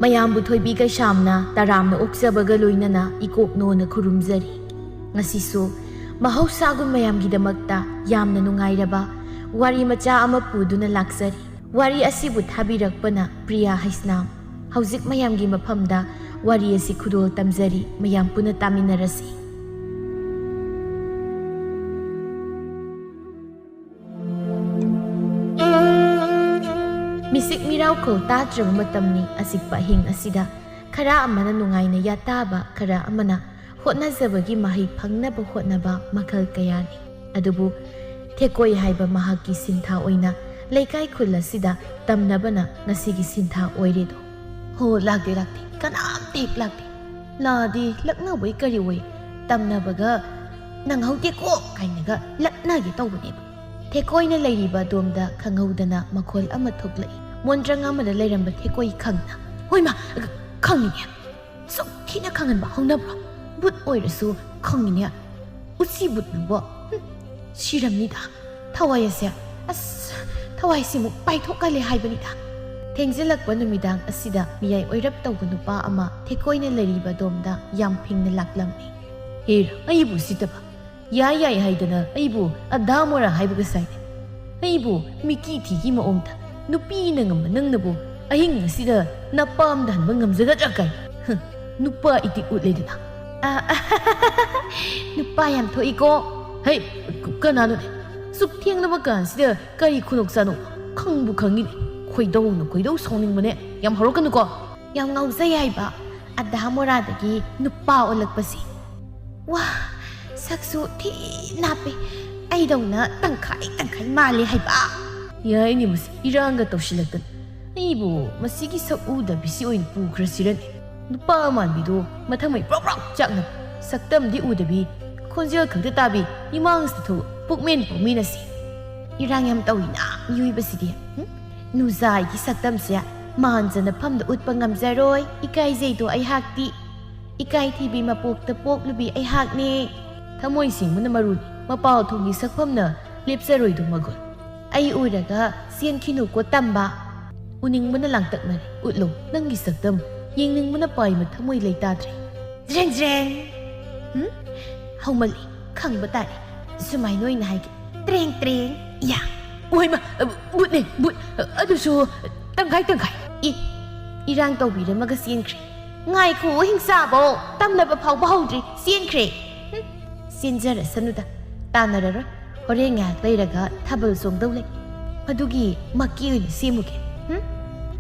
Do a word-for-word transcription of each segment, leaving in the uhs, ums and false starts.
ꯃꯌꯥꯝꯕꯨ ꯊꯣꯏꯕꯤ ꯀꯩꯁꯥꯝꯅ ꯇꯔꯥꯝꯅ ꯑꯣꯛꯆꯕꯒ ꯂꯣꯏꯅꯅ ꯏꯀꯣꯛꯅꯣꯅ ꯈꯨꯔꯨꯝꯖꯔꯤ꯫ ꯉꯁꯤꯁꯨ ꯃꯍꯧꯁꯥꯒꯨꯝ ꯃꯌꯥꯝꯒꯤꯗꯃꯛꯇ ꯌꯥꯝꯅ ꯅꯨꯡꯉꯥꯏꯔꯕ ꯋꯥꯔꯤ ꯃꯆꯥ ꯑꯃ ꯄꯨꯗꯨꯅ ꯂꯥꯛꯆꯔꯤ꯫ ꯋꯥꯔꯤ ꯑꯁꯤꯕꯨ ꯊꯥꯕꯤꯔꯛꯄꯅ ꯄ꯭ꯔꯤꯌꯥ ꯍꯩꯁꯅꯥꯝ꯫ ꯍꯧꯖꯤꯛ ꯃꯌꯥꯝꯒꯤ ꯃꯐꯝꯗ ꯋꯥꯔꯤ ꯑꯁꯤ ꯈꯨꯗꯣꯜ ꯇꯝꯖꯔꯤ, ꯃꯌꯥꯝ ꯄꯨꯟꯅ ꯇꯥꯃꯤꯟꯅꯔꯁꯤ꯫ ꯃꯤꯁꯤꯛ ꯃꯤꯔꯥꯎꯈꯣꯜ ꯇꯥꯗ꯭ꯔꯕ ꯃꯇꯝꯅꯤ꯫ ꯑꯆꯤꯛꯄ ꯑꯍꯤꯡ ꯑꯁꯤꯗ ꯈꯔ ꯑꯃꯅ ꯅꯨꯡꯉꯥꯏꯅ ꯌꯥꯇꯥꯕ, ꯈꯔ ꯑꯃꯅ ꯍꯣꯠꯅꯖꯕꯒꯤ ꯃꯍꯩ ꯐꯪꯅꯕ ꯍꯣꯠꯅꯕ ꯃꯈꯜ ꯀꯌꯥꯅꯤ꯫ ꯑꯗꯨꯕꯨ ꯊꯦꯀꯣꯏ ꯍꯥꯏꯕ ꯃꯍꯥꯛꯀꯤ ꯁꯤꯟꯊꯥ ꯑꯣꯏꯅ ꯂꯩꯀꯥꯏ ꯈꯨꯜ ꯑꯁꯤꯗ ꯇꯝꯅꯕꯅ ꯉꯁꯤꯒꯤ ꯁꯤꯟꯊꯥ ꯑꯣꯏꯔꯦꯗꯣ꯫ ꯍꯣ, ꯂꯥꯛꯇꯦ, ꯂꯥꯛꯇꯦ, ꯀꯅꯥꯝꯇ ꯍꯦꯛ ꯂꯥꯛꯇꯦ꯫ ꯂꯥꯛꯑꯗꯤ ꯂꯛꯅꯕꯣꯏ ꯀꯔꯤꯑꯣꯏ ꯇꯝꯅꯕꯒ ꯅꯪꯍꯧꯗꯦꯀꯣ ꯀꯥꯏꯅꯒ ꯂꯛꯅꯒꯦ ꯇꯧꯕꯅꯦꯕ꯫ ꯊꯦꯀꯣꯏꯅ ꯂꯩꯔꯤꯕ ꯑꯗꯣꯝꯗ ꯈꯪꯍꯧꯗꯅ ꯃꯈꯣꯜ ꯑꯃ ꯊꯣꯛꯂꯛꯏ꯫ ꯃꯣꯟꯗ꯭ꯔꯪ ꯑꯃꯗ ꯂꯩꯔꯝꯕ ꯊꯦꯀꯣꯏ ꯈꯪꯅ, "ꯍꯣꯏꯃ, ꯈꯪꯉꯤꯅꯦ꯫ ꯁꯨꯛ ꯊꯤꯅ ꯈꯪꯍꯟꯕ ꯍꯧꯅꯕ꯭ꯔꯣ? ꯕꯨꯠ ꯑꯣꯏꯔꯁꯨ ꯈꯪꯉꯤꯅꯦ꯫ ꯎꯆꯤ ꯕꯨꯠ ꯅꯪꯕꯣ꯫ ꯍꯨꯝ, ꯁꯤꯔꯝꯅꯤꯗ꯫ ꯊꯋꯥꯏ ꯑꯁꯦ, ꯑꯁ, ꯊꯋꯥꯏꯁꯤꯃꯨꯛ ꯄꯥꯏꯊꯣꯛꯀꯜꯂꯦ ꯍꯥꯏꯕꯅꯤꯗ"꯫ ꯊꯦꯡꯖꯤꯜꯂꯛꯄ ꯅꯨꯃꯤꯗꯥꯡ ꯑꯁꯤꯗ ꯃꯤꯌꯥꯏ ꯑꯣꯏꯔꯞ ꯇꯧꯕ ꯅꯨꯄꯥ ꯑꯃ ꯊꯦꯀꯣꯏꯅ ꯂꯩꯔꯤꯕ ꯑꯗꯣꯝꯗ ꯌꯥꯝ ꯐꯤꯡꯅ ꯂꯥꯛꯂꯝꯃꯤ꯫ "ꯍꯦꯔꯥ, ꯑꯩꯕꯨ ꯁꯤꯠꯇꯕ꯫ ꯌꯥꯏ ꯌꯥꯏ ꯍꯥꯏꯗꯅ ꯑꯩꯕꯨ ꯑꯙꯥ ꯃꯣꯔꯥ ꯍꯥꯏꯕꯒ ꯁꯥꯏꯅꯦ꯫ ꯑꯩꯕꯨ ꯃꯤꯀꯤ ꯊꯤꯒꯤ ꯃꯑꯣꯡꯗ ꯅꯨꯄꯤꯅ ꯉꯝꯕ ꯅꯪꯅꯕꯨ ꯑꯍꯤꯡ ꯑꯁꯤꯗ ꯅꯄꯥꯝꯗ ꯍꯟꯕ ꯉꯝꯖꯒꯗ꯭ꯔꯥ ꯀꯥꯏ? ꯍ, ꯅꯨꯄꯥ ꯏꯇꯤꯛ ꯎꯠꯂꯦꯗꯅ"꯫ ꯑ, ꯅꯨꯄꯥ ꯌꯥꯝ ꯊꯣꯛꯏꯀꯣ꯫ ꯍꯩ, ꯀ-, ꯀꯅꯥꯅꯣꯅꯦ? ꯁꯨꯛ ꯊꯦꯡꯂꯕ ꯀꯥꯟꯁꯤꯗ ꯀꯔꯤ ꯈꯨꯅꯣꯛ ꯆꯥꯅꯣ? ꯈꯪꯕꯨ ꯈꯪꯉꯤꯅꯦ꯫ ꯈꯣꯏꯗꯧꯅ ꯈꯣꯏꯗꯧ ꯁꯥꯎꯅꯤꯡꯕꯅꯦ꯫ ꯌꯥꯝ ꯍꯧꯔꯛꯀꯅꯨꯀꯣ꯫ ꯌꯥꯝ ꯉꯥꯎꯖꯩ ꯍꯥꯏꯕ ꯑꯙꯥ ꯃꯣꯔꯥꯗꯒꯤ ꯅꯨꯄꯥ ꯑꯣꯜꯂꯛꯄꯁꯦ꯫ ꯋꯥ, ꯁꯛꯁꯨ ꯊꯤ ꯅꯥꯞꯄꯦ꯫ ꯑꯩꯗꯧꯅ ꯇꯪꯈꯥꯏ ꯇꯪꯈꯥꯏ ꯃꯥꯜꯂꯦ ꯍꯥꯏꯕ꯫ ꯌꯥꯏꯅꯦ ꯃꯁꯤ, ꯏꯔꯥꯡꯒ ꯇꯧꯁꯤꯜꯂꯛꯇꯅ꯫ ꯑꯩꯕꯨ ꯃꯁꯤꯒꯤ ꯁꯛ ꯎꯗꯕꯤꯁꯤ ꯑꯣꯏꯅ ꯄꯨꯈ꯭ꯔꯁꯤꯔꯅꯦ꯫ ꯅꯨꯄꯥ ꯃꯥꯟꯕꯤꯗꯣ ꯃꯊꯪ ꯃꯩ ꯄ꯭ꯔꯣꯛ ꯄ꯭ꯔꯣꯛ ꯆꯥꯛꯅꯕ, ꯁꯛꯇꯝꯗꯤ ꯎꯗꯕꯤ, ꯈꯣꯟꯖꯦꯜ ꯈꯛꯇ ꯇꯥꯕꯤ, ꯏꯃꯥꯡꯁꯤꯗ ꯊꯣꯛ ꯄꯨꯛꯃꯦꯟ ꯄꯥꯎꯃꯤꯟꯅꯁꯤ꯫ ꯏꯔꯥꯡ ꯌꯥꯝ ꯇꯧꯏꯅ ꯃꯤꯑꯣꯏꯕꯁꯤꯗꯤ꯫ ꯍꯨꯝ? ꯅꯨꯖꯥꯏꯒꯤ ꯁꯛꯇꯝꯁꯦ ꯃꯥꯟꯖꯅꯐꯝꯗ ꯎꯠꯄ ꯉꯝꯖꯔꯣꯏ꯫ ꯏꯀꯥꯏꯖꯩꯗꯣ ꯑꯩꯍꯥꯛꯇꯤ꯫ ꯏꯀꯥꯏꯊꯤꯕꯤ ꯃꯄꯣꯛꯇ ꯄꯣꯛꯂꯨꯕꯤ ꯑꯩꯍꯥꯛꯅꯦ꯫ ꯊꯃꯣꯏ ꯁꯦꯡꯕꯅ ꯃꯔꯨꯅꯤ, ꯃꯄꯥꯜ ꯊꯣꯡꯒꯤ ꯁꯛꯐꯝꯅ ꯂꯦꯞꯆꯔꯣꯏꯗꯣ ꯃꯒꯨꯟ꯫ ꯑꯩ ꯑꯣꯏꯔꯒ ꯆꯦꯟꯈꯤꯅꯨꯀꯣ ꯇꯝꯕ꯫ ꯎꯅꯤꯡꯕꯅ ꯂꯥꯡꯇꯛꯅꯔꯦ, ꯎꯠꯂꯣ ꯅꯪꯒꯤ ꯁꯛꯇꯝ꯫ ꯌꯦꯡꯅꯤꯡꯕꯅ ꯄꯥꯏꯕ ꯊꯃꯣꯏ ꯂꯩꯇꯥꯗ꯭ꯔꯦ꯫ ꯖ꯭ꯔꯦꯡ ꯖ꯭ꯔꯦꯡ꯫ ꯎꯝ? ꯍꯧꯃꯜꯂꯤ, ꯈꯪꯕ ꯇꯥꯔꯦ꯫ ꯁꯨꯃꯥꯏꯅ ꯑꯣꯏꯅ ꯍꯥꯏꯒꯦ꯫ ꯇ꯭ꯔꯦꯡ ꯇ꯭ꯔꯦꯡ꯫ ꯌꯥ꯫ ꯑꯣꯏꯃ, ꯕꯨꯠꯅꯦ, ꯕꯨꯠ꯫ ꯑꯗꯨꯁꯨ ꯇꯪꯈꯥꯏ ꯇꯪꯈꯥꯏ꯫ ꯏ, ꯏꯔꯥꯡ ꯇꯧꯕꯤꯔꯝꯃꯒ ꯆꯦꯟꯈ꯭ꯔꯦ꯫ ꯉꯥꯏꯈꯣ, ꯍꯤꯡꯆꯥꯕꯧ ꯇꯝꯅꯕ ꯐꯥꯎꯕ ꯍꯧꯗ꯭ꯔꯤ, ꯆꯦꯟꯈ꯭ꯔꯦ꯫ ꯍꯨꯝ, ꯆꯦꯟꯖꯔꯁꯅꯨꯗ, ꯇꯥꯟꯅꯔꯔꯣꯏ꯫ ꯍꯣꯔꯦꯟ ꯉꯥꯏꯍꯥꯛ ꯂꯩꯔꯒ ꯊꯥꯕꯜ ꯆꯣꯡꯗꯧ ꯂꯩ꯫ ꯑꯗꯨꯒꯤ ꯃꯛꯀꯤ ꯑꯣꯏꯅ ꯁꯦꯝꯃꯨꯒꯦ꯫ ꯍꯨꯝ?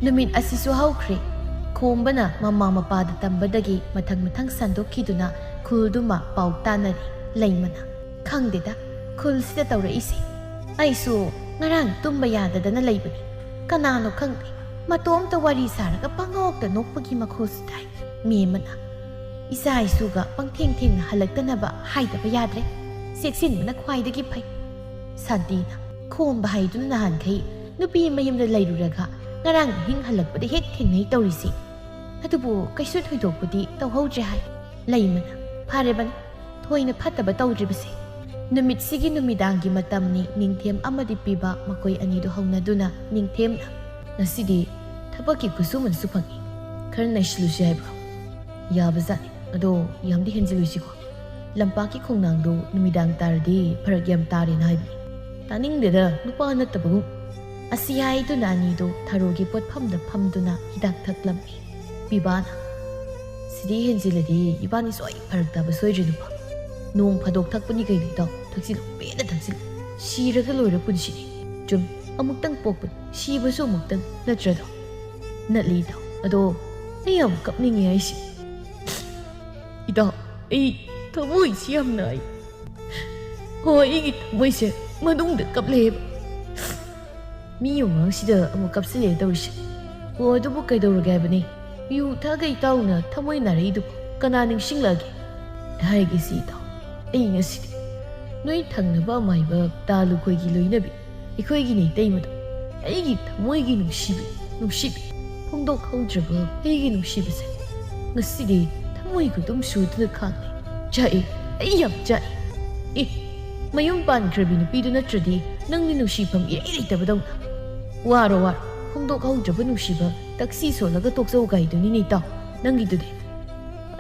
ꯅꯨꯃꯤꯠ ꯑꯁꯤꯁꯨ ꯍꯧꯈ꯭ꯔꯦ꯫ ꯈꯣꯝꯕꯅ ꯃꯃꯥ ꯃꯄꯥꯗ ꯇꯝꯕꯗꯒꯤ ꯃꯊꯪ ꯃꯊꯪ ꯁꯟꯗꯣꯛꯈꯤꯗꯨꯅ ꯈꯨꯜꯗꯨꯃ ꯄꯥꯎ ꯇꯥꯅꯔꯦ꯫ ꯂꯩꯃꯅ, "ꯈꯪꯗꯦꯗ, ꯈꯨꯜꯁꯤꯗ ꯇꯧꯔꯛꯏꯁꯦ꯫ ꯑꯩꯁꯨ ꯉꯔꯥꯡ ꯇꯨꯝꯕ ꯌꯥꯗꯗꯅ ꯂꯩꯕꯅꯤ꯫ ꯀꯅꯥꯅꯣ ꯈꯪꯗꯦ, ꯃꯇꯣꯝꯇ ꯋꯥꯔꯤ ꯁꯥꯔꯒ ꯄꯪꯅꯣꯛꯇ ꯅꯣꯛꯄꯒꯤ ꯃꯈꯣꯜꯁꯨ ꯇꯥꯏ꯫" ꯃꯦꯝꯃꯅ, "ꯏꯆꯥ ꯏꯁꯨꯒ ꯄꯪꯊꯦꯡ ꯊꯦꯡꯅ ꯍꯜꯂꯛꯇꯅꯕ ꯍꯥꯏꯗꯕ ꯌꯥꯗ꯭ꯔꯦ꯫ ꯆꯦꯛꯁꯤꯟꯕꯅ ꯈ꯭ꯋꯥꯏꯗꯒꯤ ꯐꯩ꯫" ꯁꯥꯟꯇꯤꯅ, "ꯈꯣꯝꯕ ꯍꯥꯏꯗꯨꯅ ꯅꯍꯥꯟꯈꯩ ꯅꯨꯄꯤ ꯃꯌꯨꯝꯗ ꯂꯩꯔꯨꯔꯒ ꯉꯔꯥꯡ ꯑꯍꯤꯡ ꯍꯜꯂꯛꯄꯗ ꯍꯦꯛ ꯊꯦꯡꯅꯩ ꯇꯧꯔꯤꯁꯦ꯫ ꯑꯗꯨꯕꯨ ꯀꯩꯁꯨ ꯊꯣꯏꯗꯣꯛꯄꯗꯤ ꯇꯧꯍꯧꯗ꯭ꯔꯦ ꯍꯥꯏ꯫" ꯂꯩꯃꯅ, "ꯐꯔꯦꯕꯅꯤ, ꯊꯣꯏꯅ ꯐꯠꯇꯕ ꯇꯧꯗ꯭ꯔꯤꯕꯁꯦ꯫ ꯅꯨꯃꯤꯠꯁꯤꯒꯤ ꯅꯨꯃꯤꯗꯥꯡꯒꯤ ꯃꯇꯝꯅꯤ ꯅꯤꯡꯊꯦꯝ ꯑꯃꯗꯤ ꯄꯤꯕ ꯃꯈꯣꯏ ꯑꯅꯤꯗꯨ ꯍꯧꯅꯗꯨꯅ ꯅꯤꯡꯊꯦꯝꯅ, ꯉꯁꯤꯗꯤ ꯊꯕꯛꯀꯤ ꯈꯨꯠꯁꯨꯃꯟꯁꯨ ꯐꯪꯉꯤ꯫ ꯈꯔ ꯅꯩꯁꯤꯜꯂꯨꯁꯤ ꯍꯥꯏꯕ꯭ꯔꯣ? ꯌꯥꯕꯖꯥꯠꯅꯤ꯫ ꯑꯗꯣ ꯌꯥꯝꯗꯤ ꯍꯦꯟꯖꯤꯜꯂꯨꯁꯤꯀꯣ꯫ ꯂꯝꯄꯥꯛꯀꯤ ꯈꯣꯡꯅꯥꯡꯗꯣ ꯅꯨꯃꯤꯗꯥꯡ ꯇꯥꯔꯗꯤ ꯐꯔꯛ ꯌꯥꯝ ꯇꯥꯔꯦꯅ ꯍꯥꯏꯕꯅꯤ꯫ ꯇꯥꯅꯤꯡꯗꯦꯗ, ꯅꯨꯄꯥ ꯅꯠꯇꯕꯒꯨꯝ꯫" ꯑꯁꯤ ꯍꯥꯏꯗꯨꯅ ꯑꯅꯤꯗꯨ ꯊꯔꯣꯒꯤ ꯄꯣꯠꯐꯝꯗ ꯐꯝꯗꯨꯅ ꯍꯤꯗꯥꯛ ꯊꯛꯂꯝꯃꯤ꯫ ꯄꯤꯕꯥꯅ, "ꯁꯤꯗꯤ ꯍꯦꯟꯖꯤꯜꯂꯗꯤ ꯏꯕꯥꯅꯤ ꯁꯣꯏ ꯐꯔꯛ ꯇꯥꯕ ꯁꯣꯏꯗ꯭ꯔꯦ ꯅꯨꯄꯥ꯫ ꯅꯣꯡ ꯐꯥꯗꯣꯛ ꯊꯛꯄꯅꯤ ꯀꯩꯅꯣ ꯏꯇꯥꯎ, ꯊꯛꯆꯤꯜꯂꯨ, ꯄꯦꯟꯅ ꯊꯛꯆꯤꯜꯂꯨ꯫ ꯁꯤꯔꯒ ꯂꯣꯏꯔ ꯄꯨꯟꯁꯤꯅꯤ꯫ ꯆꯨꯝ, ꯑꯃꯨꯛꯇꯪ ꯄꯣꯛꯄꯅꯤ, ꯁꯤꯕꯁꯨ ꯑꯃꯨꯛꯇꯪ, ꯅꯠꯇ꯭ꯔꯗꯣ?" ꯅꯠꯂꯤ ꯏꯇꯥꯎ, ꯑꯗꯣ ꯑꯩ ꯌꯥꯝ ꯀꯞꯅꯤꯡꯉꯦ ꯍꯥꯏꯁꯤ꯫ ꯏꯇꯥꯎ, ꯑꯩ ꯊꯃꯣꯏꯁꯤ ꯌꯥꯝ ꯅꯥꯏ꯫ ꯍꯣꯏ, ꯑꯩꯒꯤ ꯊꯃꯣꯏꯁꯦ ꯃꯅꯨꯡꯗ ꯀꯞꯂꯦꯕ꯫ ꯃꯤ ꯃꯃꯥꯡꯁꯤꯗ ꯑꯃꯨꯛ ꯀꯞꯁꯤꯜꯂꯦ ꯇꯧꯔꯤꯁꯦ꯫ ꯑꯣ, ꯑꯗꯨꯕꯨ ꯀꯩꯗꯧꯔꯒꯦ ꯍꯥꯏꯕꯅꯤ? ꯌꯨ ꯊꯛꯑꯒ ꯏꯇꯥꯎꯅ ꯊꯃꯣꯏ ꯅꯥꯔꯛꯏꯗꯨꯕꯨ ꯀꯅꯥ ꯅꯤꯡꯁꯤꯡꯂꯛꯑꯒꯦ? ꯍꯥꯏꯒꯦꯁꯤ ꯏꯇꯥꯎ, ꯑꯩ ꯉꯁꯤꯗꯤ ꯅꯣꯏ ꯊꯪꯅꯕ ꯑꯃꯥꯏꯕ ꯇꯥꯂꯨꯈꯣꯏꯒꯤ ꯂꯣꯏꯅꯕꯤ, ꯑꯩꯈꯣꯏꯒꯤꯅꯦ ꯏꯇꯩꯃꯗꯣ, ꯑꯩꯒꯤ ꯊꯃꯣꯏꯒꯤ ꯅꯨꯡꯁꯤꯕꯤ, ꯅꯨꯡꯁꯤꯕꯤ, ꯐꯣꯡꯗꯣꯛꯍꯧꯗ꯭ꯔꯕ ꯑꯩꯒꯤ ꯅꯨꯡꯁꯤꯕꯁꯦ ꯉꯁꯤꯗꯤ ꯊꯃꯣꯏ ꯈꯨꯗꯨꯝ ꯁꯨꯗꯨꯅ ꯈꯥꯡꯂꯦ꯫ ꯆꯥꯛꯏ, ꯑꯩ ꯌꯥꯝ ꯆꯥꯛꯏ꯫ ꯑꯦ, ꯃꯌꯨꯝ ꯄꯥꯟꯈ꯭ꯔꯕꯤ ꯅꯨꯄꯤꯗꯨ ꯅꯠꯇ꯭ꯔꯗꯤ ꯅꯪꯗꯤ ꯅꯨꯡꯁꯤꯐꯝ ꯏꯔꯩ ꯂꯩꯇꯕꯗꯧꯅ꯫ ꯋꯥꯔꯣ ꯋꯥꯔꯣ, ꯐꯣꯡꯗꯣꯛꯍꯧꯗ꯭ꯔꯕ ꯅꯨꯡꯁꯤꯕ ꯇꯛꯁꯤ ꯁꯣꯜꯂꯒ ꯇꯣꯛꯆꯧ ꯀꯥꯏꯗꯨꯅꯤꯅꯦ ꯏꯇꯥꯎ, ꯅꯪꯒꯤꯗꯨꯗꯤ꯫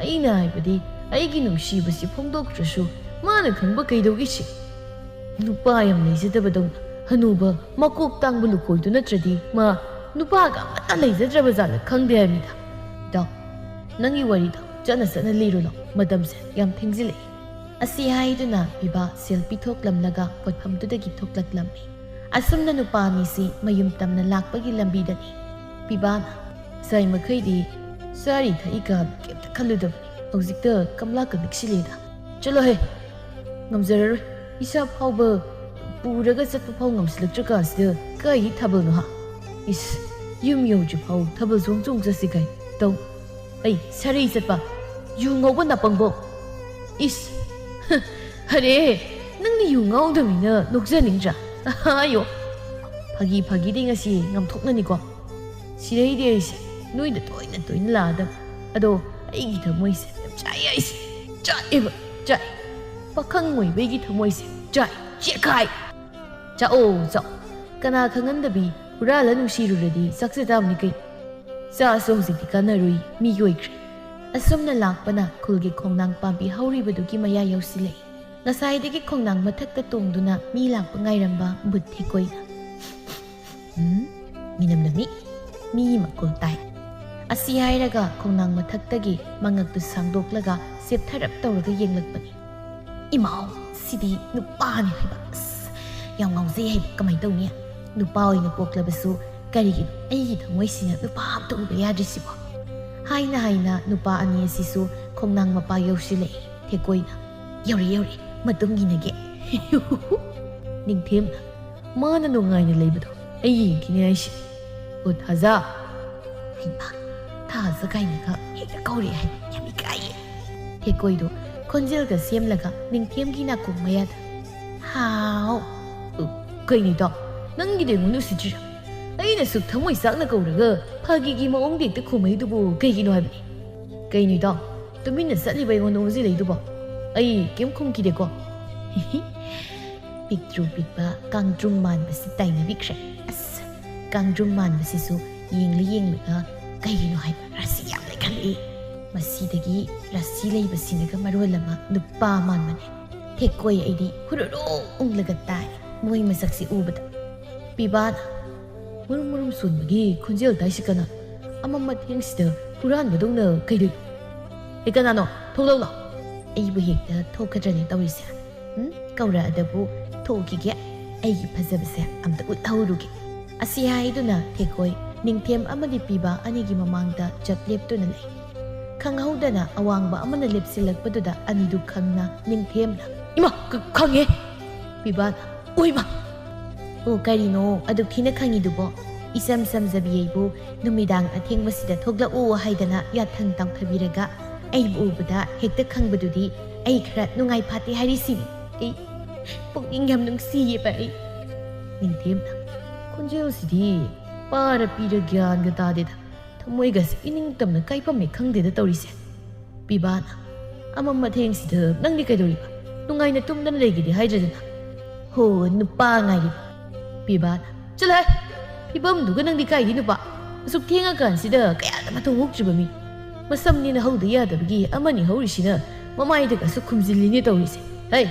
ꯑꯩꯅ ꯍꯥꯏꯕꯗꯤ ꯑꯩꯒꯤ ꯅꯨꯡꯁꯤꯕꯁꯤ ꯐꯣꯡꯗꯣꯛꯇ꯭ꯔꯁꯨ ꯃꯥꯅ ꯈꯪꯕ ꯀꯩꯗꯧꯒꯦ ꯁꯤ? ꯅꯨꯄꯥ ꯌꯥꯝ ꯂꯩꯖꯗꯕꯗꯧꯅ ꯍꯅꯨꯕ ꯃꯀꯣꯛ ꯇꯥꯡꯕ ꯂꯨꯀꯣꯏꯗꯨ ꯅꯠꯇ꯭ꯔꯗꯤ ꯃꯥ ꯅꯨꯄꯥꯒ ꯑꯃꯠꯇ ꯂꯩꯖꯗ꯭ꯔꯕ ꯖꯥꯠꯂ ꯈꯪꯗꯦ ꯍꯥꯏꯕꯅꯤꯗ꯫ ꯏꯇꯥꯎ, ꯅꯪꯒꯤ ꯋꯥꯔꯤꯗꯣ ꯆꯠꯅ ꯆꯠꯅ ꯂꯤꯔꯨ ꯂꯥꯎ, ꯃꯇꯝꯁꯦ ꯌꯥꯝ ꯊꯦꯡꯖꯤꯜꯂꯛꯏ꯫ ꯑꯁꯤ ꯍꯥꯏꯗꯨꯅ ꯄꯤꯕꯥ ꯁꯦꯜ ꯄꯤꯊꯣꯛꯂꯝꯂꯒ ꯄꯣꯠꯐꯝꯗꯨꯗꯒꯤ ꯊꯣꯛꯂꯛꯂꯝꯃꯤ꯫ ꯑꯁꯨꯝꯅ ꯅꯨꯄꯥ ꯑꯅꯤꯁꯤ ꯃꯌꯨꯝ ꯇꯝꯅ ꯂꯥꯛꯄꯒꯤ ꯂꯝꯕꯤꯗꯅꯤ꯫ ꯄꯤꯕꯥꯅ, "ꯁꯥꯏ ꯃꯈꯩꯗꯤ ꯆꯥꯔꯤ ꯊꯛꯏ ꯀꯥꯟ ꯀꯩꯝꯇ ꯈꯜꯂꯨꯗꯕꯅꯤ, ꯍꯧꯖꯤꯛꯇ ꯀꯝꯂꯥ ꯀꯅꯤꯛꯁꯤꯜꯂꯦꯗ꯫ ꯆꯠꯂꯣꯍꯦ, ꯉꯝꯖꯔꯔꯣꯏ, ꯏꯁꯥ ꯐꯥꯎꯕ ꯄꯨꯔꯒ ꯆꯠꯄ ꯐꯥꯎ ꯉꯝꯁꯤꯜꯂꯛꯇ꯭ꯔ ꯀꯥꯟꯁꯤꯗ ꯀꯥꯏꯒꯤ ꯊꯥꯕꯜꯅꯣ ꯍꯥ? ꯏꯁ, ꯌꯨꯝ ꯌꯧꯗ꯭ꯔꯤ ꯐꯥꯎ ꯊꯥꯕꯜ ꯆꯣꯡ ꯆꯣꯡ ꯆꯠꯁꯤ ꯀꯥꯏ ꯇꯧ꯫ ꯑꯩ ꯁꯥꯔꯤ ꯆꯠꯄ, ꯌꯨ ꯉꯧꯕ ꯅꯥꯄꯪꯕꯣ꯫ ꯏꯁ, ꯍꯔꯦ, ꯅꯪꯗꯤ ꯌꯨ ꯉꯧꯗꯕꯅꯤꯅ ꯅꯣꯛꯆꯅꯤꯡꯗ꯭ꯔꯥ? ꯑꯌꯣ, ꯐꯥꯒꯤ ꯐꯥꯒꯤꯗꯤ ꯉꯁꯤ ꯉꯝꯊꯣꯛꯅꯅꯤꯀꯣ꯫ ꯁꯤꯗꯩꯗꯤ ꯑꯩꯁꯦ ꯅꯣꯏꯗ ꯇꯣꯏꯅ ꯇꯣꯏꯅ ꯂꯥꯛꯑꯗꯕ꯫ ꯑꯗꯣ ꯑꯩꯒꯤ ꯊꯃꯣꯏꯁꯦ ꯌꯥꯝ ꯆꯥꯛꯑꯦ ꯍꯥꯏꯁꯦ꯫ ꯆꯥꯛꯑꯦꯕ, ꯆꯥꯛꯑꯦ꯫ ꯄꯥꯈꯪ ꯑꯣꯏꯕꯩꯒꯤ ꯊꯃꯣꯏꯁꯦ ꯆꯥꯛꯑꯦ, ꯆꯦꯛꯈꯥꯏ꯫ ꯆꯥꯛꯑꯣ, ꯆꯥꯛꯑꯣ꯫ ꯀꯅꯥ ꯈꯪꯍꯟꯗꯕꯤ ꯍꯨꯔꯥꯜꯂ ꯅꯨꯡꯁꯤꯔꯨꯔꯗꯤ ꯆꯥꯛꯆ ꯇꯥꯕꯅꯤ ꯀꯩ꯫ ꯆꯥꯛꯑꯁꯨ ꯍꯧꯖꯤꯛꯇꯤ ꯀꯥꯟꯅꯔꯨꯏ, ꯃꯤꯒꯤ ꯑꯣꯏꯈ꯭ꯔꯦ꯫ ꯑꯁꯨꯝꯅ ꯂꯥꯛꯄꯅ ꯈꯨꯜꯒꯤ ꯈꯣꯡꯅꯥꯡ ꯄꯥꯝꯕꯤ ꯍꯧꯔꯤꯕꯗꯨꯒꯤ ꯃꯌꯥ ꯌꯧꯁꯤꯜꯂꯛꯏ꯫ ꯉꯁꯥꯏꯗꯒꯤ ꯈꯣꯡꯅꯥꯡ ꯃꯊꯛꯇ ꯇꯣꯡꯗꯨꯅ ꯃꯤ ꯂꯥꯛꯄ ꯉꯥꯏꯔꯝꯕ ꯕꯨꯠ ꯊꯦꯛꯀꯣꯏꯅ꯫ "ꯎꯝ, ꯃꯤꯅꯝ ꯅꯝꯃꯤ꯫ ꯃꯤ ꯃꯈꯣꯜ ꯇꯥꯏ꯫" ꯑꯁꯤ ꯍꯥꯏꯔꯒ ꯈꯣꯡꯅꯥꯡ ꯃꯊꯛꯇꯒꯤ ꯃꯉꯛꯇꯨ ꯁꯥꯡꯗꯣꯛꯂꯒ ꯆꯦꯞꯊꯔꯞ ꯇꯧꯔꯒ ꯌꯦꯡꯂꯛꯄꯅꯤ꯫ "ꯏꯃꯥꯎ, ꯁꯤꯗꯤ ꯅꯨꯄꯥꯅꯤ ꯍꯥꯏꯕ꯫ ꯑꯁ, ꯌꯥꯝ ꯉꯥꯎꯖꯩ ꯍꯥꯏꯕ꯫ ꯀꯃꯥꯏꯅ ꯇꯧꯅꯤ? ꯅꯨꯄꯥ ꯑꯣꯏꯅ ꯄꯣꯛꯂꯕꯁꯨ ꯀꯔꯤꯒꯤꯅꯣ ꯑꯩꯒꯤ ꯊꯃꯣꯏꯁꯤꯅ ꯅꯨꯄꯥ ꯑꯝꯇ ꯎꯕ ꯌꯥꯗ꯭ꯔꯤꯁꯤꯕꯣ?" ꯍꯥꯏꯅ ꯍꯥꯏꯅ ꯅꯨꯄꯥ ꯑꯅꯤ ꯑꯁꯤꯁꯨ ꯈꯣꯡꯅꯥꯡ ꯃꯄꯥ ꯌꯧꯁꯤꯜꯂꯛꯏ꯫ ꯊꯦꯛꯀꯣꯏꯅ, "ꯌꯧꯔꯦ, ꯌꯧꯔꯦ, ꯃꯇꯨꯡ ꯏꯟꯅꯒꯦ꯫" ꯅꯤꯡꯊꯦꯝꯅ, "ꯃꯥꯅ ꯅꯨꯡꯉꯥꯏꯅ ꯂꯩꯕꯗꯣ ꯑꯩ ꯌꯦꯡꯈꯤꯅꯤ ꯍꯥꯏꯁꯦ꯫ ꯑꯣ ꯊꯥꯖ꯫" ꯍꯩꯃꯥ, ꯊꯥꯖ ꯀꯥꯏꯅꯒ ꯍꯦꯛꯇ ꯀꯧꯔꯛꯑꯦ ꯍꯥꯏꯕ, ꯌꯥꯝ ꯏꯀꯥꯏꯌꯦ꯫ ꯊꯦꯛꯀꯣꯏꯗꯣ ꯈꯣꯟꯖꯦꯜꯒ ꯁꯦꯝꯂꯒ ꯅꯤꯡꯊꯦꯝꯒꯤ ꯅꯥꯀꯣꯡ ꯃꯌꯥꯗ, "ꯍꯥꯎ꯫" "ꯎ, ꯀꯩꯅꯣ ꯏꯇꯥꯎ, ꯅꯪꯒꯤꯗꯤ ꯑꯩꯉꯣꯟꯗ ꯎꯁꯤꯠꯇ꯭ꯔꯤꯔꯥ? ꯑꯩꯅ ꯁꯨꯛ ꯊꯃꯣꯏ ꯆꯥꯛꯅ ꯀꯧꯔꯒ ꯐꯥꯒꯤꯒꯤ ꯃꯑꯣꯡꯗ ꯍꯦꯛꯇ ꯈꯨꯝꯃꯛꯏꯗꯨꯕꯨ ꯀꯩꯒꯤꯅꯣ ꯍꯥꯏꯕꯅꯤ?" "ꯀꯩꯅꯣ ꯏꯇꯥꯎ, ꯇꯨꯃꯤꯟꯅ ꯆꯠꯂꯤꯕ ꯑꯩꯉꯣꯟꯗ ꯑꯣꯟꯁꯤꯜꯂꯛꯏꯗꯨꯕꯣ?" ꯑꯩ ꯀꯩꯝ ꯈꯨꯝꯈꯤꯗꯦꯀꯣ꯫ ꯄꯤꯛꯇ꯭ꯔꯨ ꯄꯤꯛꯄ ꯀꯥꯡꯗ꯭ꯔꯨꯝ ꯃꯥꯟꯕꯁꯤ ꯇꯥꯏꯅꯕꯤꯈ꯭ꯔꯦ꯫ ꯑꯁ, ꯀꯥꯡꯗ꯭ꯔꯨꯝ ꯃꯥꯟꯕꯁꯤꯁꯨ ꯌꯦꯡꯂ ꯌꯦꯡꯂꯒ ꯀꯩꯒꯤꯅꯣ ꯍꯥꯏꯕ ꯔꯥꯁꯤ ꯌꯥꯝ ꯂꯩꯈꯠꯂꯛꯏ꯫ ꯃꯁꯤꯗꯒꯤ ꯔꯥꯁꯤ ꯂꯩꯕꯁꯤꯅꯒ ꯃꯔꯣꯜ ꯑꯃ ꯅꯨꯄꯥ ꯃꯥꯟꯕꯅꯦ꯫ ꯊꯦꯛꯀꯣꯏ ꯑꯩꯗꯤ ꯍꯨꯔꯨꯔꯨ ꯎꯪꯂꯒ ꯇꯥꯏ ꯃꯣꯏ ꯃꯁꯛꯁꯤ ꯎꯕꯗ꯫ ꯄꯤꯕꯥꯅ ꯃꯨꯔꯨꯝ ꯃꯨꯔꯨꯝ ꯁꯣꯟꯕꯒꯤ ꯈꯣꯟꯖꯦꯜ ꯇꯥꯏꯁꯤ ꯀꯅꯥ? ꯑꯃꯝ ꯑꯊꯦꯡꯁꯤꯗ ꯍꯨꯔꯥꯟꯕꯗꯧꯅ ꯀꯩꯗꯧ? ꯑꯦ, ꯀꯅꯥꯅꯣ? ꯊꯣꯛꯂꯛꯎ ꯂꯥꯎ꯫ ꯑꯩꯕꯨ ꯍꯦꯛꯇ ꯊꯣꯛꯀꯗ꯭ꯔꯅꯦ ꯇꯧꯔꯤꯁꯦ? ꯎꯝ? ꯀꯧꯔꯛꯑꯗꯕꯨ ꯊꯣꯛꯈꯤꯒꯦ꯫ ꯑꯩꯒꯤ ꯐꯖꯕꯁꯦ ꯑꯝꯇ ꯎꯠꯍꯧꯔꯨꯒꯦ꯫ ꯑꯁꯤ ꯍꯥꯏꯗꯨꯅ ꯊꯦꯛꯀꯣꯏ, ꯅꯤꯡꯊꯦꯝ ꯑꯃꯗꯤ ꯄꯤꯕ ꯑꯅꯤꯒꯤ ꯃꯃꯥꯡꯗ ꯆꯞ ꯂꯦꯞꯇꯨꯅ ꯂꯩ꯫ ꯈꯪꯍꯧꯗꯅ ꯑꯋꯥꯡꯕ ꯑꯃꯅ ꯂꯦꯞꯁꯤꯜꯂꯛꯄꯗꯨꯗ ꯑꯅꯤꯗꯨ ꯈꯪꯅ ꯅꯤꯡꯊꯦꯝꯅ, "ꯏꯃꯥ, ꯈ-, ꯈꯪꯉꯦ!" ꯄꯤꯕꯥꯅ, "ꯑꯣꯏꯃꯥ!" "ꯑꯣ, ꯀꯔꯤꯅꯣ ꯑꯗꯨꯛ ꯊꯤꯅ ꯈꯪꯉꯤꯗꯨꯕꯣ? ꯏꯆꯝ ꯆꯝꯖꯕꯤ ꯑꯩꯕꯨ ꯅꯨꯃꯤꯗꯥꯡ ꯑꯊꯦꯡꯕꯁꯤꯗ ꯊꯣꯛꯂꯛꯑꯣ ꯍꯥꯏꯗꯅ ꯌꯥꯊꯪ ꯇꯥꯎꯊꯕꯤꯔꯒ ꯑꯩꯕꯨ ꯎꯕꯗ ꯍꯦꯛꯇ ꯈꯪꯕꯗꯨꯗꯤ ꯑꯩ ꯈꯔ ꯅꯨꯡꯉꯥꯏ ꯐꯥꯠꯇꯦ ꯍꯥꯏꯔꯤꯁꯤꯅꯤ꯫ ꯑꯩ ꯄꯨꯛꯅꯤꯡ ꯌꯥꯝ ꯅꯨꯡꯁꯤꯌꯦꯕ ꯑꯩ꯫" ꯅꯤꯡꯊꯦꯝꯅ, "ꯈꯣꯟꯖꯦꯜꯁꯤꯗꯤ ꯄꯥꯔ ꯄꯤꯔ ꯒ꯭ꯌꯥꯟꯒ ꯇꯥꯗꯦꯗ꯫ ꯊꯃꯣꯏꯒꯁꯦ ꯏꯅꯤꯡ ꯇꯝꯅ ꯀꯥꯏꯐꯝꯅꯦ ꯈꯪꯗꯦꯗ ꯇꯧꯔꯤꯁꯦ꯫" ꯄꯤꯕꯥꯅ, "ꯑꯃꯝ ꯑꯊꯦꯡꯁꯤꯗ ꯅꯪꯗꯤ ꯀꯩꯗꯧꯔꯤꯕ? ꯅꯨꯡꯉꯥꯏꯅ ꯇꯨꯝꯗꯅ ꯂꯩꯒꯦꯗꯤ ꯍꯥꯏꯗ꯭ꯔꯗꯅ?" "ꯍꯣ, ꯅꯨꯄꯥ ꯉꯥꯏꯔꯤꯕ꯫" ꯄꯤꯕꯥꯅ, "ꯆꯠꯂꯣꯍꯦ! ꯐꯤꯕꯝꯗꯨꯒ ꯅꯪꯗꯤ ꯀꯥꯏꯗꯤ ꯅꯨꯄꯥ? ꯑꯁꯨꯛ ꯊꯦꯡꯉꯀꯥꯟꯁꯤꯗ ꯀꯌꯥꯗ ꯃꯇꯧ ꯍꯣꯛꯇ꯭ꯔꯤꯕ ꯃꯤ? ꯃꯁꯝꯅꯦꯅ ꯍꯧꯗ ꯌꯥꯗꯕꯒꯤ ꯑꯃꯅꯤ ꯍꯧꯔꯤꯁꯤꯅ ꯃꯃꯥꯏꯗꯒꯁꯨ ꯈꯨꯝꯖꯤꯜꯂꯤꯅꯦ ꯇꯧꯔꯤꯁꯦ꯫ ꯍꯩ!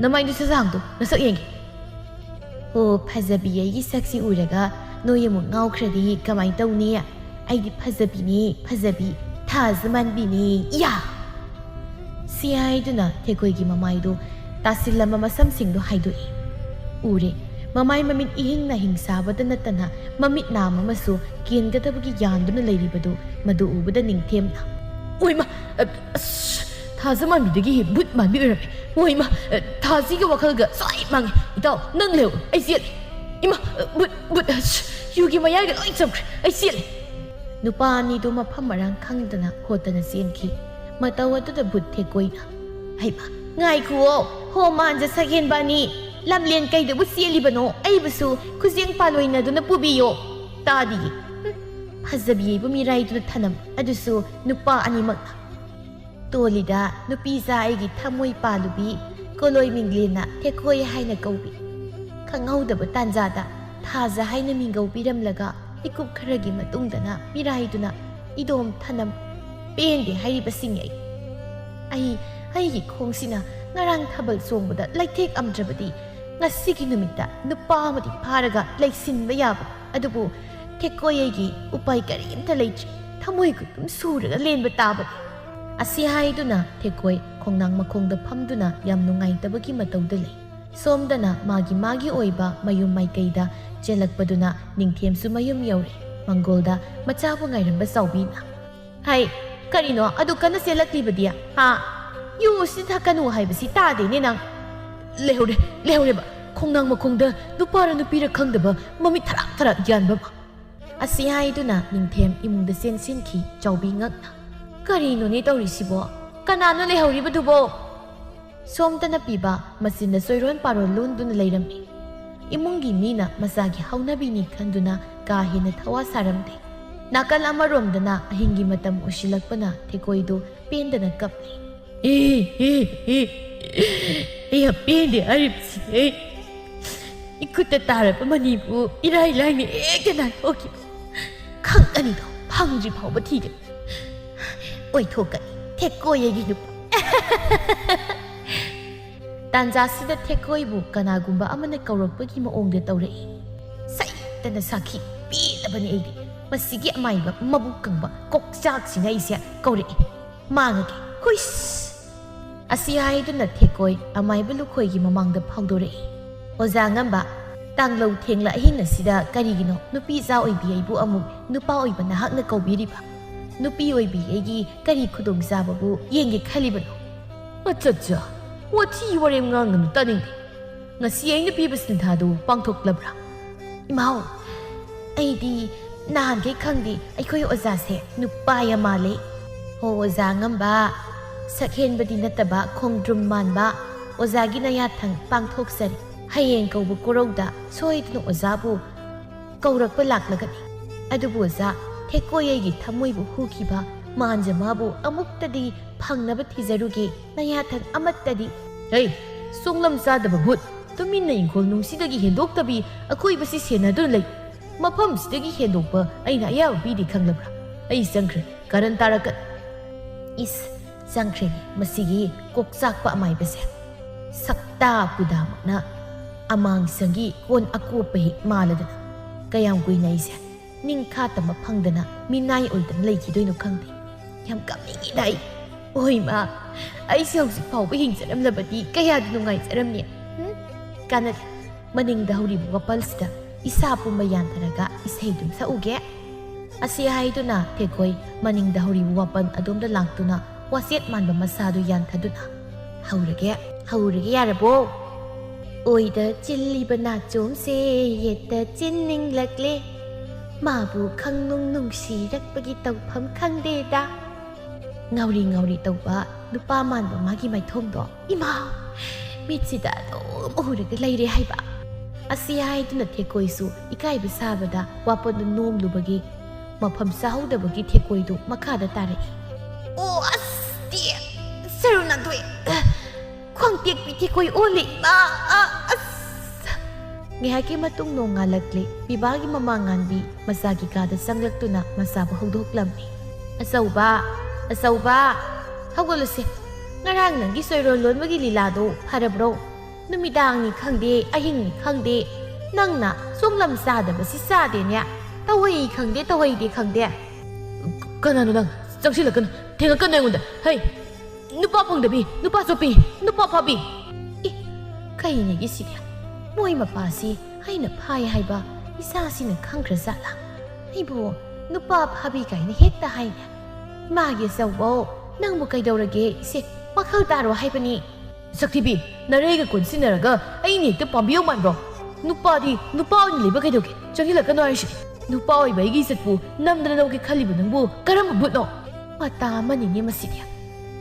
ꯅꯃꯥꯏꯗꯨ ꯁꯠ ꯍꯥꯡꯗꯣ, ꯅꯁꯛ ꯌꯦꯡꯒꯦ꯫" "ꯑꯣ, ꯐꯖꯕꯤ ꯑꯩꯒꯤ ꯁꯛꯁꯤ ꯎꯔꯒ ꯅꯣꯏ ꯑꯃꯨꯛ ꯉꯥꯎꯈ꯭ꯔꯗꯤ ꯀꯃꯥꯏꯅ ꯇꯧꯅꯤ? ꯑꯩꯗꯤ ꯐꯖꯕꯤꯅꯦ, ꯐꯖꯕꯤ, ꯊꯥꯖ ꯃꯥꯟꯕꯤꯅꯦ, ꯏꯌꯥ!" ꯁꯤ ꯍꯥꯏꯗꯨꯅ ꯊꯦꯛꯀꯣꯏꯒꯤ ꯃꯃꯥꯏꯗꯣ ꯇꯥꯁꯤꯜꯂꯝꯕ ꯃꯁꯝꯁꯤꯡꯗꯣ ꯍꯥꯏꯗꯣꯛꯏ꯫ ꯎꯔꯦ, ꯃꯃꯥꯏ ꯃꯃꯤꯠ ꯏꯍꯤꯡ ꯅꯥꯍꯤꯡ ꯁꯥꯕꯗ ꯅꯠꯇꯅ ꯃꯃꯤꯠ ꯅꯥꯝ ꯑꯃꯁꯨ ꯀꯦꯟꯒꯗꯕꯒꯤ ꯌꯥꯟꯗꯨꯅ ꯂꯩꯔꯤꯕꯗꯨ꯫ ꯃꯗꯨ ꯎꯕꯗ ꯅꯤꯡꯊꯦꯝꯅ, "ꯑꯣꯏꯃ! ꯑ, ꯑꯁ, ꯊꯥꯖ ꯃꯥꯟꯕꯤꯗꯒꯤ ꯕꯨꯠ ꯃꯥꯟꯕꯤ ꯑꯣꯏꯔꯝꯃꯦ꯫ ꯑꯣꯏꯃ! ꯑ, ꯊꯥꯖꯤꯒ ꯋꯥꯈꯜꯒ ꯁꯣꯏ ꯃꯥꯡꯉꯦ꯫ ꯏꯇꯥꯎ, ꯅꯪ ꯂꯩꯍꯧꯔꯣ, ꯑꯩ ꯆꯦꯜꯂꯦ꯫ ꯏꯃꯥ! ꯑ, ꯕꯨꯠ, ꯕꯨꯠ! ꯑꯁ, ꯌꯨꯒꯤ ꯃꯌꯥꯏꯒ ꯂꯣꯏ ꯆꯝꯈ꯭ꯔꯦ꯫ ꯑꯩ ꯆꯦꯜꯂꯦ꯫" ꯅꯨꯄꯥ ꯑꯅꯤꯗꯨ ꯃꯐꯝ ꯃꯔꯥꯡ ꯈꯪꯗꯅ ꯍꯣꯠꯇꯅ ꯆꯦꯟꯈꯤ꯫ ꯃꯇꯧ ꯑꯗꯨꯗ ꯕꯨꯠ ꯊꯦꯛꯀꯣꯏꯅ, "ꯍꯩꯃꯥ, ꯉꯥꯏꯈꯨꯑꯣ, ꯍꯣ ꯃꯥꯟꯖ ꯁꯛꯍꯦꯟꯕ ꯑꯅꯤ! ꯂꯝꯂꯦꯟ ꯀꯩꯗꯕꯨ ꯆꯦꯜꯂꯤꯕꯅꯣ? ꯑꯩꯕꯨꯁꯨ ꯈꯨꯖꯦꯡ ꯄꯥꯜꯂꯣꯏꯅꯗꯨꯅ ꯄꯨꯕꯤꯌꯣ꯫" ꯇꯥꯗꯤꯌꯦ꯫ ꯍꯨꯝ, ꯐꯖꯕꯤ ꯑꯩꯕꯨ ꯃꯤꯔꯥꯏꯗꯨꯅ ꯊꯅꯝ, ꯑꯗꯨꯁꯨ ꯅꯨꯄꯥ ꯑꯅꯤꯃꯛꯅ꯫ ꯇꯣꯜꯂꯤꯗ ꯅꯨꯄꯤꯖꯥ ꯑꯩꯒꯤ ꯊꯃꯣꯏ ꯄꯥꯜꯂꯨꯕꯤ ꯀꯣꯂꯣꯏ ꯃꯤꯡꯂꯦꯟꯅ ꯊꯦꯛꯀꯣꯏ ꯍꯥꯏꯅ ꯀꯧꯕꯤ꯫ ꯈꯪꯍꯧꯗꯕ ꯇꯥꯟꯖꯥꯗ ꯊꯥꯖ ꯍꯥꯏꯅ ꯃꯤꯡꯒꯧ ꯄꯤꯔꯝꯂꯒ ꯃꯤꯀꯨꯞ ꯈꯔꯒꯤ ꯃꯇꯨꯡꯗꯅ ꯃꯤꯔꯥꯏꯗꯨꯅ ꯏꯗꯣꯝ ꯊꯅꯝ꯫ ꯄꯦꯟꯗꯦ ꯍꯥꯏꯔꯤꯕꯁꯤꯡ ꯑꯩ꯫ ꯑꯩ, ꯑꯩꯒꯤ ꯈꯣꯡꯁꯤꯅ ꯉꯔꯥꯡ ꯊꯥꯕꯜ ꯆꯣꯡꯕꯗ ꯂꯩꯊꯦꯛꯑꯝꯗ꯭ꯔꯕꯗꯤ ꯉꯁꯤꯒꯤ ꯅꯨꯃꯤꯠꯇ ꯅꯨꯄꯥ ꯑꯃꯗꯤ ꯐꯥꯔꯒ ꯂꯩꯁꯤꯟꯕ ꯌꯥꯕ꯫ ꯑꯗꯨꯕꯨ ꯊꯦꯛꯀꯣꯏ ꯑꯩꯒꯤ ꯎꯄꯥꯏ ꯀꯔꯤꯝꯇ ꯂꯩꯇ꯭ꯔꯦ꯫ ꯊꯃꯣꯏ ꯈꯨꯗꯨꯝ ꯁꯨꯔꯒ ꯂꯦꯟꯕ ꯇꯥꯕꯅꯤ꯫ ꯑꯁꯤ ꯍꯥꯏꯗꯨꯅ ꯊꯦꯛꯀꯣꯏ ꯈꯣꯡꯅꯥꯡ ꯃꯈꯣꯡꯗ ꯐꯝꯗꯨꯅ ꯌꯥꯝ ꯅꯨꯡꯉꯥꯏꯇꯕꯒꯤ ꯃꯇꯧꯗ ꯂꯩ꯫ ꯁꯣꯝꯗꯅ ꯃꯥꯒꯤ ꯃꯥꯒꯤ ꯑꯣꯏꯕ ꯃꯌꯨꯝ ꯃꯥꯏꯀꯩꯗ ꯆꯦꯜꯂꯛꯄꯗꯨꯅ ꯅꯤꯡꯊꯦꯝꯁꯨ ꯃꯌꯨꯝ ꯌꯧꯔꯦ꯫ ꯃꯪꯒꯣꯜꯗ ꯃꯆꯥꯕꯨ ꯉꯥꯏꯔꯝꯕ ꯆꯥꯎꯕꯤꯅ, "ꯍꯩ, ꯀꯔꯤꯅꯣ ꯑꯗꯨ ꯀꯟꯅ ꯆꯦꯜꯂꯛꯂꯤꯕꯗꯤ? ꯍꯥ? ꯌꯨ ꯎꯁꯤꯠ ꯊꯛꯀꯅꯨ ꯍꯥꯏꯕꯁꯤ ꯇꯥꯗꯦꯅꯦ ꯅꯪ?" "ꯂꯩꯍꯧꯔꯦ, ꯂꯩꯍꯧꯔꯦꯕ꯫ ꯈꯣꯡꯅꯥꯡ ꯃꯈꯣꯡꯗ ꯅꯨꯄꯥꯔ ꯅꯨꯄꯤꯔ ꯈꯪꯗꯕ ꯃꯃꯤꯠ ꯊꯔꯥꯛ ꯊꯔꯥꯛ ꯌꯥꯟꯕ ꯑꯃ꯫" ꯑꯁꯤ ꯍꯥꯏꯗꯨꯅ ꯅꯤꯡꯊꯦꯝ ꯏꯃꯨꯡꯗ ꯆꯦꯟꯁꯤꯟꯈꯤ ꯆꯥꯎꯕꯤ ꯉꯛꯅ꯫ "ꯀꯔꯤꯅꯣꯅꯦ ꯇꯧꯔꯤꯁꯤꯕꯣ? ꯀꯅꯥꯅꯣ ꯂꯩꯍꯧꯔꯤꯕꯗꯨꯕꯣ?" ꯁꯣꯝꯗꯅ ꯄꯤꯕ ꯃꯆꯤꯟꯗ ꯆꯣꯏꯔꯣꯟ ꯄꯥꯔꯣꯟ ꯂꯣꯟꯗꯨꯅ ꯂꯩꯔꯝꯃꯤ꯫ ꯏꯃꯨꯡꯒꯤ ꯃꯤꯅ ꯃꯆꯥꯒꯤ ꯍꯧꯅꯕꯤꯅꯤ ꯈꯟꯗꯨꯅ ꯀꯥ ꯍꯦꯟꯅ ꯊꯋꯥ ꯁꯥꯔꯝꯗꯦ꯫ ꯅꯥꯀꯜ ꯑꯃꯔꯣꯝꯗꯅ ꯑꯍꯤꯡꯒꯤ ꯃꯇꯝ ꯑꯣꯏꯁꯤꯜꯂꯛꯄꯅ ꯊꯦꯀꯣꯏꯗꯨ ꯄꯦꯟꯗꯅ ꯀꯞꯂꯤ꯫ "ꯑꯦ, ꯑꯦ, ꯑꯦ, ꯑꯩ ꯌꯥꯝ ꯄꯦꯟꯗꯦ ꯍꯥꯏꯔꯤꯕꯁꯤꯅꯦ꯫ ꯏꯈꯨꯠꯇ ꯇꯥꯔꯕ ꯃꯅꯤꯕꯨ ꯏꯔꯥꯏ ꯂꯥꯏꯅ ꯍꯦꯛꯇ ꯅꯥꯟꯊꯣꯛꯈꯤꯕ꯫ ꯈꯪꯒꯅꯤꯗꯣ, ꯐꯪꯗ꯭ꯔꯤ ꯐꯥꯎꯕ ꯊꯤꯒꯅꯤ꯫ ꯑꯣꯏꯊꯣꯛꯀꯅꯤ, ꯊꯦꯛꯀꯣꯏ ꯑꯩꯒꯤ ꯅꯨꯄꯥ꯫" ꯇꯥꯟꯖꯥꯁꯤꯗ ꯊꯦꯛꯀꯣꯏꯕꯨ ꯀꯅꯥꯒꯨꯝꯕ ꯑꯃꯅ ꯀꯧꯔꯛꯄꯒꯤ ꯃꯑꯣꯡꯗ ꯇꯧꯔꯛꯏ꯫ ꯁꯩꯇꯅ ꯁꯥꯈꯤ ꯄꯦꯜꯂꯕꯅꯤ ꯑꯩꯗꯤ꯫ ꯃꯁꯤꯒꯤ ꯑꯃꯥꯏꯕ ꯃꯕꯨꯛ ꯀꯪꯕ ꯀꯣꯛꯆꯥꯛꯁꯤꯅ ꯑꯩꯁꯦ ꯀꯧꯔꯛꯏ꯫ ꯃꯥꯡꯉꯒꯦ꯫ ꯍꯨꯏꯁ! ꯑꯁꯤ ꯍꯥꯏꯗꯨꯅ ꯊꯦꯛꯀꯣꯏ ꯑꯃꯥꯏꯕ ꯂꯨꯈꯣꯏꯒꯤ ꯃꯃꯥꯡꯗ ꯐꯥꯎꯗꯣꯔꯛꯏ꯫ "ꯑꯣꯖꯥ ꯉꯝꯕ, ꯇꯥꯡꯂꯧ ꯊꯦꯡꯂ ꯑꯍꯤꯡ ꯑꯁꯤꯗ ꯀꯔꯤꯒꯤꯅꯣ ꯅꯨꯄꯤ ꯏꯆꯥ ꯑꯣꯏꯕꯤ ꯑꯩꯕꯨ ꯑꯃꯨꯛ ꯅꯨꯄꯥ ꯑꯣꯏꯕ ꯅꯍꯥꯛꯅ ꯀꯧꯕꯤꯔꯤꯕ? ꯅꯨꯄꯤ ꯑꯣꯏꯕꯤ ꯑꯩꯒꯤ ꯀꯔꯤ ꯈꯨꯗꯣꯡꯆꯥꯕꯕꯨ ꯌꯦꯡꯒꯦ ꯈꯜꯂꯤꯕꯅꯣ?" "ꯑꯆꯠꯆꯥ, ꯋꯥꯊꯤ ꯋꯥꯔꯦꯝ ꯉꯥꯡꯒꯅꯨ, ꯇꯥꯅꯤꯡꯗꯦ꯫ ꯉꯁꯤ ꯑꯩꯅ ꯄꯤꯕ ꯁꯤꯟꯊꯥꯗꯨ ꯄꯥꯡꯊꯣꯛꯂꯕ꯭ꯔꯥ?" "ꯏꯃꯥꯎ, ꯑꯩꯗꯤ ꯅꯍꯥꯟꯈꯩ ꯈꯪꯗꯦ, ꯑꯩꯈꯣꯏ ꯑꯣꯖꯥꯁꯦ ꯅꯨꯄꯥ ꯌꯥꯝ ꯃꯥꯜꯂꯦ꯫" "ꯍꯣ ꯑꯣꯖꯥ ꯑꯉꯝꯕ, ꯁꯛꯍꯦꯟꯕꯗꯤ ꯅꯠꯇꯕ ꯈꯣꯡꯗ꯭ꯔꯨꯝ ꯃꯥꯟꯕ ꯑꯣꯖꯥꯒꯤ ꯅꯌꯥꯊꯪ ꯄꯥꯡꯊꯣꯛꯆꯔꯤ꯫ ꯍꯌꯦꯡ ꯀꯧꯕ ꯀꯣꯔꯧꯗ ꯁꯣꯏꯗꯅ ꯑꯣꯖꯥꯕꯨ ꯀꯧꯔꯛꯄ ꯂꯥꯛꯂꯒꯅꯤ꯫ ꯑꯗꯨꯕꯨ ꯑꯣꯖꯥ, ꯊꯦꯛꯀꯣꯏ ꯑꯩꯒꯤ ꯊꯃꯣꯏꯕꯨ ꯍꯨꯈꯤꯕ ꯃꯥꯟꯖ ꯃꯥꯕꯨ ꯑꯃꯨꯛꯇꯗꯤ ꯐꯪꯅꯕ ꯊꯤꯖꯔꯨꯒꯦ, ꯅꯌꯥꯊꯪ ꯑꯃꯠꯇꯗꯤ꯫ ꯍꯩ, ꯁꯣꯡꯂꯝ ꯆꯥꯗꯕ ꯚꯨꯠ! ꯇꯨꯃꯤꯟꯅ ꯏꯪꯈꯣꯜ ꯅꯨꯡꯁꯤꯗꯒꯤ ꯍꯦꯟꯗꯣꯛꯇꯕꯤ ꯑꯩꯈꯣꯏꯕꯨꯁꯤ ꯁꯦꯟꯅꯗꯨꯅ ꯂꯩ꯫ ꯃꯐꯝꯁꯤꯗꯒꯤ ꯍꯦꯟꯗꯣꯛꯄ ꯑꯩꯅ ꯑꯌꯥꯕ ꯄꯤꯗꯦ, ꯈꯪꯂꯕ꯭ꯔꯥ? ꯑꯩ ꯆꯪꯈ꯭ꯔꯦ, ꯀꯔꯟ ꯇꯥꯔꯛꯀꯅꯨ꯫ ꯏꯁ, ꯆꯪꯈ꯭ꯔꯦꯅꯦ ꯃꯁꯤꯒꯤ ꯀꯣꯛ ꯆꯥꯛꯄ ꯑꯃꯥꯏꯕꯁꯦ꯫ ꯁꯛꯇꯥ ꯄꯨꯗꯥꯃꯛꯅ ꯑꯃꯥꯡꯁꯪꯒꯤ ꯀꯣꯟ ꯑꯀꯣꯞꯄ ꯍꯦꯛ ꯃꯥꯜꯂꯗꯅ꯫ ꯀꯌꯥꯝ ꯀꯨꯏꯅ ꯑꯩꯁꯦ ꯅꯤꯡꯈꯥ ꯇꯝꯕ ꯐꯪꯗꯅ ꯃꯤꯅꯥꯏ ꯑꯣꯏꯗꯅ ꯂꯩꯈꯤꯗꯣꯏꯅꯣ ꯈꯪꯗꯦ꯫ ꯌꯥꯝ ꯀꯞꯅꯤꯡꯉꯤꯗ ꯑꯩ꯫ ꯑꯣꯏ ꯃꯥ, ꯑꯩꯁꯦ ꯍꯧꯖꯤꯛ ꯐꯥꯎꯕ ꯍꯤꯡꯖꯔꯝꯂꯕꯗꯤ ꯀꯌꯥꯗꯤ ꯅꯨꯡꯉꯥꯏꯖꯔꯝꯅꯤ꯫ ꯍꯨꯝ? ꯀꯥꯟꯅꯗꯦ꯫ ꯃꯅꯤꯡꯗ ꯍꯧꯔꯤꯕ ꯋꯥꯄꯜꯁꯤꯗ ꯏꯁꯥ ꯄꯨꯝꯕ ꯌꯥꯟꯊꯔꯒ ꯏꯁꯩꯗꯨꯝ ꯁꯛꯎꯒꯦ꯫ ꯑꯁꯤ ꯍꯥꯏꯗꯨꯅ ꯊꯦꯛꯈꯣꯏ ꯃꯅꯤꯡꯗ ꯍꯧꯔꯤꯕ ꯋꯥꯄꯜ ꯑꯗꯣꯝꯗ ꯂꯥꯛꯇꯨꯅ ꯋꯥꯆꯦꯠ ꯃꯥꯟꯕ ꯃꯁꯥꯗꯨ ꯌꯥꯟꯊꯗꯨꯅ, "ꯍꯧꯔꯒꯦ, ꯍꯧꯔꯒꯦ, ꯌꯥꯔꯕꯣ?" ꯑꯣꯏꯗ ꯆꯤꯜꯂꯤꯕ ꯅꯥꯆꯣꯝꯁꯦ ꯌꯦꯠꯇ ꯆꯤꯟꯅꯤꯡꯂꯛꯂꯦ꯫ ꯃꯥꯕꯨ ꯈꯪꯅꯨꯡ ꯅꯨꯡꯁꯤꯔꯛꯄꯒꯤ ꯇꯧꯐꯝ ꯈꯪꯗꯦꯗ꯫ ꯉꯥꯎꯔꯤ ꯉꯥꯎꯔꯤ ꯇꯧꯕ ꯅꯨꯄꯥ ꯃꯥꯟꯕ ꯃꯥꯒꯤ ꯃꯥꯏꯊꯣꯡꯗꯣ, ꯏꯃꯥ! ꯃꯤꯠꯁꯤꯗ ꯑꯗꯨꯝ ꯎꯔꯒ ꯂꯩꯔꯦ ꯍꯥꯏꯕ꯫ ꯑꯁꯤ ꯍꯥꯏꯗꯨꯅ ꯊꯦꯛꯀꯣꯏꯁꯨ ꯏꯀꯥꯏꯕ ꯁꯥꯕꯗ ꯋꯥꯄꯟꯗꯨ ꯅꯣꯝꯂꯨꯕꯒꯤ ꯃꯐꯝ ꯆꯥꯍꯧꯗꯕꯒꯤ ꯊꯦꯛꯀꯣꯏꯗꯨ ꯃꯈꯥꯗ ꯇꯥꯔꯛꯏ꯫ ꯑꯣ, ꯑꯁ! ꯇꯦ! ꯁꯔꯨ ꯅꯥꯟꯊꯣꯛꯑꯦ! ꯈ꯭ꯋꯥꯡ ꯇꯦꯛꯄꯤ ꯊꯦꯛꯀꯣꯏ ꯑꯣꯜꯂꯦ, ꯏꯃꯥ! ꯑ, ꯑꯁ! ꯉꯥꯏꯍꯥꯛꯀꯤ ꯃꯇꯨꯡ ꯅꯣꯡꯉꯥꯜꯂꯛꯂꯦ꯫ ꯄꯤꯕꯥꯒꯤ ꯃꯃꯥ ꯉꯥꯟꯕꯤ ꯃꯆꯥꯒꯤ ꯀꯥꯗ ꯆꯪꯂꯛꯇꯨꯅ ꯃꯆꯥꯕꯨ ꯍꯧꯗꯣꯛꯂꯝꯃꯤ꯫ "ꯑꯆꯧꯕ, ꯑꯆꯧꯕ, ꯍꯧꯒꯠꯂꯨꯁꯦ꯫ ꯉꯔꯥꯡ ꯅꯪꯒꯤ ꯆꯣꯏꯔꯣꯜ ꯂꯣꯟꯕꯒꯤ ꯂꯤꯂꯥꯗꯣ ꯐꯔꯕ꯭ꯔꯣ? ꯅꯨꯃꯤꯗꯥꯡꯅꯤ ꯈꯪꯗꯦ, ꯑꯍꯤꯡꯅꯤ ꯈꯪꯗꯦ, ꯅꯪꯅ ꯁꯣꯡꯂꯝ ꯆꯥꯗꯕꯁꯤ ꯆꯥꯗꯦꯅꯦ꯫ ꯇꯧꯍꯩ ꯈꯪꯗꯦ, ꯇꯧꯍꯩꯗꯦ ꯈꯪꯗꯦ꯫" "ꯀꯅꯥꯅꯣ ꯅꯪ? ꯆꯪꯁꯤꯜꯂꯛꯀꯅꯨ, ꯊꯦꯡꯉꯛꯀꯅꯨ ꯑꯩꯉꯣꯟꯗ꯫ ꯍꯩ! ꯅꯨꯄꯥ ꯐꯪꯗꯕꯤ, ꯅꯨꯄꯥ ꯆꯣꯞꯄꯤ, ꯅꯨꯄꯥ ꯐꯥꯕꯤ!" ꯑꯦ, ꯀꯩꯅꯦꯒꯦ ꯁꯤꯗꯤ? ꯃꯣꯏ ꯃꯄꯥꯁꯤ ꯑꯩꯅ ꯐꯥꯏ ꯍꯥꯏꯕ ꯏꯆꯥꯁꯤꯅ ꯈꯪꯈ꯭ꯔ ꯖꯥꯠꯂꯥ? ꯑꯩꯕꯨ ꯅꯨꯄꯥ ꯐꯥꯕꯤ ꯀꯥꯏꯅ ꯍꯦꯛꯇ ꯍꯥꯏꯅꯦ꯫ ꯏꯃꯥꯒꯤ ꯑꯆꯧꯕꯧ, ꯅꯪꯕꯨ ꯀꯩꯗꯧꯔꯒꯦ? ꯏꯆꯦ, ꯋꯥꯈꯜ ꯇꯥꯔꯣ ꯍꯥꯏꯕꯅꯤ꯫ ꯁꯛꯊꯤꯕꯤ, ꯅꯔꯩꯒ ꯀꯣꯟꯁꯤꯟꯅꯔꯒ ꯑꯩꯅ ꯍꯦꯛꯇ ꯄꯥꯝꯕꯤꯌꯣ ꯃꯥꯟꯕ꯭ꯔꯣ? ꯅꯨꯄꯥꯗꯤ ꯅꯨꯄꯥ ꯑꯣꯏꯅ ꯂꯩꯕ ꯀꯩꯗꯧꯒꯦ? ꯆꯪꯁꯤꯜꯂꯛꯀꯅꯣ ꯍꯥꯏꯔꯤꯁꯤꯗꯤ꯫ ꯅꯨꯄꯥ ꯑꯣꯏꯕ ꯑꯩꯒꯤ ꯏꯖꯠꯄꯨ ꯅꯝꯗꯅ ꯂꯧꯒꯦ ꯈꯜꯂꯤꯕ ꯅꯪꯕꯨ ꯀꯔꯝꯕ ꯚꯨꯠꯅꯣ? ꯃꯇꯥ ꯑꯃꯅꯤꯅꯦ ꯃꯁꯤꯗꯤ꯫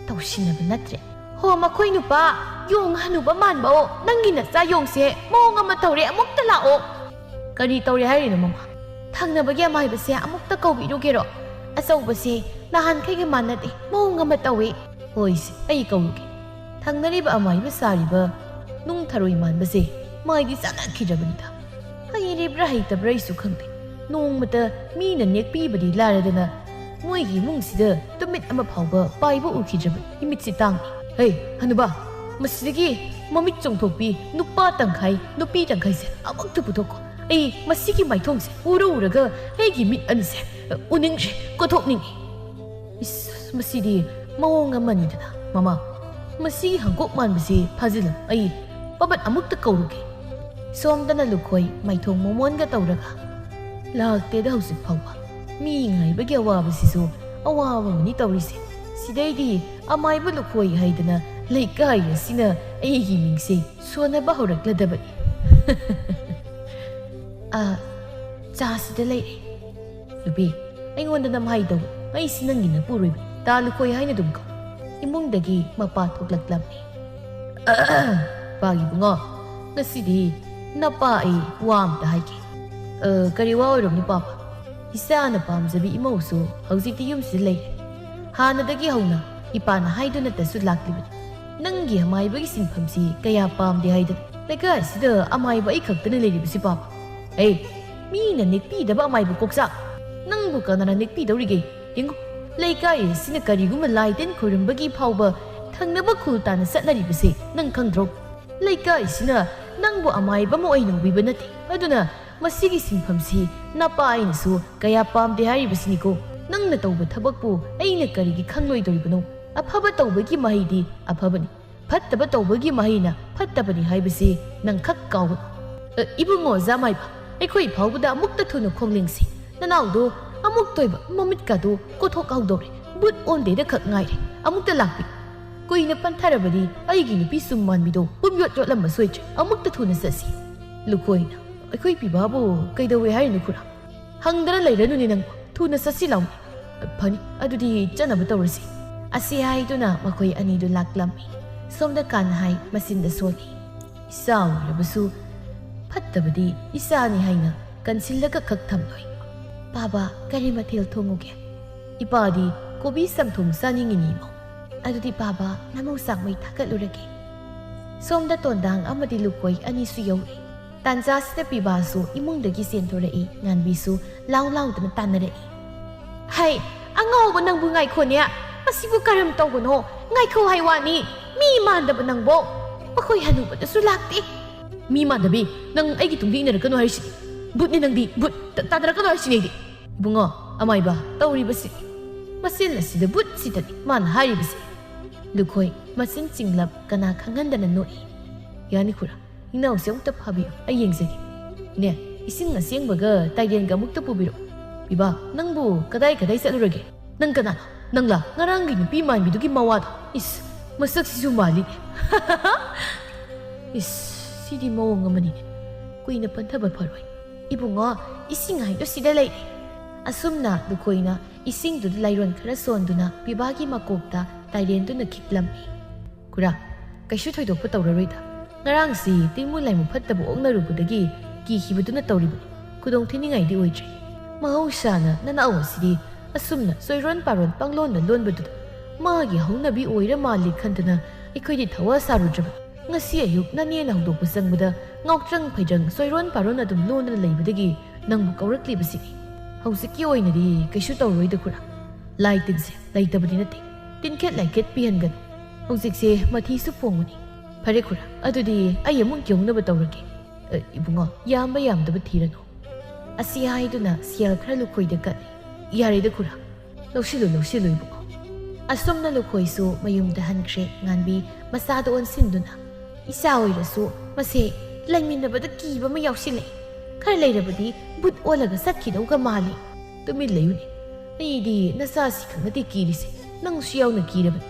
ꯇꯧꯁꯤꯟꯅꯕ ꯅꯠꯇ꯭ꯔꯦ꯫ ꯍꯣ, ꯃꯈꯣꯏ ꯅꯨꯄꯥ, ꯌꯣꯡ ꯍꯅꯨꯕ ꯃꯥꯟꯕꯑꯣ, ꯅꯪꯒꯤ ꯅꯆꯥ ꯌꯣꯡꯁꯦ ꯃꯑꯣꯡ ꯑꯃ ꯇꯧꯔꯦ, ꯑꯃꯨꯛꯇ ꯂꯥꯛꯑꯣ꯫ ꯀꯔꯤ ꯇꯧꯔꯦ ꯍꯥꯏꯔꯤꯅꯣ, ꯃꯃꯥ? ꯊꯪꯅꯕꯒꯤ ꯑꯃꯥꯏꯕꯁꯦ ꯑꯃꯨꯛꯇ ꯀꯧꯕꯤꯔꯨꯒꯦꯔꯣ? ꯑꯆꯧꯕꯁꯦ ꯅꯍꯥꯟꯈꯩꯒ ꯃꯥꯟꯅꯗꯦ, ꯃꯑꯣꯡ ꯑꯃ ꯇꯧꯏ꯫ ꯍꯣꯏꯁꯦ, ꯑꯩ ꯀꯧꯔꯨꯒꯦ꯫ ꯊꯪꯅꯔꯤꯕ ꯑꯃꯥꯏꯕ ꯁꯥꯔꯤꯕ ꯅꯨꯡ ꯊꯔꯣꯏ ꯃꯥꯟꯕꯁꯦ ꯃꯥꯏꯗꯤ ꯆꯥꯟꯅꯈꯤꯗ꯭ꯔꯕꯅꯤꯗ꯫ ꯍꯩꯔꯤꯕ꯭ꯔꯥ ꯍꯩꯇꯕ꯭ꯔꯥ ꯑꯩꯁꯨ ꯈꯪꯗꯦ, ꯅꯣꯡꯃꯇ ꯃꯤꯅ ꯅꯦꯛꯄꯤꯕꯗꯤ ꯂꯥꯏꯔꯗꯅ ꯃꯣꯏꯒꯤ ꯏꯃꯨꯡꯁꯤꯗ ꯇꯨꯃꯤꯠ ꯑꯃ ꯐꯥꯎꯕ ꯄꯥꯏꯕ ꯎꯈꯤꯗ꯭ꯔꯕꯅꯤ꯫ ꯏꯃꯤꯠꯁꯤ ꯇꯥꯡꯉꯤ꯫ ꯍꯦ, ꯍꯅꯨꯕꯥ, ꯃꯁꯤꯗꯒꯤ ꯃꯃꯤꯠ ꯆꯣꯡꯊꯣꯛꯄꯤ ꯅꯨꯄꯥ ꯇꯪꯈꯥꯏ ꯅꯨꯄꯤ ꯇꯪꯈꯥꯏꯁꯦ ꯑꯃꯨꯛꯇ ꯄꯨꯊꯣꯛꯈꯣ꯫ ꯑꯩ ꯃꯁꯤꯒꯤ ꯃꯥꯏꯊꯣꯡꯁꯦ ꯎꯔ ꯎꯔꯒ ꯑꯩꯒꯤ ꯃꯤꯠ ꯑꯅꯤꯁꯦ ꯎꯅꯤꯡꯗ꯭ꯔꯦ, ꯀꯣꯊꯣꯛꯅꯤꯡꯉꯤ꯫ ꯏꯁ, ꯃꯁꯤꯗꯤ ꯃꯑꯣꯡ ꯑꯃꯅꯤꯗꯅ, ꯃꯃꯥ꯫ ꯃꯁꯤꯒꯤ ꯍꯪꯀꯣꯛ ꯃꯥꯟꯕꯁꯤ ꯐꯥꯖꯤꯜꯂꯨ, ꯑꯩ ꯄꯥꯕꯠ ꯑꯃꯨꯛꯇ ꯀꯧꯔꯨꯒꯦ꯫ ꯁꯣꯝꯗꯅ ꯂꯨꯈꯣꯏ ꯃꯥꯏꯊꯣꯡ ꯃꯣꯃꯣꯟꯒ ꯇꯧꯔꯒ, ꯂꯥꯛꯇꯦꯗ ꯍꯧꯖꯤꯛ ꯐꯥꯎꯕ꯫ ꯃꯤ ꯉꯥꯏꯕꯒꯤ ꯑꯋꯥꯕꯁꯤꯁꯨ ꯑꯋꯥꯕ ꯑꯃꯅꯤ ꯇꯧꯔꯤꯁꯦ꯫ ꯁꯤꯗꯩꯗꯤ ꯑꯃꯥꯏꯕ ꯂꯨꯈꯣꯏ ꯍꯥꯏꯗꯅ ꯂꯩꯀꯥꯏ ꯑꯁꯤꯅ ꯑꯩꯒꯤ ꯃꯤꯡꯁꯦ ꯁꯣꯟꯅꯕ ꯍꯧꯔꯛꯂꯗꯕꯅꯤ꯫ ꯑ, ꯆꯥꯁꯤꯗ ꯂꯩꯔꯦ꯫ ꯅꯨꯄꯤ, ꯑꯩꯉꯣꯟꯗ ꯅꯝꯍꯥꯏ ꯇꯧ꯫ ꯑꯩꯁꯤ ꯅꯪꯒꯤ ꯅꯄꯨꯔꯣꯏꯕꯅꯤ꯫ ꯇꯥ ꯂꯨꯈꯣꯏ ꯍꯥꯏꯅ ꯑꯗꯨꯝ ꯀꯧ꯫ ꯏꯃꯨꯡꯗꯒꯤ ꯃꯄꯥ ꯊꯣꯛꯂꯛꯂꯝꯃꯤ꯫ ꯄꯥꯒꯤ ꯏꯕꯨꯡꯉꯣ, ꯉꯁꯤꯗꯤ ꯅꯄꯥ ꯑꯩ ꯋꯥ ꯑꯝꯇ ꯍꯥꯏꯒꯦ꯫ "ꯑ, ꯀꯔꯤ ꯋꯥ ꯑꯣꯏꯔꯝꯅꯤ ꯄꯥꯕ? ꯏꯆꯥꯅ ꯄꯥꯝꯖꯕꯤ ꯏꯃꯧꯁꯨ ꯍꯧꯖꯤꯛꯇꯤ ꯌꯨꯝꯁꯤꯗ ꯂꯩꯔꯦ꯫ ꯍꯥꯟꯅꯗꯒꯤ ꯍꯧꯅ ꯏꯄꯥꯅ ꯍꯥꯏꯗꯨꯅꯇꯁꯨ ꯂꯥꯛꯂꯤꯕꯅꯤ꯫ ꯅꯪꯒꯤ ꯑꯃꯥꯏꯕꯒꯤ ꯁꯤꯟꯐꯝꯁꯤ ꯀꯌꯥ ꯄꯥꯝꯗꯦ ꯍꯥꯏꯗꯅ꯫ ꯂꯩꯀꯥꯏꯁꯤꯗ ꯑꯃꯥꯏꯕ ꯑꯩ ꯈꯛꯇꯅ ꯂꯩꯔꯤꯕꯁꯤ ꯄꯥꯕ꯫ ꯑꯦ, ꯃꯤꯅ ꯅꯦꯛꯄꯤꯗꯕ ꯑꯃꯥꯏꯕ ꯀꯣꯛꯆꯥꯛ꯫ ꯅꯪꯕꯨ ꯀꯅꯥꯅ ꯅꯦꯛꯄꯤꯗꯧꯔꯤꯒꯦ? ꯌꯦꯡꯉꯨ, ꯂꯩꯀꯥꯏ ꯑꯁꯤꯅ ꯀꯔꯤꯒꯨꯝꯕ ꯂꯥꯏ ꯇꯤꯟ ꯈꯣꯏꯔꯝꯕꯒꯤ ꯐꯥꯎꯕ ꯊꯪꯅꯕ ꯈꯨꯜ ꯇꯥꯟꯅ ꯆꯠꯅꯔꯤꯕꯁꯦ ꯅꯪ ꯈꯪꯗ꯭ꯔꯣ? ꯂꯩꯀꯥꯏꯁꯤꯅ ꯅꯪꯕꯨ ꯑꯃꯥꯏꯕ ꯑꯃ ꯑꯣꯏꯅ ꯎꯕꯤꯕ ꯅꯠꯇꯦ꯫ ꯑꯗꯨꯅ ꯃꯁꯤꯒꯤ ꯁꯤꯟꯐꯝꯁꯤ ꯅꯄꯥ ꯑꯩꯅꯁꯨ ꯀꯌꯥ ꯄꯥꯝꯗꯦ ꯍꯥꯏꯔꯤꯕꯁꯤꯅꯤꯀꯣ꯫ ꯅꯪꯅ ꯇꯧꯕ ꯊꯕꯛꯄꯨ ꯑꯩꯅ ꯀꯔꯤꯒꯤ ꯈꯪꯂꯣꯏꯗꯧꯔꯤꯕꯅꯣ? ꯑꯐꯕ ꯇꯧꯕꯒꯤ ꯃꯍꯩꯗꯤ ꯑꯐꯕꯅꯤ, ꯐꯠꯇꯕ ꯇꯧꯕꯒꯤ ꯃꯍꯩꯅ ꯐꯠꯇꯕꯅꯤ ꯍꯥꯏꯕꯁꯤ ꯅꯪ ꯈꯛ ꯀꯥꯎꯒꯅꯨ꯫ ꯑ, ꯏꯕꯨꯡꯉꯣ ꯖꯥꯃꯥꯏꯕ, ꯑꯩꯈꯣꯏ ꯐꯥꯎꯕꯗ ꯑꯃꯨꯛꯇ ꯊꯨꯅ ꯈꯣꯡꯂꯦꯡꯁꯤ꯫ ꯅꯅꯥꯎꯗꯣ ꯑꯃꯨꯛꯇ ꯑꯣꯏꯕ ꯃꯃꯤꯠꯀꯥꯗꯣ ꯀꯣꯊꯣꯛ ꯍꯧꯗꯧꯔꯦ꯫ ꯕꯨꯠ ꯑꯣꯟꯗꯦꯗ ꯈꯛ ꯉꯥꯏꯔꯦ꯫ ꯑꯃꯨꯛꯇ ꯂꯥꯛꯄꯤ꯫ ꯀꯨꯏꯅ ꯄꯟꯊꯔꯕꯗꯤ ꯑꯩꯒꯤ ꯅꯨꯄꯤ ꯁꯨꯝ ꯃꯥꯟꯕꯤꯗꯣ ꯄꯨꯝꯌꯣꯠ ꯌꯣꯠꯂꯝꯕ ꯁꯣꯏꯗ꯭ꯔꯦ꯫ ꯑꯃꯨꯛꯇ ꯊꯨꯅ ꯆꯠꯁꯤ꯫ ꯂꯨꯈꯣꯏꯅ, "ꯑꯩꯈꯣꯏ ꯄꯤꯕꯥꯕꯨ ꯀꯩꯗꯧꯋꯦ ꯍꯥꯏꯔꯤꯅꯣ ꯈꯨꯔꯥ? ꯍꯪꯗꯅ ꯂꯩꯔꯅꯨꯅꯦ ꯅꯪꯕꯨ꯫ ꯊꯨꯅ ꯆꯠꯁꯤ ꯂꯥꯎꯅꯦ꯫" "ꯐꯅꯤ, ꯑꯗꯨꯗꯤ ꯆꯠꯅꯕ ꯇꯧꯔꯁꯤ꯫" ꯑꯁꯤ ꯍꯥꯏꯗꯨꯅ ꯃꯈꯣꯏ ꯑꯅꯤꯗꯨ ꯂꯥꯛꯂꯝꯃꯤ꯫ ꯁꯣꯝꯗ ꯀꯥꯟꯍꯥꯏ ꯃꯆꯤꯟꯗ ꯁꯣꯜꯂꯤ꯫ ꯏꯆꯥ ꯑꯣꯏꯔꯕꯁꯨ ꯐꯠꯇꯕꯗꯤ ꯏꯆꯥꯅꯤ ꯍꯥꯏꯅ ꯀꯟꯁꯤꯜꯂꯒ ꯈꯛ ꯊꯝꯂꯣꯏ꯫ "ꯄꯥꯕ, ꯀꯔꯤ ꯃꯊꯦꯜ ꯊꯣꯡꯉꯨꯒꯦ?" "ꯏꯄꯥꯗꯤ ꯀꯣꯕꯤ ꯆꯝꯊꯣꯡ ꯆꯥꯅꯤꯡꯉꯤꯅꯤ, ꯏꯃꯧ꯫ ꯑꯗꯨꯗꯤ ꯄꯥꯕ, ꯅꯃꯧ ꯆꯥꯛꯃꯩ ꯊꯥꯒꯠꯂꯨꯔꯒꯦ꯫" ꯁꯣꯝꯗ ꯇꯣꯟꯗꯥꯡ ꯑꯃꯗꯤ ꯂꯨꯀꯣꯏ ꯑꯅꯤꯁꯨ ꯌꯧꯔꯦ꯫ ꯇꯥꯟꯖꯥꯁꯤꯗ ꯄꯤꯕꯥꯁꯨ ꯏꯃꯨꯡꯗꯒꯤ ꯆꯦꯟꯊꯣꯔꯛꯏ꯫ ꯉꯥꯟꯕꯤꯁꯨ ꯂꯥꯎ ꯂꯥꯎꯗꯅ ꯇꯥꯟꯅꯔꯛꯏ꯫ "ꯍꯩ, ꯑꯉꯥꯎꯕ ꯅꯪꯕꯨ ꯉꯥꯏꯈꯣꯅꯦ꯫ ꯃꯁꯤꯕꯨ ꯀꯔꯝ ꯇꯧꯕꯅꯣ? ꯉꯥꯏꯈꯣ ꯍꯥꯏ ꯋꯥꯅꯤ꯫ ꯃꯤ ꯃꯥꯟꯗꯕ ꯅꯪꯕꯣ꯫ ꯃꯈꯣꯏ ꯍꯅꯨꯕꯗꯁꯨ ꯂꯥꯛꯇꯦ꯫" "ꯃꯤ ꯃꯥꯟꯗꯕꯤ, ꯅꯪ ꯑꯩꯒꯤ ꯇꯨꯡꯗ ꯏꯟꯅꯔꯛꯀꯅꯨ ꯍꯥꯏꯔꯤꯁꯤꯗꯤ꯫ ꯚꯨꯠꯅꯤ ꯅꯪꯗꯤ, ꯚꯨꯠ꯫ ꯇ-, ꯇꯥꯟꯅꯔꯛꯀꯅꯨ ꯍꯥꯏꯔꯤꯁꯤꯅꯤ ꯑꯩꯗꯤ꯫" "ꯏꯕꯨꯡꯉꯣ, ꯑꯃꯥꯏꯕ, ꯇꯧꯔꯤꯕꯁꯤ꯫ ꯃꯆꯤꯟ ꯑꯁꯤꯗ ꯚꯨꯠꯁꯤꯗꯅꯤ ꯃꯥꯅ ꯍꯥꯏꯔꯤꯕꯁꯤ꯫" ꯂꯨꯈꯣꯏ ꯃꯆꯤꯟ ꯆꯤꯡꯂꯞ ꯀꯅꯥ ꯈꯪꯍꯟꯗꯅ ꯅꯣꯛꯏ꯫ "ꯌꯥꯅꯤ ꯈꯨꯔꯥ, ꯏꯅꯥꯎꯁꯦ ꯑꯃꯨꯛꯇ ꯐꯥꯕꯤꯌꯨ, ꯑꯩ ꯌꯦꯡꯖꯒꯦ꯫ ꯏꯅꯦ, ꯏꯁꯤꯡ ꯑꯁꯦꯡꯕꯒ ꯇꯥꯏꯔꯦꯟꯒ ꯑꯃꯨꯛꯇ ꯄꯨꯕꯤꯔꯛꯎ꯫ ꯄꯤꯕꯥ, ꯅꯪꯕꯨ ꯀꯗꯥꯏ ꯀꯗꯥꯏ ꯆꯠꯂꯨꯔꯒꯦ?" "ꯅꯪ ꯀꯅꯥꯅꯣ? ꯅꯪꯂꯥ ꯉꯔꯥꯡꯒꯤ ꯅꯨꯄꯤ ꯃꯥꯟꯕꯤꯗꯨꯒꯤ ꯃꯋꯥꯗꯣ? ꯏꯁ, ꯃꯁꯛꯁꯤꯁꯨ ꯃꯥꯜꯂꯤꯅꯦ꯫" "ꯏꯁ, ꯁꯤꯗꯤ ꯃꯑꯣꯡ ꯑꯃꯅꯤꯅꯦ꯫ ꯀꯨꯏꯅ ꯄꯟꯊꯕ ꯐꯔꯣꯏ꯫" "ꯏꯕꯨꯡꯉꯣ, ꯏꯁꯤꯡ ꯍꯥꯏꯗꯣ ꯁꯤꯗ ꯂꯩꯔꯦ꯫" ꯑꯁꯨꯝꯅ ꯂꯨꯈꯣꯏꯅ ꯏꯁꯤꯡꯗꯨꯗ ꯂꯥꯏꯔꯣꯟ ꯈꯔ ꯁꯣꯟꯗꯨꯅ ꯄꯤꯕꯥꯒꯤ ꯃꯀꯣꯛꯇ ꯇꯥꯏꯔꯦꯟꯗꯨꯅ ꯈꯤꯛꯂꯝꯃꯤ꯫ "ꯈꯨꯔꯥ, ꯀꯩꯁꯨ ꯊꯣꯏꯗꯣꯛꯄ ꯇꯧꯔꯔꯣꯏꯗ꯫ ꯉꯔꯥꯡꯁꯤ ꯇꯤꯡꯃꯨ ꯂꯥꯏꯃꯨ ꯐꯠꯇꯕ ꯑꯣꯛꯅꯔꯨꯕꯗꯒꯤ ꯀꯤꯈꯤꯕꯗꯨꯅ ꯇꯧꯔꯤꯕꯅꯤ꯫ ꯈꯨꯗꯣꯡ ꯊꯤꯅꯤꯡꯉꯥꯏꯗꯤ ꯑꯣꯏꯗ꯭ꯔꯦ꯫ ꯃꯍꯧꯁꯥꯅ ꯅꯅꯥꯎ ꯑꯁꯤꯗꯤ ꯑꯁꯨꯝꯅ ꯆꯣꯏꯔꯣꯟ ꯄꯥꯔꯣꯟ ꯄꯪꯂꯣꯟꯗ ꯂꯣꯟꯕꯗꯨꯗ ꯃꯥꯒꯤ ꯍꯧꯅꯕꯤ ꯑꯣꯏꯔ ꯃꯥꯜꯂꯦ ꯈꯟꯗꯅ ꯑꯩꯈꯣꯏꯗꯤ ꯊꯋꯥ ꯁꯥꯔꯨꯗ꯭ꯔꯕꯅꯤ꯫ ꯉꯁꯤ ꯑꯌꯨꯛ ꯅꯅꯦꯅ ꯍꯧꯗꯣꯛꯄ ꯆꯪꯕꯗ ꯉꯥꯎꯇ꯭ꯔꯪ ꯐꯩꯗ꯭ꯔꯪ ꯆꯣꯏꯔꯣꯟ ꯄꯥꯔꯣꯟ ꯑꯗꯨꯝ ꯂꯣꯟꯗꯨꯅ ꯂꯩꯕꯗꯒꯤ ꯅꯪꯕꯨ ꯀꯧꯔꯛꯂꯤꯕꯁꯤꯅꯤ꯫ ꯍꯧꯖꯤꯛꯀꯤ ꯑꯣꯏꯅꯗꯤ ꯀꯩꯁꯨ ꯇꯧꯔꯣꯏꯗ ꯈꯨꯔꯥ꯫ ꯂꯥꯏ ꯇꯤꯟꯁꯦ ꯂꯩꯇꯕꯗꯤ ꯅꯠꯇꯦ꯫ ꯇꯤꯟꯈꯦꯠ ꯂꯥꯏꯈꯦꯠ ꯄꯤꯍꯟꯒꯅꯨ꯫ ꯍꯧꯖꯤꯛꯁꯦ ꯃꯊꯤꯁꯨ ꯐꯣꯡꯕꯅꯤ꯫ ꯐꯔꯦ ꯈꯨꯔꯥ, ꯑꯗꯨꯗꯤ ꯑꯩ ꯑꯃꯨꯛ ꯌꯧꯅꯕ ꯇꯧꯔꯒꯦ꯫ ꯑ, ꯏꯕꯨꯡꯉꯣ, ꯌꯥꯝꯕ ꯌꯥꯝꯗꯕ ꯊꯤꯔꯅꯨ꯫" ꯑꯁꯤ ꯍꯥꯏꯗꯨꯅ ꯁꯦꯜ ꯈꯔ ꯂꯨꯈꯣꯏꯗ ꯀꯠꯂꯤ꯫ "ꯌꯥꯔꯦꯗ ꯈꯨꯔꯥ, ꯂꯧꯁꯤꯜꯂꯨ, ꯂꯧꯁꯤꯜꯂꯨ ꯏꯕꯨꯡꯉꯣ꯫" ꯑꯁꯨꯝꯅ ꯂꯨꯈꯣꯏꯁꯨ ꯃꯌꯨꯝꯗ ꯍꯟꯈ꯭ꯔꯦ꯫ ꯉꯥꯟꯕꯤ ꯃꯆꯥꯗ ꯑꯣꯟꯁꯤꯟꯗꯨꯅ, "ꯏꯆꯥ ꯑꯣꯏꯔꯁꯨ ꯃꯁꯦ ꯂꯩꯃꯤꯟꯅꯕꯗ ꯀꯤꯕ ꯑꯃ ꯌꯥꯎꯁꯤꯜꯂꯛꯏ꯫ ꯈꯔ ꯂꯩꯔꯕꯗꯤ ꯚꯨꯠ ꯑꯣꯜꯂꯒ ꯆꯠꯈꯤꯗꯧꯒ ꯃꯥꯜꯂꯤ꯫" "ꯇꯨꯃꯤꯟ ꯂꯩꯌꯨꯅꯦ꯫ ꯑꯩꯗꯤ ꯅꯆꯥꯁꯤ ꯈꯛ ꯅꯠꯇꯦ ꯀꯤꯔꯤꯁꯦ, ꯅꯪꯁꯨ ꯌꯥꯎꯅ ꯀꯤꯔꯕꯅꯤ꯫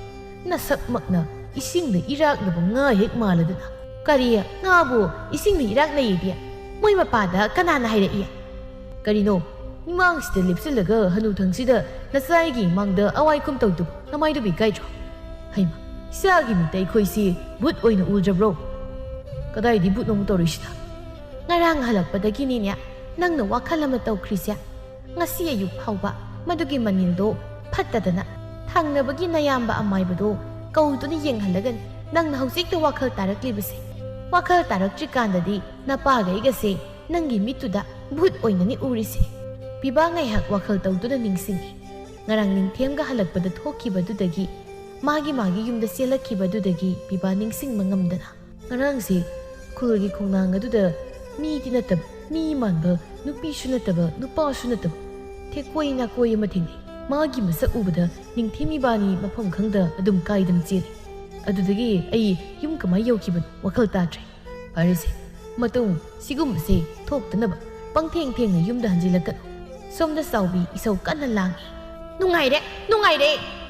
ꯅꯁꯛꯃꯛꯅ ꯏꯁꯤꯡꯗ ꯏꯔꯥꯛꯅꯕ ꯉꯥ ꯍꯦꯛ ꯃꯥꯜꯂꯗꯅ꯫" "ꯀꯔꯤ? ꯉꯥꯕꯨ ꯏꯁꯤꯡꯗ ꯏꯔꯥꯛꯅꯩꯌꯦꯗꯤ? ꯃꯣꯏ ꯃꯄꯥꯗ ꯀꯅꯥꯅ ꯍꯥꯏꯔꯛꯏ?" "ꯀꯔꯤꯅꯣ? ꯏꯃꯥꯡꯁꯤꯗ ꯂꯦꯞꯁꯤꯜꯂꯒ ꯍꯅꯨꯊꯪꯁꯤꯗ ꯅꯆꯥ ꯑꯩꯒꯤ ꯏꯃꯥꯡꯗ ꯑꯋꯥꯏ ꯈꯨꯝ ꯇꯧꯗꯨꯕꯨ ꯅꯃꯥꯏꯗꯨꯕꯨ ꯏꯀꯥꯏꯗ꯭ꯔꯣ? ꯍꯩꯃ, ꯏꯆꯥꯒꯤ ꯃꯤꯠꯇ ꯑꯩꯈꯣꯏꯁꯤ ꯚꯨꯠ ꯑꯣꯏꯅ ꯎꯗ꯭ꯔꯕ꯭ꯔꯣ?" "ꯀꯗꯥꯏꯗꯤ ꯚꯨꯠꯅꯣ ꯑꯃꯨꯛ ꯇꯧꯔꯤꯁꯤꯅ?" "ꯉꯔꯥꯡ ꯍꯜꯂꯛꯄꯗꯒꯤꯅꯤꯅꯦ ꯅꯪꯅ ꯋꯥꯈꯜ ꯑꯃ ꯇꯧꯈ꯭ꯔꯤꯁꯦ꯫ ꯉꯁꯤ ꯑꯌꯨꯛ ꯐꯥꯎꯕ ꯃꯗꯨꯒꯤ ꯃꯅꯤꯜꯗꯣ ꯐꯠꯇꯗꯅ ꯊꯪꯅꯕꯒꯤ ꯅꯌꯥꯝꯕ ꯑꯃꯥꯏꯕꯗꯣ ꯀꯧꯗꯨꯅ ꯌꯦꯡꯍꯜꯂꯒꯅꯤ ꯅꯪꯅ ꯍꯧꯖꯤꯛꯇ ꯋꯥꯈꯜ ꯇꯥꯔꯛꯂꯤꯕꯁꯦ꯫ ꯋꯥꯈꯜ ꯇꯥꯔꯛꯇ꯭ꯔꯤꯀꯥꯟꯗꯗꯤ ꯅꯄꯥꯒ ꯑꯩꯒꯁꯦ ꯅꯪꯒꯤ ꯃꯤꯠꯇꯨꯗ ꯚꯨꯠ ꯑꯣꯏꯅꯅꯤ ꯎꯔꯤꯁꯦ꯫ ꯄꯤꯕꯥ ꯉꯥꯏꯍꯥꯛ ꯋꯥꯈꯜ ꯇꯧꯗꯨꯅ ꯅꯤꯡꯁꯤꯡꯉꯤ꯫ ꯉꯔꯥꯡ ꯅꯤꯡꯊꯦꯝꯒ ꯍꯜꯂꯛꯄꯗ ꯊꯣꯛꯈꯤꯕꯗꯨꯗꯒꯤ, ꯃꯥꯒꯤ ꯃꯥꯒꯤ ꯌꯨꯝꯗ ꯆꯦꯜꯂꯛꯈꯤꯕꯗꯨꯗꯒꯤ ꯄꯤꯕꯥ ꯅꯤꯡꯁꯤꯡꯕ ꯉꯝꯗꯅ, ꯉꯔꯥꯡꯁꯦ ꯈꯨꯜꯒꯤ ꯈꯣꯡꯅꯥꯡ ꯑꯗꯨꯗ ꯃꯤꯗꯤ ꯅꯠꯇꯕ, ꯃꯤ ꯃꯥꯟꯕ, ꯅꯨꯄꯤꯁꯨ ꯅꯠꯇꯕ, ꯅꯨꯄꯥꯁꯨ ꯅꯠꯇꯕ, ꯊꯦꯛꯀꯣꯏ ꯅꯥꯀꯣꯏ ꯑꯃ ꯊꯦꯡꯅꯩ꯫ ꯃꯥꯒꯤ ꯃꯁꯛ ꯎꯕꯗ ꯅꯤꯡꯊꯦꯝ ꯏꯕꯥꯅꯤ ꯃꯐꯝ ꯈꯪꯗ ꯑꯗꯨꯝ ꯀꯥꯏꯗꯅ ꯆꯦꯜꯂꯤ꯫ ꯑꯗꯨꯗꯒꯤ ꯑꯩ ꯌꯨꯝ ꯀꯃꯥꯏ ꯌꯧꯈꯤꯕꯅꯣ ꯋꯥꯈꯜ ꯇꯥꯗ꯭ꯔꯦ꯫ ꯐꯔꯦꯁꯦ, ꯃꯇꯨꯡ ꯁꯤꯒꯨꯝꯕꯁꯦ ꯊꯣꯛꯇꯅꯕ ꯄꯪꯊꯦꯡ ꯊꯦꯡꯅ ꯌꯨꯝꯗ ꯍꯟꯖꯤꯜꯂꯛꯀꯅꯨ꯫ ꯁꯣꯝꯗ ꯆꯥꯎꯕꯤ ꯏꯁꯧ ꯀꯟꯅ ꯂꯥꯡꯉꯤ꯫ "ꯅꯨꯡꯉꯥꯏꯔꯦ, ꯅꯨꯡꯉꯥꯏꯔꯦ꯫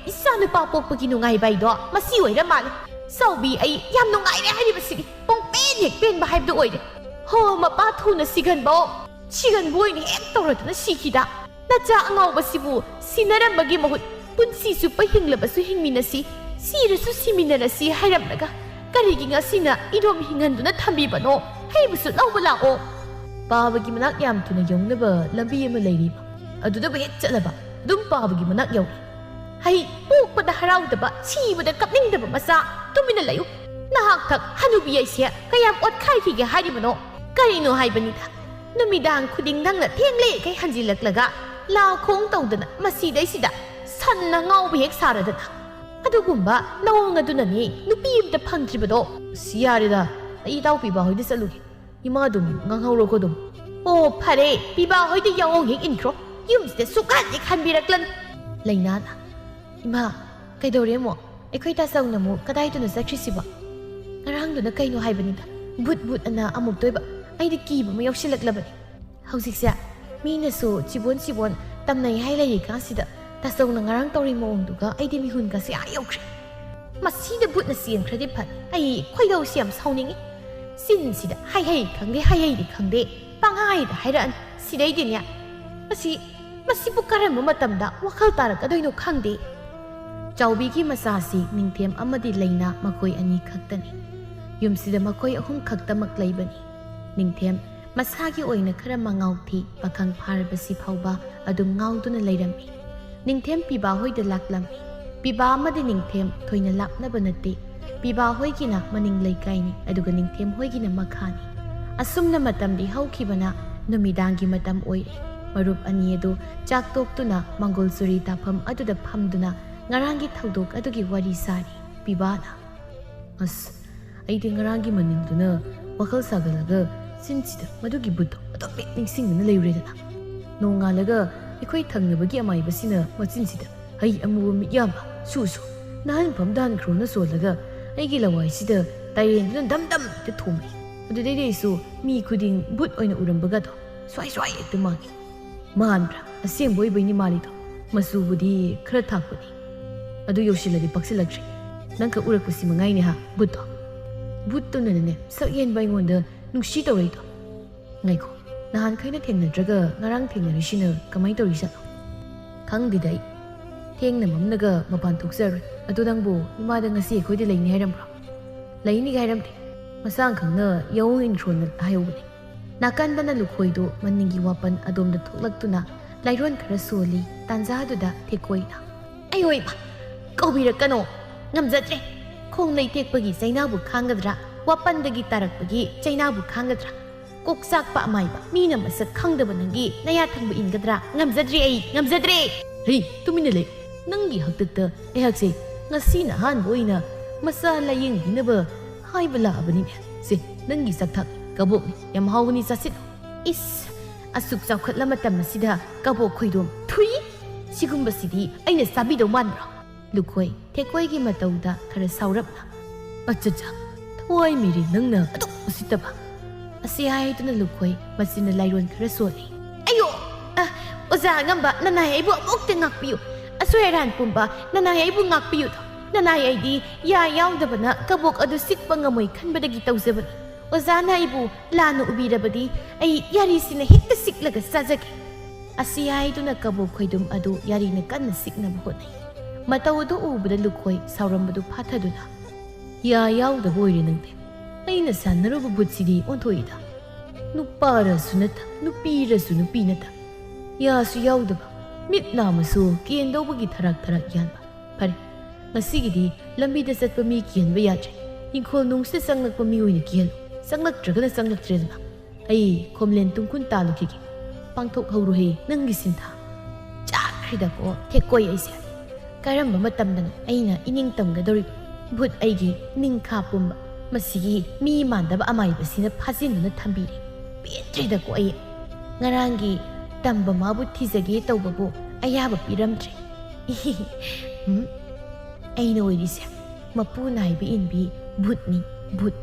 ꯏꯆꯥ ꯅꯨꯄꯥ ꯄꯣꯛꯄꯒꯤ ꯅꯨꯡꯉꯥꯏꯕ ꯍꯥꯏꯗꯣ ꯃꯁꯤ ꯑꯣꯏꯔ ꯃꯥꯜꯂꯦ꯫ ꯆꯥꯎꯕꯤ, ꯑꯩ ꯌꯥꯝ ꯅꯨꯡꯉꯥꯏꯔꯦ ꯍꯥꯏꯔꯤꯕꯁꯤꯗꯤ ꯄꯨꯡꯄꯦꯟ ꯍꯦꯛ ꯄꯦꯟꯕ ꯍꯥꯏꯕꯗꯨ ꯑꯣꯏꯔꯦ꯫ ꯍꯣ, ꯃꯄꯥ ꯊꯨꯅ ꯁꯤꯒꯟꯕ, ꯁꯤꯒꯟꯕ ꯑꯣꯏꯅ ꯍꯦꯛ ꯇꯧꯔꯗꯅ ꯁꯤꯈꯤꯗ꯫ ꯅꯆꯥ ꯑꯉꯥꯎꯕꯁꯤꯕꯨ ꯁꯤꯅꯔꯝꯕꯒꯤ ꯃꯍꯨꯠ ꯄꯨꯟꯁꯤ ꯆꯨꯞꯄ ꯍꯤꯡꯂꯕꯁꯨ ꯍꯤꯡꯃꯤꯟꯅꯁꯤ, ꯁꯤꯔꯁꯨ ꯁꯤꯃꯤꯟꯅꯔꯁꯤ ꯍꯥꯏꯔꯝꯂꯒ ꯀꯔꯤꯒꯤ ꯉꯁꯤꯅ ꯏꯔꯣꯝ ꯍꯤꯡꯍꯟꯗꯨꯅ ꯊꯝꯕꯤꯕꯅꯣ? ꯍꯩꯕꯨꯁꯨ ꯂꯧꯕ ꯂꯥꯛꯑꯣ꯫" ꯄꯥꯕꯒꯤ ꯃꯅꯥꯛ ꯌꯥꯝ ꯊꯨꯅ ꯌꯧꯅꯕ ꯂꯝꯕꯤ ꯑꯃ ꯂꯩꯔꯤ꯫ ꯑꯗꯨꯗꯕꯨ ꯍꯦꯛ ꯆꯠꯂꯕ ꯑꯗꯨꯝ ꯄꯥꯕꯒꯤ ꯃꯅꯥꯛ ꯌꯧꯏ꯫ ꯍꯩ, ꯄꯣꯛꯄꯗ ꯍꯔꯥꯎꯗꯕ, ꯁꯤꯕꯗ ꯀꯞꯅꯤꯡꯗꯕ ꯃꯆꯥ, ꯇꯨꯃꯤꯟꯅ ꯂꯩꯌꯨ꯫ ꯅꯍꯥꯛ ꯊꯛ ꯍꯅꯨꯕꯤ ꯑꯩꯁꯦ ꯀꯌꯥꯝ ꯑꯣꯠꯈꯥꯏꯈꯤꯒꯦ ꯍꯥꯏꯔꯤꯕꯅꯣ? ꯀꯔꯤꯅꯣ ꯍꯥꯏꯕꯅꯤꯗ꯫ ꯅꯨꯃꯤꯗꯥꯡ ꯈꯨꯗꯤꯡ ꯅꯪꯅ ꯊꯦꯡꯂꯦꯈꯩ ꯍꯟꯖꯤꯜꯂꯛꯂꯒ ꯂꯥꯎ ꯈꯣꯡ ꯇꯧꯗꯅ ꯃꯁꯤꯗꯩꯁꯤꯗ ꯁꯟꯅ ꯉꯥꯎꯕ ꯍꯦꯛ ꯁꯥꯔꯗꯅ꯫ ꯑꯗꯨꯒꯨꯝꯕ ꯅꯑꯣꯡ ꯑꯗꯨꯅꯅꯤ ꯅꯨꯄꯤ ꯑꯃꯇ ꯐꯪꯗ꯭ꯔꯤꯕꯗꯣ꯫ ꯑꯁ, ꯌꯥꯔꯦꯗ, ꯑꯩ ꯏꯇꯥꯎ ꯄꯤꯕꯥ ꯍꯣꯏꯗ ꯆꯠꯂꯨꯒꯦ꯫ ꯏꯃꯥ ꯑꯗꯨꯝ ꯉꯥꯡꯍꯧꯔꯣꯀꯣ ꯑꯗꯨꯝ꯫ ꯑꯣ, ꯐꯔꯦ, ꯄꯤꯕꯥ ꯍꯣꯏꯗ ꯌꯥꯑꯣꯡ ꯍꯦꯛ ꯏꯟꯈ꯭ꯔꯣ꯫ ꯌꯨꯝꯁꯤꯗ ꯁꯨꯛꯍꯟ ꯍꯦꯛ ꯍꯟꯕꯤꯔꯛꯂꯅꯨ꯫ ꯂꯩꯅꯥꯅ, "ꯏꯃꯥ, ꯀꯩꯗꯧꯔꯦ ꯑꯃꯨꯛ? ꯑꯩꯈꯣꯏ ꯇꯥꯆꯧꯅ ꯑꯃꯨꯛ ꯀꯗꯥꯏꯗꯅꯣ ꯆꯠꯈ꯭ꯔꯤꯁꯤꯕꯣ? ꯉꯔꯥꯡꯗꯨꯅ ꯀꯩꯅꯣ ꯍꯥꯏꯕꯅꯤꯗ, ꯚꯨꯠ ꯚꯨꯠ ꯑꯅ ꯑꯃꯨꯛꯇꯣꯏꯕ꯫ ꯑꯩꯗꯤ ꯀꯤꯕ ꯑꯃ ꯌꯥꯎꯁꯤꯜꯂꯛꯂꯕꯅꯤ꯫ ꯍꯧꯖꯤꯛꯁꯦ ꯃꯤꯅꯁꯨ ꯆꯤꯕꯣꯟ ꯆꯤꯕꯣꯟ ꯇꯝꯅꯩ ꯍꯥꯏ ꯂꯩꯔꯤꯀꯥꯟꯁꯤꯗ, ꯇꯥꯆꯧꯅ ꯉꯔꯥꯡ ꯇꯧꯔꯤ ꯃꯑꯣꯡꯗꯨꯒ ꯑꯩꯗꯤ ꯃꯤꯍꯨꯟꯒꯁꯦ ꯑꯥ ꯌꯧꯈ꯭ꯔꯦ꯫ ꯃꯁꯤꯗ ꯚꯨꯠꯅ ꯆꯦꯟꯈ꯭ꯔꯗꯤ ꯐꯅꯤ꯫ ꯑꯩ ꯈꯣꯏꯗꯧꯁꯦ ꯌꯥꯝ ꯁꯥꯎꯅꯤꯡꯉꯤ꯫ ꯆꯤꯟꯁꯤꯗ ꯍꯥꯏꯍꯩ ꯈꯪꯗꯦ, ꯍꯥꯏꯍꯩꯗꯤ ꯈꯪꯗꯦ, ꯄꯪꯍꯥꯏꯗ ꯍꯥꯏꯔꯛꯑꯅꯤ꯫ ꯁꯤꯗꯩꯗꯤꯅꯦ, ꯃꯁꯤ, ꯃꯁꯤꯕꯨ ꯀꯔꯝꯕ ꯃꯇꯝꯗ ꯋꯥꯈꯜ ꯇꯥꯔꯛꯀꯗꯣꯏꯅꯣ ꯈꯪꯗꯦ꯫" ꯆꯥꯎꯕꯤꯒꯤ ꯃꯆꯥꯁꯤ ꯅꯤꯡꯊꯦꯝ ꯑꯃꯗꯤ ꯂꯩꯅꯥ ꯃꯈꯣꯏ ꯑꯅꯤ ꯈꯛꯇꯅꯤ꯫ ꯌꯨꯝꯁꯤꯗ ꯃꯈꯣꯏ ꯑꯍꯨꯝ ꯈꯛꯇꯃꯛ ꯂꯩꯕꯅꯤ꯫ ꯅꯤꯡꯊꯦꯝ ꯃꯁꯥꯒꯤ ꯑꯣꯏꯅ ꯈꯔ ꯃꯉꯥꯎ ꯊꯤ, ꯄꯥꯈꯪ ꯐꯥꯔꯕꯁꯤ ꯐꯥꯎꯕ ꯑꯗꯨꯝ ꯉꯥꯎꯗꯨꯅ ꯂꯩꯔꯝꯃꯤ꯫ ꯅꯤꯡꯊꯦꯝ ꯄꯤꯕꯥ ꯍꯣꯏꯗ ꯂꯥꯛꯂꯝꯃꯤ꯫ ꯄꯤꯕꯥ ꯑꯃꯗꯤ ꯅꯤꯡꯊꯦꯝ ꯊꯣꯏꯅ ꯂꯥꯞꯅꯕ ꯅꯠꯇꯦ꯫ ꯄꯤꯕꯥ ꯍꯣꯏꯒꯤꯅ ꯃꯅꯤꯡ ꯂꯩꯀꯥꯏꯅꯤ, ꯑꯗꯨꯒ ꯅꯤꯡꯊꯦꯝ ꯍꯣꯏꯒꯤꯅ ꯃꯈꯥꯅꯤ꯫ ꯑꯁꯨꯝꯅ ꯃꯇꯝꯗꯤ ꯍꯧꯈꯤꯕꯅ ꯅꯨꯃꯤꯗꯥꯡꯒꯤ ꯃꯇꯝ ꯑꯣꯏꯔꯦ꯫ ꯃꯔꯨꯞ ꯑꯅꯤ ꯑꯗꯨ ꯆꯥꯛ ꯇꯣꯛꯇꯨꯅ ꯃꯪꯒꯣꯜ ꯆꯨꯔꯤ ꯇꯥꯐꯝ ꯑꯗꯨꯗ ꯐꯝꯗꯨꯅ ꯉꯔꯥꯡꯒꯤ ꯊꯧꯗꯣꯛ ꯑꯗꯨꯒꯤ ꯋꯥꯔꯤ ꯁꯥꯔꯤ꯫ ꯄꯤꯕꯥꯅ, "ꯑꯁ, ꯑꯩꯗꯤ ꯉꯔꯥꯡꯒꯤ ꯃꯅꯤꯜꯗꯨꯅ ꯋꯥꯈꯜ ꯁꯥꯒꯠꯂꯒ ꯆꯤꯟꯁꯤꯗ ꯃꯗꯨꯒꯤ ꯕꯨꯠꯇꯣ ꯑꯗꯨꯝ ꯍꯦꯛ ꯅꯤꯡꯁꯤꯡꯗꯨꯅ ꯂꯩꯔꯨꯔꯦꯗꯅ꯫ ꯅꯣꯡꯉꯥꯜꯂꯒ ꯑꯩꯈꯣꯏ ꯊꯪꯅꯕꯒꯤ ꯑꯃꯥꯏꯕꯁꯤꯅ ꯃꯆꯤꯟꯁꯤꯗ ꯍꯩ ꯑꯃꯨꯕ ꯃꯤꯠꯌꯥꯝꯕ ꯁꯨ ꯁꯨ ꯅꯥꯍꯟꯐꯝ ꯗꯥꯟꯈ꯭ꯔꯣꯅ ꯁꯣꯜꯂꯒ ꯑꯩꯒꯤ ꯂꯋꯥꯏꯁꯤꯗ ꯇꯥꯏꯔꯦꯟꯗꯨꯅ ꯗꯝ ꯗꯝ ꯍꯦꯛꯇ ꯊꯣꯝꯃꯤ꯫ ꯑꯗꯨꯗꯩꯗꯤ ꯑꯩꯁꯨ ꯃꯤ ꯈꯨꯗꯤꯡ ꯕꯨꯠ ꯑꯣꯏꯅ ꯎꯔꯝꯕꯒꯗꯣ ꯁ꯭ꯋꯥꯏ ꯁ꯭ꯋꯥꯏ ꯍꯦꯛꯇ ꯃꯥꯡꯉꯤ꯫ ꯃꯥꯟꯕ꯭ꯔꯥ? ꯑꯁꯦꯡꯕ ꯑꯣꯏꯕꯩꯅꯤ ꯃꯥꯜꯂꯤꯗꯣ꯫ ꯃꯆꯨꯕꯨꯗꯤ ꯈꯔ ꯊꯥꯛꯄꯅꯤ꯫ ꯑꯗꯨ ꯌꯧꯁꯤꯜꯂꯗꯤ ꯄꯛꯁꯤꯜꯂꯛꯇ꯭ꯔꯦ꯫ ꯅꯪ ꯈꯛ ꯎꯔꯛꯄꯁꯤ ꯃꯉꯥꯏꯅꯦ ꯍꯥ, ꯕꯨꯠꯇꯣ?" ꯕꯨꯠꯇꯨꯅꯅꯦ ꯁꯛ ꯍꯦꯟꯕ ꯑꯩꯉꯣꯟꯗ ꯅꯨꯡꯁꯤ ꯇꯧꯔꯛꯏꯗꯣ꯫ ꯉꯥꯏꯈꯣ, ꯅꯍꯥꯟꯈꯩꯅ ꯊꯦꯡꯅꯗ꯭ꯔꯒ ꯉꯔꯥꯡ ꯊꯦꯡꯅꯔꯤꯁꯤꯅ ꯀꯃꯥꯏꯅ ꯇꯧꯔꯤꯖꯥꯠꯅꯣ? ꯈꯪꯗꯦꯗ ꯑꯩ꯫ ꯊꯦꯡꯅ ꯃꯝꯂꯒ ꯃꯄꯥꯟ ꯊꯣꯛꯆꯔꯣꯏ꯫ ꯑꯗꯨ ꯅꯪꯕꯨ ꯏꯃꯥꯗ ꯉꯁꯤ ꯑꯩꯈꯣꯏꯗ ꯂꯩꯅꯤ ꯍꯥꯏꯔꯝꯕ꯭ꯔꯣ? ꯂꯩꯅꯤꯒ ꯍꯥꯏꯔꯝꯗꯦ꯫ ꯃꯁꯥ ꯈꯪꯅ ꯌꯥꯍꯧ ꯏꯟꯈ꯭ꯔꯣꯅ ꯍꯥꯏꯍꯧꯕꯅꯦ꯫ ꯅꯥꯀꯟꯗꯅ ꯂꯨꯈꯣꯏꯗꯨ ꯃꯅꯤꯡꯒꯤ ꯋꯥꯄꯟ ꯑꯗꯣꯝꯗ ꯊꯣꯛꯂꯛꯇꯨꯅ ꯂꯥꯏꯔꯣꯟ ꯈꯔ ꯁꯣꯜꯂꯤ꯫ ꯇꯥꯟꯖꯥꯗꯨꯗ ꯊꯦꯛꯀꯣꯏꯅ, "ꯑꯌꯣ ꯏꯃꯥ, ꯀꯧꯕꯤꯔꯛꯀꯅꯣ, ꯉꯝꯖꯗ꯭ꯔꯦ꯫ ꯈꯣꯡ ꯂꯩꯊꯦꯛꯄꯒꯤ ꯆꯩꯅꯥꯕꯨ ꯈꯥꯡꯒꯗ꯭ꯔꯥ? ꯋꯥꯄꯟꯗꯒꯤ ꯇꯥꯔꯛꯄꯒꯤ ꯆꯩꯅꯥꯕꯨ ꯈꯥꯡꯒꯗ꯭ꯔꯥ? ꯀꯣꯛ ꯆꯥꯛꯄ ꯑꯃꯥꯏꯕ, ꯃꯤꯅ ꯃꯁꯛ ꯈꯪꯗꯕ ꯅꯪꯒꯤ ꯅꯌꯥ ꯊꯪꯕ ꯏꯟꯒꯗ꯭ꯔꯥ? ꯉꯝꯖꯗ꯭ꯔꯦ ꯑꯩ, ꯉꯝꯖꯗ꯭ꯔꯦ!" "ꯍꯩ, ꯇꯨꯃꯤꯟꯅ ꯂꯩ꯫ ꯅꯪꯒꯤ ꯍꯥꯛꯇꯛꯇ ꯑꯩꯍꯥꯛꯁꯦ ꯉꯁꯤꯅ ꯑꯍꯥꯟꯕ ꯑꯣꯏꯅ ꯃꯆꯥ ꯂꯥꯌꯦꯡꯕꯤꯅꯕ ꯍꯥꯏꯕ ꯂꯥꯛꯑꯕꯅꯤꯅꯦ꯫ ꯁꯦ, ꯅꯪꯒꯤ ꯆꯥꯛꯊꯥꯛ ꯀꯕꯣꯛꯅꯤ, ꯌꯥꯝ ꯍꯥꯎꯕꯅꯤ, ꯆꯥꯁꯤꯜꯂꯨ꯫" "ꯏꯁ, ꯑꯁꯨꯛ ꯆꯥꯎꯈꯠꯂ ꯃꯇꯝ ꯑꯁꯤꯗ ꯀꯕꯣꯛ ꯈꯣꯏꯗꯣꯝ? ꯊꯨꯏ! ꯁꯤꯒꯨꯝꯕꯁꯤꯗꯤ ꯑꯩꯅ ꯆꯥꯕꯤꯗꯧ ꯃꯥꯟꯕ꯭ꯔꯣ?" ꯂꯨꯈꯣꯏ ꯊꯦꯛꯀꯣꯏꯒꯤ ꯃꯇꯧꯗ ꯈꯔ ꯁꯥꯎꯔꯞꯅ, "ꯑꯆꯥ ꯆꯥ, ꯊꯋꯥꯏ ꯃꯤꯔꯦ ꯅꯪꯅ ꯑꯗꯨꯛ ꯎꯁꯤꯠꯇꯕ!" ꯑꯁꯤ ꯍꯥꯏꯗꯨꯅ ꯂꯨꯈꯣꯏ ꯃꯆꯤꯟꯅ ꯂꯥꯏꯔꯣꯟ ꯈꯔ ꯁꯣꯜꯂꯤ꯫ "ꯑꯌꯣ! ꯑ, ꯑꯣꯖꯥ ꯑꯉꯝꯕ, ꯅꯅꯥꯏ ꯑꯩꯕꯨ ꯑꯃꯨꯛꯇ ꯉꯥꯛꯄꯤꯌꯨ꯫ ꯑꯁꯣꯏ ꯑꯔꯥꯟ ꯄꯨꯝꯕ ꯅꯅꯥꯏ ꯑꯩꯕꯨ ꯉꯥꯛꯄꯤꯌꯨ꯫ ꯅꯅꯥꯏ ꯑꯩꯗꯤ ꯌꯥ ꯌꯥꯎꯗꯕꯅ ꯀꯕꯣꯛ ꯑꯗꯨ ꯆꯤꯛꯄ ꯉꯝꯃꯣꯏ ꯈꯟꯕꯗꯒꯤ ꯇꯧꯖꯕꯅꯤ꯫ ꯑꯣꯖꯥꯅ ꯑꯩꯕꯨ ꯂꯥꯟꯅ ꯎꯕꯤꯔꯕꯗꯤ ꯑꯩ ꯌꯥꯔꯤꯁꯤꯅ ꯍꯦꯛꯇ ꯆꯤꯛꯂꯒ ꯆꯥꯖꯒꯦ꯫" ꯑꯁꯤ ꯍꯥꯏꯗꯨꯅ ꯀꯕꯣꯛ ꯈꯣꯏꯗꯨꯝ ꯑꯗꯨ ꯌꯥꯔꯤꯅ ꯀꯟꯅ ꯆꯤꯛꯅꯕ ꯍꯣꯠꯅꯩ꯫ ꯃꯇꯧ ꯑꯗꯨ ꯎꯕꯗ ꯂꯨꯈꯣꯏ ꯁꯥꯎꯔꯝꯕꯗꯨ ꯐꯥꯊꯗꯨꯅ, "ꯌꯥ ꯌꯥꯎꯗꯕ ꯑꯣꯏꯔꯦ ꯅꯪꯗꯤ꯫ ꯑꯩꯅ ꯁꯥꯟꯅꯔꯨꯕ ꯕꯨꯠꯁꯤꯗꯤ ꯑꯣꯟꯊꯣꯛꯏꯗ꯫ ꯅꯨꯄꯥꯔꯁꯨ ꯅꯠꯇ, ꯅꯨꯄꯤꯔꯁꯨ ꯅꯨꯄꯤ ꯅꯠꯇ, ꯌꯥꯁꯨ ꯌꯥꯎꯗꯕ, ꯃꯤꯠ ꯅꯥꯝꯃꯁꯨ ꯀꯦꯟꯗꯧꯕꯒꯤ ꯊꯔꯥꯛ ꯊꯔꯥꯛ ꯌꯥꯟꯕ꯫ ꯐꯔꯦ, ꯉꯁꯤꯒꯤꯗꯤ ꯂꯝꯕꯤꯗ ꯆꯠꯄ ꯃꯤ ꯀꯤꯍꯟꯕ ꯌꯥꯗ꯭ꯔꯦ꯫ ꯏꯪꯈꯣꯜ ꯅꯨꯡꯁꯤꯗ ꯆꯪꯂꯛꯄ ꯃꯤꯑꯣꯏꯅ ꯀꯤꯍꯜꯂꯨ꯫ ꯆꯪꯂꯛꯇ꯭ꯔꯒꯅ ꯆꯪꯂꯛꯇ꯭ꯔꯦꯗꯅ꯫ ꯑꯩ ꯈꯣꯝꯂꯦꯟ ꯇꯨꯡꯈꯨꯟ ꯇꯥꯜꯂꯨꯈꯤꯒꯦ꯫ ꯄꯥꯡꯊꯣꯛꯍꯧꯔꯣꯍꯦ ꯅꯪꯒꯤ ꯁꯤꯟꯊꯥ꯫ ꯆꯥꯈ꯭ꯔꯦꯗꯀꯣ ꯊꯦꯛꯀꯣꯏ ꯑꯩꯁꯦ꯫ ꯀꯔꯝꯕ ꯃꯇꯝꯗꯅꯣ ꯑꯩꯅ ꯏꯅꯤꯡ ꯇꯝꯒꯗꯧꯔꯤꯕ? ꯚꯨꯠ ꯑꯩꯒꯤ ꯅꯤꯡꯈꯥ ꯄꯨꯝꯕ ꯃꯁꯤꯒꯤ ꯃꯤ ꯃꯥꯟꯗꯕ ꯑꯃꯥꯏꯕꯁꯤꯅ ꯐꯥꯖꯤꯟꯗꯨꯅ ꯊꯝꯕꯤꯔꯦ꯫ ꯄꯦꯟꯗ꯭ꯔꯦꯗꯀꯣ ꯑꯩ꯫ ꯉꯔꯥꯡꯒꯤ ꯇꯝꯕ ꯃꯥꯕꯨ ꯊꯤꯖꯒꯦ ꯇꯧꯕꯕꯨ ꯑꯌꯥꯕ ꯄꯤꯔꯝꯗ꯭ꯔꯦ꯫ ꯎꯝ? ꯑꯩꯅ ꯑꯣꯏꯔꯤꯁꯦ ꯃꯄꯨ ꯅꯥꯏꯕ ꯏꯟꯕꯤ ꯚꯨꯠꯅꯤ, ꯚꯨꯠ꯫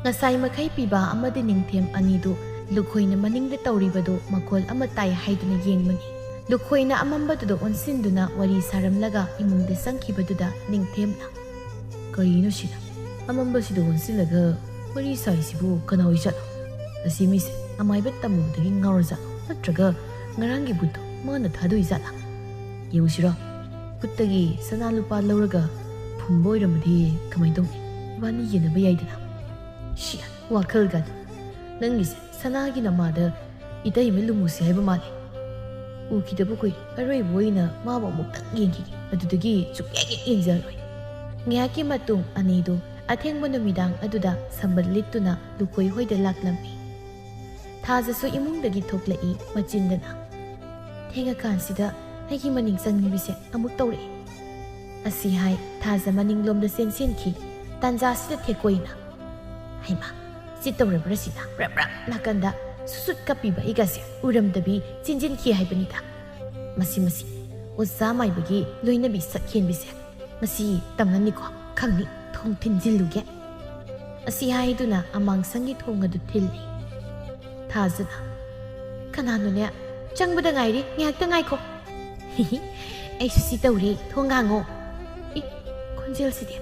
ꯉꯁꯥꯏ ꯃꯈꯩ ꯄꯤꯕꯥ ꯑꯃꯗꯤ ꯅꯤꯡꯊꯦꯝ ꯑꯅꯤꯗꯨ ꯂꯨꯈꯣꯏꯅ ꯃꯅꯤꯡꯗ ꯇꯧꯔꯤꯕꯗꯨ ꯃꯈꯣꯜ ꯑꯃ ꯇꯥꯏ ꯍꯥꯏꯗꯨꯅ ꯌꯦꯡꯕꯅꯤ꯫ ꯂꯨꯈꯣꯏꯅ ꯑꯃꯝꯕꯗꯨꯗ ꯑꯣꯟꯁꯤꯟꯗꯨꯅ ꯋꯥꯔꯤ ꯁꯥꯔꯝꯂꯒ ꯏꯃꯨꯡꯗ ꯆꯪꯈꯤꯕꯗꯨꯗ ꯅꯤꯡꯊꯦꯝꯅ, "ꯀꯔꯤꯅꯣ ꯁꯤꯅ? ꯑꯃꯝꯕꯁꯤꯗ ꯑꯣꯟꯁꯤꯜꯂꯒ ꯋꯥꯔꯤ ꯁꯥꯏꯁꯤꯕꯨ ꯀꯅꯥ ꯑꯣꯏꯖꯥꯠꯅꯣ? ꯑꯁꯤ ꯃꯤꯁꯦ ꯑꯃꯥꯏꯕ ꯇꯝꯃꯨꯕꯗꯒꯤ ꯉꯥꯎꯔꯖꯥꯠꯂꯣ? ꯅꯠꯇ꯭ꯔꯒ ꯉꯔꯥꯡꯒꯤ ꯚꯨꯠꯇꯣ ꯃꯥꯅ ꯊꯥꯗꯣꯛꯏꯖꯥꯠꯂꯥ? ꯌꯦꯡꯉꯨꯁꯤꯔꯣ? ꯚꯨꯠꯇꯒꯤ ꯁꯅꯥ ꯂꯨꯄꯥ ꯂꯧꯔꯒ ꯐꯨꯝꯕ ꯑꯣꯏꯔꯝꯃꯗꯤ ꯀꯃꯥꯏꯅ ꯇꯧꯅꯤ? ꯏꯕꯥꯅꯤ ꯌꯦꯟꯅꯕ ꯌꯥꯏꯗꯅ?" ꯁꯤ ꯋꯥꯈꯜꯒꯗꯤ꯫ ꯅꯪꯒꯤꯁꯦ ꯁꯅꯥꯒꯤ ꯅꯃꯥꯗ ꯏꯇꯩꯃ ꯂꯨꯃꯨꯁꯦ ꯍꯥꯏꯕ ꯃꯥꯜꯂꯦ꯫ ꯎꯈꯤꯗꯕ ꯀꯨꯏꯔꯦ꯫ ꯑꯔꯣꯏꯕ ꯑꯣꯏꯅ ꯃꯥꯕꯨ ꯑꯃꯨꯛꯇꯪ ꯌꯦꯡꯈꯤꯒꯦ꯫ ꯑꯗꯨꯗꯒꯤ ꯁꯨꯛꯌꯦꯡ ꯍꯦꯛ ꯌꯦꯡꯖꯔꯣꯏ꯫ ꯉꯥꯏꯍꯥꯛꯀꯤ ꯃꯇꯨꯡ ꯑꯅꯤꯗꯨ ꯑꯊꯦꯡꯕ ꯅꯨꯃꯤꯗꯥꯡ ꯑꯗꯨꯗ ꯁꯝꯕꯜ ꯂꯤꯠꯇꯨꯅ ꯂꯨꯈꯣꯏ ꯍꯣꯏꯗ ꯂꯥꯛꯂꯝꯃꯤ꯫ ꯊꯥꯖꯁꯨ ꯏꯃꯨꯡꯗꯒꯤ ꯊꯣꯛꯂꯛꯏ ꯃꯆꯤꯟꯗꯅ, "ꯊꯦꯡꯉꯀꯥꯟꯁꯤꯗ ꯑꯩꯒꯤ ꯃꯅꯤꯡ ꯆꯪꯂꯤꯕꯤꯁꯦ ꯑꯃꯨꯛ ꯇꯧꯔꯛꯑꯦ"꯫ ꯑꯁꯤ ꯍꯥꯏ ꯊꯥꯖ ꯃꯅꯤꯡꯂꯣꯝꯗ ꯆꯦꯟꯁꯤꯟꯈꯤ꯫ ꯇꯥꯟꯖꯥꯁꯤꯗ ꯊꯦꯛꯀꯣꯏꯅ, "ꯍꯩꯃꯥ, ꯁꯤ ꯇꯧꯔꯕ꯭ꯔꯥ ꯁꯤꯅ?" ꯕ꯭ꯔꯞ ꯕ꯭ꯔꯞ ꯅꯥꯀꯟꯗ ꯁꯨꯠ ꯁꯨꯠ ꯀꯞꯄꯤꯕ ꯑꯩꯒꯁꯦ ꯎꯔꯝꯗꯕꯤ ꯆꯦꯟꯁꯤꯟꯈꯤ ꯍꯥꯏꯕꯅꯤꯗ꯫ "ꯃꯁꯤ, ꯃꯁꯤ, ꯑꯣꯖꯥ ꯃꯥꯏꯕꯒꯤ ꯂꯣꯏꯅꯕꯤ ꯁꯛꯍꯦꯟꯕꯤꯁꯦ ꯉꯁꯤ ꯇꯝꯂꯅꯤꯀꯣ, ꯈꯪꯅꯤ, ꯊꯣꯡ ꯊꯤꯟꯖꯤꯜꯂꯨꯒꯦ"꯫ ꯑꯁꯤ ꯍꯥꯏꯗꯨꯅ ꯑꯃꯥꯡꯁꯪꯒꯤ ꯊꯣꯡ ꯑꯗꯨ ꯊꯤꯜꯂꯤ꯫ ꯊꯥꯖꯅ, "ꯀꯅꯥꯅꯣꯅꯦ? ꯆꯪꯕꯗ ꯉꯥꯏꯔꯤ, ꯉꯥꯏꯍꯥꯛꯇ ꯉꯥꯏꯈꯣ"꯫ "ꯍꯤꯍꯤ, ꯑꯩꯁꯨ ꯁꯤ ꯇꯧꯔꯤ, ꯊꯣꯡ ꯍꯥꯡꯉꯣ"꯫ ꯏ, ꯈꯣꯟꯖꯦꯜꯁꯤꯗꯤ꯫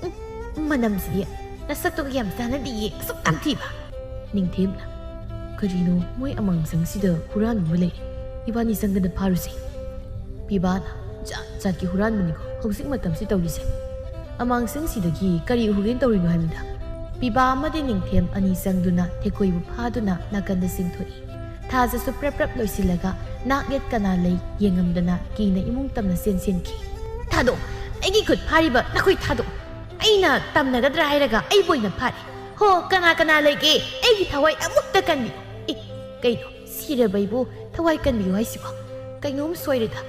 ꯎꯝ, ꯃꯅꯝꯁꯤꯗꯤ꯫ ꯅꯁꯛꯇꯨꯒ ꯌꯥꯝ ꯆꯥꯟꯅꯗꯤꯌꯦ, ꯑꯁꯨꯛ ꯌꯥꯝ ꯊꯤꯕ꯫ ꯅꯤꯡꯊꯦꯝꯅ, "ꯀꯔꯤꯅꯣ ꯃꯣꯏ ꯑꯃꯥꯡꯁꯪꯁꯤꯗ ꯍꯨꯔꯥꯟꯕ ꯑꯃ ꯂꯩꯔꯦ꯫ ꯏꯕꯥꯅꯤ ꯆꯪꯒꯗ ꯐꯥꯔꯨꯁꯦ"꯫ ꯄꯤꯕꯥꯅ, "ꯖꯥꯠ ꯖꯥꯠꯀꯤ ꯍꯨꯔꯥꯟꯕꯅꯤꯀꯣ ꯍꯧꯖꯤꯛ ꯃꯇꯝꯁꯤ ꯇꯧꯔꯤꯁꯦ꯫ ꯑꯃꯥꯡꯁꯪꯁꯤꯗꯒꯤ ꯀꯔꯤ ꯎꯍꯧꯒꯦꯅ ꯇꯧꯔꯤꯅꯣ ꯍꯥꯏꯕꯅꯤꯗ"꯫ ꯄꯤꯕꯥ ꯑꯃꯗꯤ ꯅꯤꯡꯊꯦꯝ ꯑꯅꯤ ꯆꯪꯗꯨꯅ ꯊꯦꯀꯣꯏꯕꯨ ꯐꯥꯗꯨꯅ ꯅꯥꯀꯟꯗ ꯆꯤꯡꯊꯣꯛꯏ꯫ ꯊꯥꯖꯁꯨ ꯄ꯭ꯔꯞ ꯄ꯭ꯔꯞ ꯂꯣꯏꯁꯤꯜꯂꯒ ꯅꯥꯛ ꯌꯦꯠ ꯀꯅꯥ ꯂꯩ ꯌꯦꯡꯉꯝꯗꯅ ꯀꯤꯅ ꯏꯃꯨꯡ ꯇꯝꯅ ꯆꯦꯟ ꯆꯦꯟꯈꯤ꯫ "ꯊꯥꯗꯣꯛ! ꯑꯩꯒꯤ ꯈꯨꯠ ꯐꯥꯔꯤꯕ ꯅꯈꯣꯏ ꯊꯥꯗꯣꯛ! ꯑꯩꯅ ꯇꯝꯅꯒꯗ꯭ꯔꯥ ꯍꯥꯏꯔꯒ ꯑꯩꯕꯨ ꯑꯣꯏꯅ ꯐꯥꯔꯦ꯫ ꯍꯣ, ꯀꯅꯥ ꯀꯅꯥ ꯂꯩꯒꯦ? ꯑꯩꯒꯤ ꯊꯋꯥꯏ ꯑꯃꯨꯛꯇ ꯀꯟꯕꯤꯌꯨ!" "ꯑꯦ, ꯀꯩꯅꯣ? ꯁꯤꯔꯕ ꯑꯩꯕꯨ ꯊꯋꯥꯏ ꯀꯟꯕꯤꯌꯨ ꯍꯥꯏꯁꯤꯕꯣ? ꯀꯩꯅꯣꯝ ꯁꯣꯏꯔꯦꯗ꯫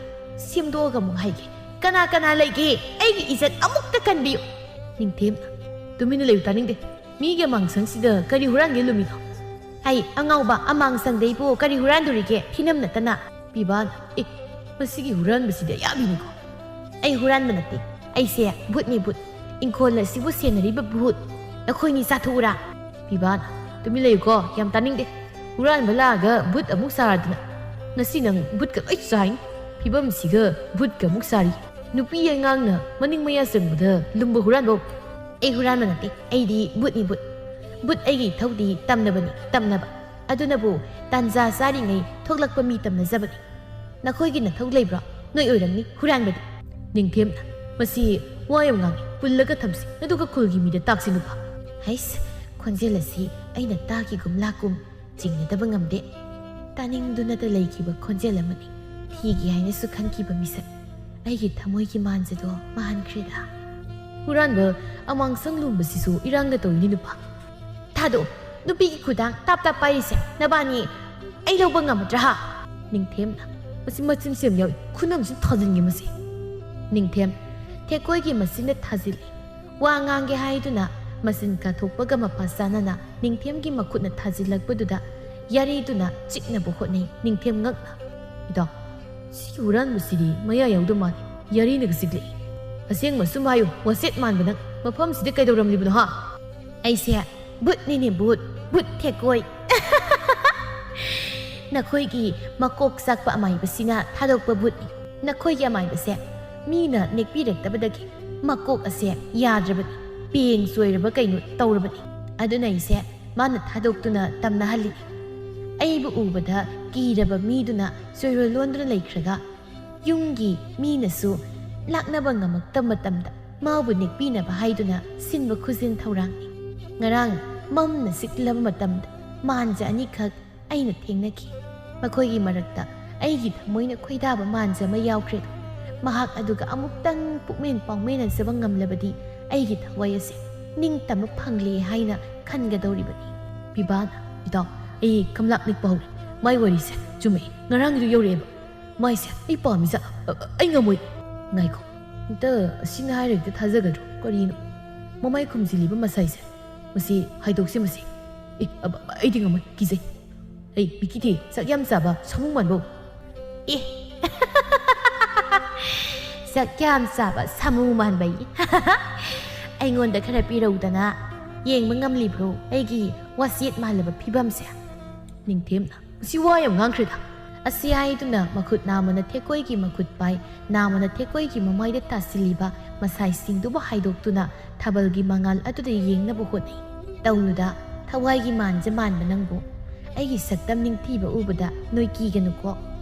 ꯁꯦꯝꯗꯣꯛꯑꯒ ꯑꯃꯨꯛ ꯍꯥꯏꯒꯦ꯫ ꯀꯅꯥ ꯀꯅꯥ ꯂꯩꯒꯦ? ꯑꯩꯒꯤ ꯏꯖꯠ ꯑꯃꯨꯛꯇ ꯀꯟꯕꯤꯌꯨ!" ꯅꯤꯡꯊꯦꯝ, "ꯇꯨꯃꯤꯟꯅ ꯂꯩꯌꯨ, ꯇꯥꯅꯤꯡꯗꯦ꯫ ꯃꯤꯒꯤ ꯑꯃꯥꯡꯁꯪꯁꯤꯗ ꯀꯔꯤ ꯍꯨꯔꯥꯟꯒꯦ ꯂꯨꯝꯃꯤꯅꯣ?" "ꯍꯩ, ꯑꯉꯥꯎꯕ, ꯑꯃꯥꯡꯁꯪꯗ ꯑꯩꯕꯨ ꯀꯔꯤ ꯍꯨꯔꯥꯟꯗꯣꯔꯤꯒꯦ? ꯊꯤꯅꯝ ꯅꯠꯇꯅ!" ꯄꯤꯕꯥꯅ, "ꯑꯦ, ꯃꯁꯤꯒꯤ ꯍꯨꯔꯥꯟꯕꯁꯤꯗꯤ ꯑꯌꯥꯕꯤꯅꯤꯀꯣ꯫ ꯑꯩ ꯍꯨꯔꯥꯟꯕ ꯅꯠꯇꯦ꯫ ꯑꯩꯁꯦ ꯚꯨꯠꯅꯤ, ꯚꯨꯠ꯫ ꯏꯪꯈꯣꯜ ꯑꯁꯤꯕꯨ ꯁꯦꯟꯅꯔꯤꯕ ꯚꯨꯠ꯫ ꯅꯈꯣꯏꯅꯤ ꯆꯥꯊꯣꯛꯎꯔꯥ?" ꯄꯤꯕꯥꯅ, "ꯇꯨꯃꯤꯟ ꯂꯩꯌꯨꯀꯣ, ꯌꯥꯝ ꯇꯥꯅꯤꯡꯗꯦ꯫ ꯍꯨꯔꯥꯟꯕ ꯂꯥꯛꯑꯒ ꯚꯨꯠ ꯑꯃꯨꯛ ꯁꯥꯔꯗꯅ꯫ ꯉꯁꯤ ꯅꯪ ꯚꯨꯠꯀ ꯂꯣꯏ ꯆꯥꯏꯅꯤ꯫ ꯐꯤꯕꯝꯁꯤꯒ ꯚꯨꯠꯀ ꯑꯃꯨꯛ ꯁꯥꯔꯤ꯫ ꯅꯨꯄꯤ ꯑꯉꯥꯡꯅ ꯃꯅꯤꯡ ꯃꯌꯥ ꯆꯪꯕꯗ ꯂꯨꯝꯕ ꯍꯨꯔꯥꯟꯕ꯫ ꯑꯩ ꯍꯨꯔꯥꯟꯕ ꯅꯠꯇꯦ, ꯑꯩꯗꯤ ꯚꯨꯠꯅꯤ, ꯚꯨꯠ꯫ ꯚꯨꯠ ꯑꯩꯒꯤ ꯏꯊꯧꯗꯤ ꯇꯝꯅꯕꯅꯤ, ꯇꯝꯅꯕ꯫ ꯑꯗꯨꯅꯕꯨ ꯇꯥꯟꯖꯥ ꯆꯥꯔꯤꯉꯩ ꯊꯣꯛꯂꯛꯄ ꯃꯤ ꯇꯝꯅꯖꯕꯅꯤ꯫ ꯅꯈꯣꯏꯒꯤ ꯅꯊꯧ ꯂꯩꯕ꯭ꯔꯣ? ꯅꯣꯏ ꯑꯣꯏꯔꯝꯅꯤ ꯍꯨꯔꯥꯟꯕꯗꯤ꯫" ꯅꯤꯡꯊꯦꯝꯅ, "ꯃꯁꯤ ꯋꯥ ꯌꯥꯝ ꯉꯥꯡꯉꯤ, ꯄꯨꯜꯂꯒ ꯊꯝꯁꯤ, ꯑꯗꯨꯒ ꯈꯨꯜꯒꯤ ꯃꯤꯗ ꯇꯥꯛꯁꯤ ꯅꯨꯄꯥ꯫" ꯍꯩꯁ, ꯈꯣꯟꯖꯦꯜ ꯑꯁꯤ ꯑꯩꯅ ꯇꯥꯈꯤꯒꯨꯝ ꯂꯥꯛꯀꯨꯝ ꯆꯤꯡꯅꯗꯕ ꯉꯝꯗꯦ꯫ ꯇꯥꯅꯤꯡꯗꯨꯅꯇ ꯂꯩꯈꯤꯕ ꯈꯣꯟꯖꯦꯜ ꯑꯃꯅꯤ꯫ ꯊꯤꯒꯦ ꯍꯥꯏꯅꯁꯨ ꯈꯟꯈꯤꯕ ꯃꯤꯁꯛ꯫ ꯑꯩꯒꯤ ꯊꯃꯣꯏꯒꯤ ꯃꯥꯟꯖꯗꯣ ꯃꯥꯟꯈ꯭ꯔꯦꯗ꯫ ꯍꯨꯔꯥꯟꯕ ꯑꯃꯥꯡꯁꯪ ꯂꯨꯝꯕꯁꯤꯁꯨ ꯏꯔꯥꯡꯒ ꯇꯧꯏꯅꯤ ꯅꯨꯄꯥ꯫ "ꯊꯥꯗꯣꯛꯎ, ꯅꯨꯄꯤꯒꯤ ꯈꯨꯗꯥꯡ ꯇꯥꯞ ꯇꯥꯞ ꯄꯥꯏꯔꯤꯁꯦ ꯅꯕꯥꯅꯤ ꯑꯩ ꯂꯧꯕ ꯉꯝꯃꯗ꯭ꯔꯥ ꯍꯥ?" ꯅꯤꯡꯊꯦꯝꯅ, "ꯃꯁꯤ ꯃꯆꯤꯟꯁꯦ ꯌꯥꯝ ꯌꯥꯎꯏ, ꯈꯨꯅꯝꯁꯤ ꯊꯥꯖꯤꯟꯒꯦ ꯃꯁꯤ꯫" ꯅꯤꯡꯊꯦꯝ ꯊꯦꯀꯣꯏꯒꯤ ꯃꯆꯤꯟꯗ ꯊꯥꯖꯤꯜꯂꯤ꯫ ꯋꯥ ꯉꯥꯡꯒꯦ ꯍꯥꯏꯗꯨꯅ ꯃꯆꯤꯟ ꯀꯥꯊꯣꯛꯄꯒ ꯃꯄꯥ ꯆꯥꯅꯅ ꯅꯤꯡꯊꯦꯝꯒꯤ ꯃꯈꯨꯠꯅ ꯊꯥꯖꯤꯜꯂꯛꯄꯗꯨꯗ ꯌꯥꯔꯤꯗꯨꯅ ꯆꯤꯛꯅꯕ ꯍꯣꯠꯅꯩ꯫ ꯅꯤꯡꯊꯦꯝ ꯉꯛꯅ, "ꯏꯇꯥꯎ, ꯁꯤꯒꯤ ꯍꯨꯔꯥꯟꯕꯁꯤꯗꯤ ꯃꯌꯥ ꯌꯥꯎꯗ ꯃꯥꯜꯂꯤ, ꯌꯥꯔꯤꯅꯒ ꯆꯤꯛꯂꯛꯏ꯫ ꯑꯁꯦꯡꯕ ꯁꯨꯝ ꯍꯥꯏꯌꯨ, ꯋꯥꯆꯦꯠ ꯃꯥꯟꯕ ꯅꯪ, ꯃꯐꯝꯁꯤꯗ ꯀꯩꯗꯧꯔꯝꯂꯤꯕꯅꯣ ꯍꯥ?" "ꯑꯩꯁꯦ ꯚꯨꯠꯅꯤꯅꯦ, ꯚꯨꯠ, ꯚꯨꯠ ꯊꯦꯀꯣꯏ꯫" "ꯅꯈꯣꯏꯒꯤ ꯃꯀꯣꯛ ꯆꯥꯛꯄ ꯑꯃꯥꯏꯕꯁꯤꯅ ꯊꯥꯗꯣꯛꯄ ꯚꯨꯠꯅꯤ꯫ ꯅꯈꯣꯏꯒꯤ ꯑꯃꯥꯏꯕꯁꯦ ꯃꯤꯅ ꯅꯦꯛꯄꯤꯔꯛꯇꯕꯗꯒꯤ ꯃꯀꯣꯛ ꯑꯁꯦ ꯌꯥꯗ꯭ꯔꯕꯅꯤ, ꯄꯦꯡ ꯆꯣꯏꯔꯕ ꯀꯩꯅꯣ ꯇꯧꯔꯕꯅꯤ꯫ ꯑꯗꯨꯅ ꯑꯩꯁꯦ ꯃꯥꯅ ꯊꯥꯗꯣꯛꯇꯨꯅ ꯇꯝꯅꯍꯜꯂꯤꯅꯤ꯫ ꯑꯩꯕꯨ ꯎꯕꯗ ꯀꯤꯔꯕ ꯃꯤꯗꯨꯅ ꯆꯣꯏꯔꯣꯜ ꯂꯣꯟꯗꯨꯅ ꯂꯩꯈ꯭ꯔꯒ ꯌꯨꯝꯒꯤ ꯃꯤꯅꯁꯨ ꯂꯥꯛꯅꯕ ꯉꯝꯃꯛꯇꯕ ꯃꯇꯝꯗ ꯃꯥꯕꯨ ꯅꯦꯛꯄꯤꯅꯕ ꯍꯥꯏꯗꯨꯅ ꯁꯤꯟꯕ ꯈꯨꯖꯤꯟ ꯊꯧꯔꯥꯡꯅꯤ꯫" ꯉꯔꯥꯡ ꯃꯝꯅ ꯁꯤꯠꯂꯕ ꯃꯇꯝꯗ ꯃꯥꯟꯖ ꯑꯅꯤꯈꯛ ꯑꯩꯅ ꯊꯦꯡꯅꯈꯤ꯫ ꯃꯈꯣꯏꯒꯤ ꯃꯔꯛꯇ ꯑꯩꯒꯤ ꯊꯃꯣꯏꯅ ꯈꯣꯏꯗꯥꯕ ꯃꯥꯟꯖ ꯑꯃ ꯌꯥꯎꯈ꯭ꯔꯦ꯫ ꯃꯍꯥꯛ ꯑꯗꯨꯒ ꯑꯃꯨꯛꯇꯪ ꯄꯨꯛꯃꯦꯟ ꯄꯥꯎꯃꯦꯟꯅꯖꯕ ꯉꯝꯂꯕꯗꯤ ꯑꯩꯒꯤ ꯊꯋꯥꯏ ꯑꯁꯦ ꯅꯤꯡꯇꯝꯕ ꯐꯪꯂꯦ ꯍꯥꯏꯅ ꯈꯟꯒꯗꯧꯔꯤꯕꯅꯤ꯫ ꯕꯤꯕꯥꯅ, "ꯏꯇꯥꯎ, ꯑꯩ ꯀꯝꯂꯥꯛ ꯅꯤꯛꯄ ꯍꯧꯔꯦ꯫ ꯃꯥꯏ ꯋꯥꯔꯤꯁꯦ ꯆꯨꯝꯃꯦ꯫ ꯉꯔꯥꯡꯒꯤꯗꯨ ꯌꯧꯔꯛꯑꯦꯕ꯫ ꯃꯥꯏꯁꯦ ꯑꯩ ꯄꯥꯝꯃꯤ ꯖꯥꯠꯂ? ꯑ-, ꯑ-, ꯑꯩ ꯉꯝꯃꯣꯏ꯫ ꯉꯥꯏꯈꯣ, ꯑꯝꯇ ꯑꯁꯤꯅ ꯍꯥꯏꯔ ꯍꯦꯛꯇ ꯊꯥꯖꯒꯗ꯭ꯔꯣ? ꯀꯔꯤꯅꯣ? ꯃꯃꯥꯏ ꯈꯨꯝꯖꯤꯜꯂꯤꯕ ꯃꯁꯥꯏꯁꯦ꯫ ꯃꯁꯤ ꯍꯥꯏꯗꯣꯛꯁꯤ ꯃꯁꯤ꯫ ꯑꯦ, ꯑ-, ꯑ-, ꯑꯩꯗꯤ ꯉꯝꯃꯣꯏ, ꯀꯤꯖꯩ꯫ ꯑꯩ ꯄꯤꯀꯤꯗꯤ ꯆꯥꯛ ꯌꯥꯝ ꯆꯥꯕ ꯁꯥꯃꯨ ꯃꯥꯟꯕꯧ꯫ ꯑꯦ, ꯆꯥꯛ ꯌꯥꯝ ꯆꯥꯕ ꯁꯥꯃꯨ ꯃꯥꯟꯕꯩ꯫ ꯑꯩꯉꯣꯟꯗ ꯈꯔ ꯄꯤꯔꯧꯗꯅ꯫ ꯌꯦꯡꯕ ꯉꯝꯂꯤꯕ꯭ꯔꯣ ꯑꯩꯒꯤ ꯋꯥꯁꯤꯠ ꯃꯥꯜꯂꯕ ꯐꯤꯕꯝꯁꯦ?" ꯅꯤꯡꯊꯦꯝꯅ, "ꯃꯁꯤ ꯋꯥ ꯌꯥꯝ ꯉꯥꯡꯈ꯭ꯔꯦꯗ"꯫ ꯑꯁꯤ ꯍꯥꯏꯗꯨꯅ ꯃꯈꯨꯠ ꯅꯥꯝꯃꯅ ꯊꯦꯛꯀꯣꯏꯒꯤ ꯃꯈꯨꯠ ꯄꯥꯏ, ꯅꯥꯝꯃꯅ ꯊꯦꯛꯀꯣꯏꯒꯤ ꯃꯃꯥꯏꯗ ꯇꯥꯁꯤꯜꯂꯤꯕ ꯃꯁꯥꯏꯁꯤꯡꯗꯨꯕꯨ ꯍꯥꯏꯗꯣꯛꯇꯨꯅ ꯊꯥꯕꯜꯒꯤ ꯃꯉꯥꯜ ꯑꯗꯨꯗ ꯌꯦꯡꯅꯕ ꯍꯣꯠꯅꯩ꯫ "ꯇꯧꯅꯨꯗ, ꯊꯋꯥꯏꯒꯤ ꯃꯥꯟꯖ ꯃꯥꯟꯕ ꯅꯪꯕꯨ꯫ ꯑꯩꯒꯤ ꯁꯛꯇꯝ ꯅꯤꯡꯊꯤꯕ ꯎꯕꯗ ꯅꯣꯏ ꯀꯤꯒꯅꯨꯀꯣ,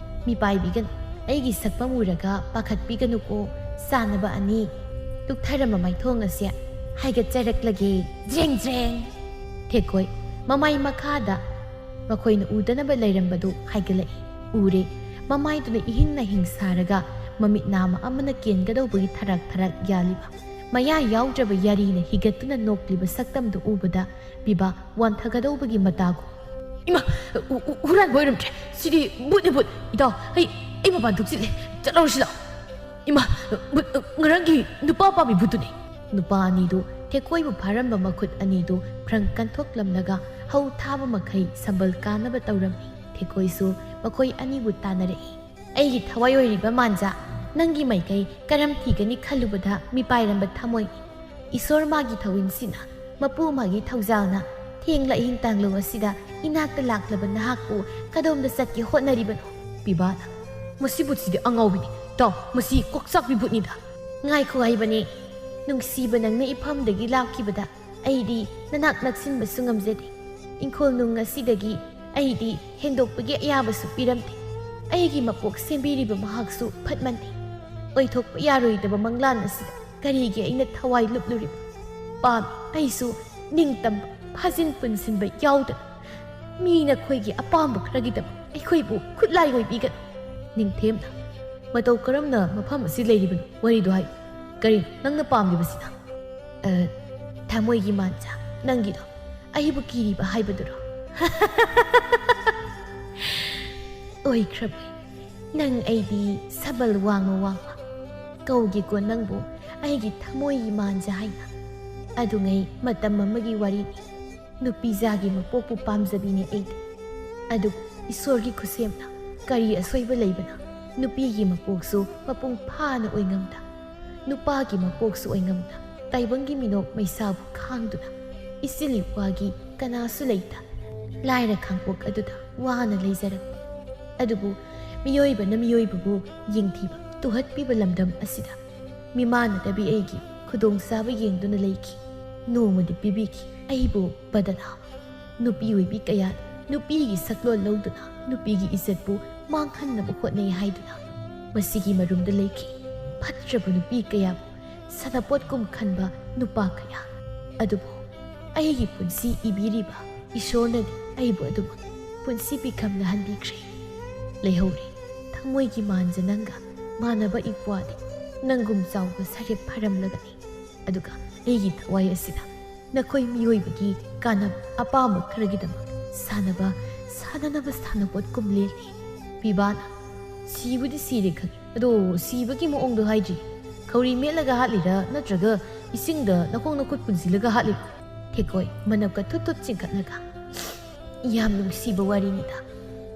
ꯃꯤꯄꯥꯏꯕꯤꯒꯅꯨ꯫ ꯑꯩꯒꯤ ꯁꯛꯐꯝ ꯎꯔꯒ ꯄꯥꯈꯠꯄꯤꯒꯅꯨꯀꯣ, ꯆꯥꯟꯅꯕ ꯑꯅꯤ꯫ ꯇꯨꯛꯊꯔꯝꯕ ꯃꯥꯏꯊꯣꯡ ꯑꯁꯦ ꯍꯥꯏꯒꯠꯆꯔꯛꯂꯒꯦ, ꯖ꯭ꯔꯦꯡ ꯖ꯭ꯔꯦꯡ"꯫ ꯊꯦꯛꯀꯣꯏ ꯃꯃꯥꯏ ꯃꯈꯥꯗ ꯃꯈꯣꯏꯅ ꯎꯗꯅꯕ ꯂꯩꯔꯝꯕꯗꯨ ꯍꯥꯏꯒꯠꯂꯛꯏ꯫ ꯎꯔꯦ, ꯃꯃꯥꯏꯗꯨꯅ ꯏꯍꯤꯡ ꯅꯥꯍꯤꯡ ꯁꯥꯔꯒ ꯃꯃꯤꯠ ꯅꯥꯝꯃ ꯑꯃꯅ ꯀꯦꯟꯒꯗꯧꯕꯒꯤ ꯊꯔꯥꯛ ꯊꯔꯥꯛ ꯌꯥꯜꯂꯤꯕ, ꯃꯌꯥ ꯌꯥꯎꯗ꯭ꯔꯕ ꯌꯥꯔꯤꯅ ꯍꯤꯒꯠꯇꯨꯅ ꯅꯣꯛꯂꯤꯕ ꯁꯛꯇꯝꯗꯨ ꯎꯕꯗ ꯕꯤꯕꯥ ꯋꯥꯟꯊꯒꯗꯧꯕꯒꯤ ꯃꯇꯥꯒꯨꯝ꯫ "ꯏꯃꯥ, ꯎ-, ꯎ-, ꯍꯨꯔꯥꯟꯕ ꯑꯣꯏꯔꯝꯗ꯭ꯔꯦ꯫ ꯁꯤꯗꯤ ꯕꯨꯠꯅꯤ, ꯕꯨꯠ꯫ ꯏꯇꯥꯎ, ꯑꯩ, ꯑꯩ ꯃꯄꯥꯟ ꯊꯣꯛꯆꯤꯜꯂꯦ꯫ ꯆꯠꯍꯧꯔꯁꯤ ꯂꯥꯛꯑꯣ꯫ ꯏꯃꯥ, ꯕꯨꯠ, ꯉꯔꯥꯡꯒꯤ ꯅꯨꯄꯥ ꯄꯥꯝꯃꯤ ꯕꯨꯠꯇꯨꯅꯤ"꯫ ꯅꯨꯄꯥ ꯑꯅꯤꯗꯨ ꯊꯦꯛꯀꯣꯏꯕꯨ ꯐꯥꯔꯝꯕ ꯃꯈꯨꯠ ꯑꯅꯤꯗꯨ ꯐ꯭ꯔꯪ ꯀꯟꯊꯣꯛꯂꯝꯂꯒ ꯍꯧ ꯊꯥꯕ ꯃꯈꯩ ꯁꯝꯕꯜ ꯀꯥꯅꯕ ꯇꯧꯔꯝꯃꯤ꯫ ꯊꯦꯛꯀꯣꯏꯁꯨ ꯃꯈꯣꯏ ꯑꯅꯤꯕꯨ ꯇꯥꯟꯅꯔꯛꯏ꯫ "ꯑꯩꯒꯤ ꯊꯋꯥꯏ ꯑꯣꯏꯔꯤꯕ ꯃꯥꯟꯖꯥ, ꯅꯪꯒꯤ ꯃꯥꯏꯀꯩ ꯀꯔꯝ ꯊꯤꯒꯅꯤ ꯈꯜꯂꯨꯕꯗ ꯃꯤꯄꯥꯏꯔꯝꯕ ꯊꯃꯣꯏ꯫ ꯏꯁꯣꯔ ꯃꯥꯒꯤ ꯊꯧꯋꯤꯟꯁꯤꯅ ꯃꯄꯨ ꯃꯥꯒꯤ ꯊꯧꯖꯥꯜꯅ ꯊꯦꯡꯂ ꯑꯍꯤꯡ ꯇꯥꯡꯂꯧ ꯑꯁꯤꯗ ꯏꯅꯥꯛꯇ ꯂꯥꯛꯂꯕ ꯅꯍꯥꯛꯄꯨ ꯀꯗꯣꯝꯗ ꯆꯠꯀꯦ ꯍꯣꯠꯅꯔꯤꯕꯅꯣ?" ꯕꯤꯕꯥꯅ, "ꯃꯁꯤ ꯕꯨꯠꯁꯤꯗꯤ ꯑꯉꯥꯎꯕꯤꯅꯤ꯫ ꯇꯥꯎ, ꯃꯁꯤ ꯀꯣꯛꯆꯥꯛꯄꯤ ꯕꯨꯠꯅꯤꯗ"꯫ "ꯉꯥꯏꯈꯣ ꯍꯥꯏꯕꯅꯦ꯫ ꯅꯨꯡꯁꯤꯕ ꯅꯪꯅ ꯏꯐꯝꯗꯒꯤ ꯂꯥꯛꯈꯤꯕꯗ ꯑꯩꯗꯤ ꯅꯅꯥꯛ ꯅꯛꯁꯤꯟꯕꯁꯨ ꯉꯝꯖꯗꯦ꯫ ꯏꯪꯈꯣꯜ ꯅꯨꯡ ꯑꯁꯤꯗꯒꯤ ꯑꯩꯗꯤ ꯍꯦꯟꯗꯣꯛꯄꯒꯤ ꯑꯌꯥꯕꯁꯨ ꯄꯤꯔꯝꯗꯦ꯫ ꯑꯩꯒꯤ ꯃꯄꯣꯛ ꯁꯦꯝꯕꯤꯔꯤꯕ ꯃꯍꯥꯛꯁꯨ ꯐꯠꯃꯟꯗꯦ꯫ ꯑꯣꯏꯊꯣꯛꯄ ꯌꯥꯔꯣꯏꯗꯕ ꯃꯪꯂꯥꯟ ꯑꯁꯤꯗ ꯀꯔꯤꯒꯤ ꯑꯩꯅ ꯊꯋꯥꯏ ꯂꯨꯞꯂꯨꯔꯤꯕ? ꯄꯥꯝꯃꯤ, ꯑꯩꯁꯨ ꯅꯤꯡꯇꯝꯕ, ꯐꯥꯖꯤꯟ ꯄꯨꯟꯁꯤꯟꯕ ꯌꯥꯎꯗꯅ ꯃꯤ ꯅꯈꯣꯏꯒꯤ ꯑꯄꯥꯝꯕ ꯈꯔꯒꯤꯗꯃꯛ ꯑꯩꯈꯣꯏꯕꯨ ꯈꯨꯠꯂꯥꯏ ꯑꯣꯏꯕꯤꯒꯅꯨ꯫ ꯅꯤꯡꯊꯦꯝꯅ, ꯃꯇꯧ ꯀꯔꯝꯅ ꯃꯐꯝ ꯑꯁꯤ ꯂꯩꯔꯤꯕꯅꯣ? ꯋꯥꯔꯤꯗꯨ ꯍꯥꯏꯌꯨ꯫ ꯀꯔꯤꯅꯣ ꯅꯪꯅ ꯄꯥꯝꯂꯤꯕꯁꯤꯅ? ꯑ, ꯊꯃꯣꯏꯒꯤ ꯃꯥꯟꯖ, ꯅꯪꯒꯤꯗꯣ ꯑꯩꯕꯨ ꯀꯤꯔꯤꯕ ꯍꯥꯏꯕꯗꯨꯔꯣ? ꯑꯣꯏꯈ꯭ꯔꯕ꯫ ꯅꯪ ꯑꯩꯗꯤ ꯁꯕꯜ ꯋꯥꯡꯃ ꯋꯥꯡꯃ ꯀꯧꯒꯦꯀꯣ ꯅꯪꯕꯨ ꯑꯩꯒꯤ ꯊꯃꯣꯏꯒꯤ ꯃꯥꯟꯖ ꯍꯥꯏꯅ꯫ ꯑꯗꯨꯉꯩ ꯃꯇꯝ ꯑꯃꯒꯤ ꯋꯥꯔꯤꯅꯤ꯫ ꯅꯨꯄꯤꯖꯥꯒꯤ ꯃꯄꯣꯛꯄꯨ ꯄꯥꯝꯖꯕꯤꯅꯤ ꯑꯩꯗꯤ꯫ ꯑꯗꯨꯕꯨ ꯏꯁꯣꯔꯒꯤ ꯈꯨꯠꯁꯦꯝꯅ ꯀꯔꯤ ꯑꯁꯣꯏꯕ ꯂꯩꯕꯅ ꯅꯨꯄꯤꯒꯤ ꯃꯄꯣꯛꯁꯨ ꯃꯄꯨꯡ ꯐꯥꯅ ꯑꯣꯏꯉꯝꯗ, ꯅꯨꯄꯥꯒꯤ ꯃꯄꯣꯛꯁꯨ ꯑꯣꯏꯉꯝꯗ, ꯇꯥꯏꯕꯪꯒꯤ ꯃꯤꯅꯣꯛ ꯃꯩꯁꯥꯕꯨ ꯈꯥꯡꯗꯨꯅ ꯏꯆꯤꯜ ꯏꯄ꯭ꯋꯥꯒꯤ ꯀꯅꯥꯁꯨ ꯂꯩꯇ ꯂꯥꯏꯔ ꯈꯥꯡꯄꯣꯛ ꯑꯗꯨꯗ ꯋꯥꯅ ꯂꯩꯖꯔꯛꯄ꯫ ꯑꯗꯨꯕꯨ ꯃꯤꯑꯣꯏꯕꯅ ꯃꯤꯑꯣꯏꯕꯕꯨ ꯌꯦꯡꯊꯤꯕ ꯇꯨꯍꯠꯄꯤꯕ ꯂꯝꯗꯝ ꯑꯁꯤꯗ ꯃꯤꯃꯥꯟꯅꯗꯕꯤ ꯑꯩꯒꯤ ꯈꯨꯗꯣꯡꯆꯥꯕ ꯌꯦꯡꯗꯨꯅ ꯂꯩꯈꯤ꯫ ꯅꯣꯡꯃꯗꯤ ꯄꯤꯕꯤꯈꯤ ꯑꯩꯕꯨ ꯕꯗꯅꯥꯝ꯫ ꯅꯨꯄꯤ ꯑꯣꯏꯕꯤ ꯀꯌꯥ ꯅꯨꯄꯤꯒꯤ ꯁꯛꯂꯣꯟ ꯂꯧꯗꯨꯅ ꯅꯨꯄꯤꯒꯤ ꯏꯖꯠꯄꯨ ꯃꯥꯡꯍꯟꯅꯕ ꯍꯣꯠꯅꯩ ꯍꯥꯏꯗꯨꯅ ꯃꯁꯤꯒꯤ ꯃꯔꯨꯝꯗ ꯂꯩꯈꯤ ꯐꯠꯇ꯭ꯔꯕ ꯅꯨꯄꯤ ꯀꯌꯥꯕꯨ ꯁꯥꯟꯅꯄꯣꯠꯀꯨꯝ ꯈꯟꯕ ꯅꯨꯄꯥ ꯀꯌꯥ꯫ ꯑꯗꯨꯕꯨ ꯑꯩꯒꯤ ꯄꯨꯟꯁꯤ ꯏꯕꯤꯔꯤꯕ ꯏꯁꯣꯔꯅꯗꯤ ꯑꯩꯕꯨ ꯑꯗꯨꯃꯛ ꯄꯨꯟꯁꯤ ꯄꯤꯈꯝꯅꯍꯟꯕꯤꯈ꯭ꯔꯦ꯫ ꯂꯩꯍꯧꯔꯦ ꯊꯃꯣꯏꯒꯤ ꯃꯥꯟꯖ ꯅꯪꯒ ꯃꯥꯟꯅꯕ ꯏꯄ꯭ꯋꯥꯗꯤ ꯅꯪꯒꯨꯝ ꯆꯥꯎꯕ ꯁꯔꯦꯞ ꯐꯔꯝꯂꯒꯅꯤ꯫ ꯑꯗꯨꯒ ꯑꯩꯒꯤ ꯊꯋꯥꯏ ꯑꯁꯤꯗ ꯅꯈꯣꯏ ꯃꯤꯑꯣꯏꯕꯒꯤ ꯀꯥꯟꯅꯕ ꯑꯄꯥꯝꯕ ꯈꯔꯒꯤꯗꯃꯛ ꯁꯥꯟꯅꯕ, ꯁꯥꯟꯅꯅꯕ ꯁꯥꯟꯅꯄꯣꯠ ꯀꯨꯝꯂꯦꯜꯂꯤ꯫ ꯄꯤꯕꯥꯅ, "ꯁꯤꯕꯨꯗꯤ ꯁꯤꯔꯦ ꯈꯪꯉꯤ, ꯑꯗꯣ ꯁꯤꯕꯒꯤ ꯃꯑꯣꯡꯗꯣ ꯍꯥꯏꯗ꯭ꯔꯤ꯫ ꯈꯧꯔꯤ ꯃꯦꯠꯂꯒ ꯍꯥꯠꯂꯤꯔꯥ ꯅꯠꯇ꯭ꯔꯒ ꯏꯁꯤꯡꯗ ꯅꯈꯣꯡ ꯅꯈꯨꯠ ꯄꯨꯟꯁꯤꯜꯂꯒ ꯍꯥꯠꯂꯤꯔꯥ?" ꯊꯦꯀꯣꯏ ꯃꯅꯞꯀ ꯊꯨꯠ ꯊꯨꯠ ꯆꯤꯡꯈꯠꯂꯒ, "ꯌꯥꯝ ꯅꯨꯡꯁꯤꯕ ꯋꯥꯔꯤꯅꯤꯗ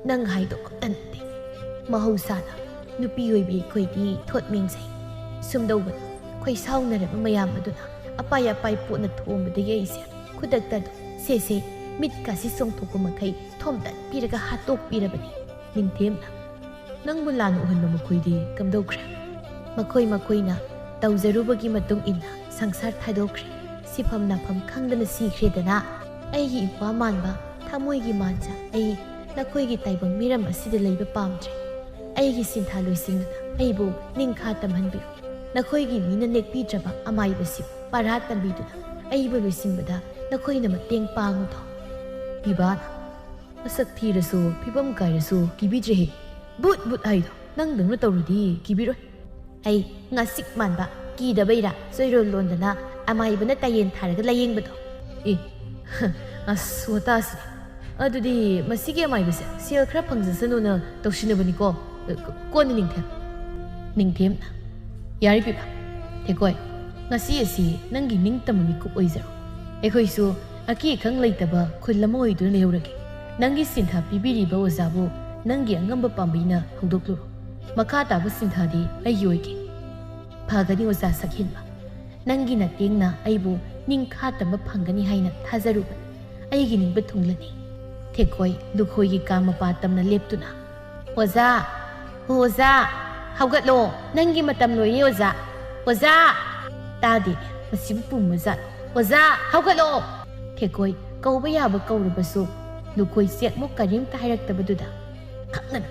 ꯅꯪ ꯍꯥꯏꯗꯣ ꯑꯝꯇ ꯅꯠꯇꯦ꯫ ꯃꯍꯧꯁꯥꯅ ꯅꯨꯄꯤ ꯑꯣꯏꯕꯤ ꯑꯩꯈꯣꯏꯗꯤ ꯊꯣꯠ ꯃꯦꯡꯖꯩ꯫ ꯁꯨꯝꯗꯧꯕꯅꯤ, ꯈꯣꯏꯁꯥꯎꯅꯔꯕ ꯃꯌꯥꯝ ꯑꯗꯨꯅ ꯑꯄꯥꯏ ꯑꯄꯥꯏ ꯄꯣꯠꯅ ꯊꯣꯝꯕꯗꯒꯤ ꯑꯩꯁꯦ ꯈꯨꯗꯛꯇ ꯑꯗꯨꯝ ꯁꯦ ꯁꯦ ꯃꯤꯠꯀꯥꯁꯤ ꯆꯣꯡꯊꯣꯛꯄ ꯃꯈꯩ ꯊꯣꯝꯗꯠꯄꯤꯔꯒ ꯍꯥꯠꯇꯣꯛꯄꯤꯔꯕꯅꯤ ꯅꯤꯡꯊꯦꯝꯅ꯫ ꯅꯪꯕꯨ ꯂꯥꯟ ꯎꯍꯟꯕ ꯃꯈꯣꯏꯗꯤ ꯀꯝꯗꯧꯈ꯭ꯔꯦ?" "ꯃꯈꯣꯏ ꯃꯈꯣꯏꯅ ꯇꯧꯖꯔꯨꯕꯒꯤ ꯃꯇꯨꯡ ꯏꯟꯅ ꯁꯪꯁꯥꯔ ꯊꯥꯗꯣꯛꯈ꯭ꯔꯦ꯫ ꯁꯤꯐꯝ ꯅꯥꯐꯝ ꯈꯪꯗꯅ ꯁꯤꯈ꯭ꯔꯦꯗꯅ꯫ ꯑꯩꯒꯤ ꯏꯄ꯭ꯋꯥ ꯃꯥꯟꯕ ꯊꯃꯣꯏꯒꯤ ꯃꯥꯟꯖ, ꯑꯩ ꯅꯈꯣꯏꯒꯤ ꯇꯥꯏꯕꯪ ꯃꯤꯔꯝ ꯑꯁꯤꯗ ꯂꯩꯕ ꯄꯥꯝꯗ꯭ꯔꯦ꯫ ꯑꯩꯒꯤ ꯁꯤꯟꯊꯥ ꯂꯣꯏꯁꯤꯟꯗꯨꯅ ꯑꯩꯕꯨ ꯅꯤꯡꯈꯥ ꯇꯝꯍꯟꯕꯤꯌꯨ꯫ ꯅꯈꯣꯏꯒꯤ ꯃꯤꯅ ꯅꯦꯛꯄꯤꯗ꯭ꯔꯕ ꯑꯃꯥꯏꯕꯁꯤꯕꯨ ꯄꯔꯥ ꯇꯝꯕꯤꯗꯨꯅ ꯑꯩꯕꯨ ꯂꯣꯏꯁꯤꯟꯕꯗ ꯅꯈꯣꯏꯅ ꯃꯇꯦꯡ ꯄꯥꯡꯉꯨꯗꯣ꯫ ꯄꯤꯕꯥꯅ, "ꯃꯁꯛ ꯊꯤꯔꯁꯨ ꯐꯤꯕꯝ ꯀꯥꯏꯔꯁꯨ ꯀꯤꯕꯤꯗ꯭ꯔꯦꯍꯦ꯫ ꯕꯨꯠ ꯕꯨꯠ ꯍꯥꯏꯗꯣ ꯅꯪꯗꯧꯅ ꯇꯧꯔꯗꯤ ꯀꯤꯕꯤꯔꯣꯏ꯫ ꯑꯩ ꯉꯥꯁꯤꯛ ꯃꯥꯟꯕ ꯀꯤꯗꯕꯩꯔꯥ ꯆꯣꯏꯔꯣꯜ ꯂꯣꯟꯗꯅ ꯑꯃꯥꯏꯕꯅ ꯇꯌꯦꯟ ꯊꯥꯔꯒ ꯂꯥꯌꯦꯡꯕꯗꯣ?" ꯑꯦ, ꯑꯁ, ꯋꯥꯇꯥꯁꯦ꯫ ꯑꯗꯨꯗꯤ ꯃꯁꯤꯒꯤ ꯑꯃꯥꯏꯕꯁꯦ ꯁꯦꯜ ꯈꯔ ꯐꯪꯖꯁꯅꯨꯅ ꯇꯧꯁꯤꯟꯅꯕꯅꯤꯀꯣ꯫ ꯀꯣꯟꯅ ꯅꯤꯡꯊꯦꯝ꯫ ꯅꯤꯡꯊꯦꯝꯅ, "ꯌꯥꯔꯦ ꯄꯤꯕ꯫ ꯊꯦꯀꯣꯏ, ꯉꯁꯤ ꯑꯁꯤ ꯅꯪꯒꯤ ꯅꯤꯡꯇꯝꯕ ꯃꯤꯀꯨꯞ ꯑꯣꯏꯖꯔꯣ꯫ ꯑꯩꯈꯣꯏꯁꯨ ꯑꯀꯤ ꯑꯈꯪ ꯂꯩꯇꯕ ꯈꯨꯜ ꯑꯃ ꯑꯣꯏꯗꯨꯅ ꯂꯩꯍꯧꯔꯒꯦ꯫ ꯅꯪꯒꯤ ꯁꯤꯟꯊꯥ ꯄꯤꯕꯤꯔꯤꯕ ꯑꯣꯖꯥꯕꯨ ꯅꯪꯒꯤ ꯑꯉꯝꯕ ꯄꯥꯝꯕꯩꯅ ꯍꯧꯗꯣꯛꯂꯨꯔꯣ꯫ ꯃꯈꯥ ꯇꯥꯕ ꯁꯤꯟꯊꯥꯗꯤ ꯑꯩꯒꯤ ꯑꯣꯏꯒꯦ꯫ ꯐꯒꯅꯤ ꯑꯣꯖꯥ ꯁꯛꯍꯦꯟꯕ꯫ ꯅꯪꯒꯤ ꯅꯇꯦꯡꯅ ꯑꯩꯕꯨ ꯅꯤꯡꯈꯥ ꯇꯝꯕ ꯐꯪꯒꯅꯤ ꯍꯥꯏꯅ ꯊꯥꯖꯔꯨꯕꯅꯤ꯫ ꯑꯩꯒꯤ ꯅꯤꯡꯕ ꯊꯨꯡꯂꯅꯤ꯫" ꯊꯦꯀꯣꯏ ꯂꯨꯈꯣꯏꯒꯤ ꯀꯥ ꯃꯄꯥ ꯇꯝꯅ ꯂꯦꯞꯇꯨꯅ, "ꯑꯣꯖꯥ, ꯑꯣꯖꯥ, ꯍꯧꯒꯠꯂꯣ꯫ ꯅꯪꯒꯤ ꯃꯇꯝ ꯂꯣꯏꯔꯦ, ꯑꯣꯖꯥ꯫ ꯑꯣꯖꯥ!" ꯇꯥꯗꯦ, ꯃꯁꯤꯕꯨ ꯄꯨꯝꯕꯖꯥꯠ꯫ "ꯑꯣꯖꯥ, ꯍꯧꯒꯠꯂꯣ!" ꯊꯦꯀꯣꯏ ꯀꯧꯕ ꯌꯥꯕ ꯀꯧꯔꯕꯁꯨ ꯂꯨꯈꯣꯏ ꯆꯦꯛꯃꯨꯛ ꯀꯔꯤꯝꯇ ꯍꯥꯏꯔꯛꯇꯕꯗꯨꯗ ꯈꯪꯉꯅ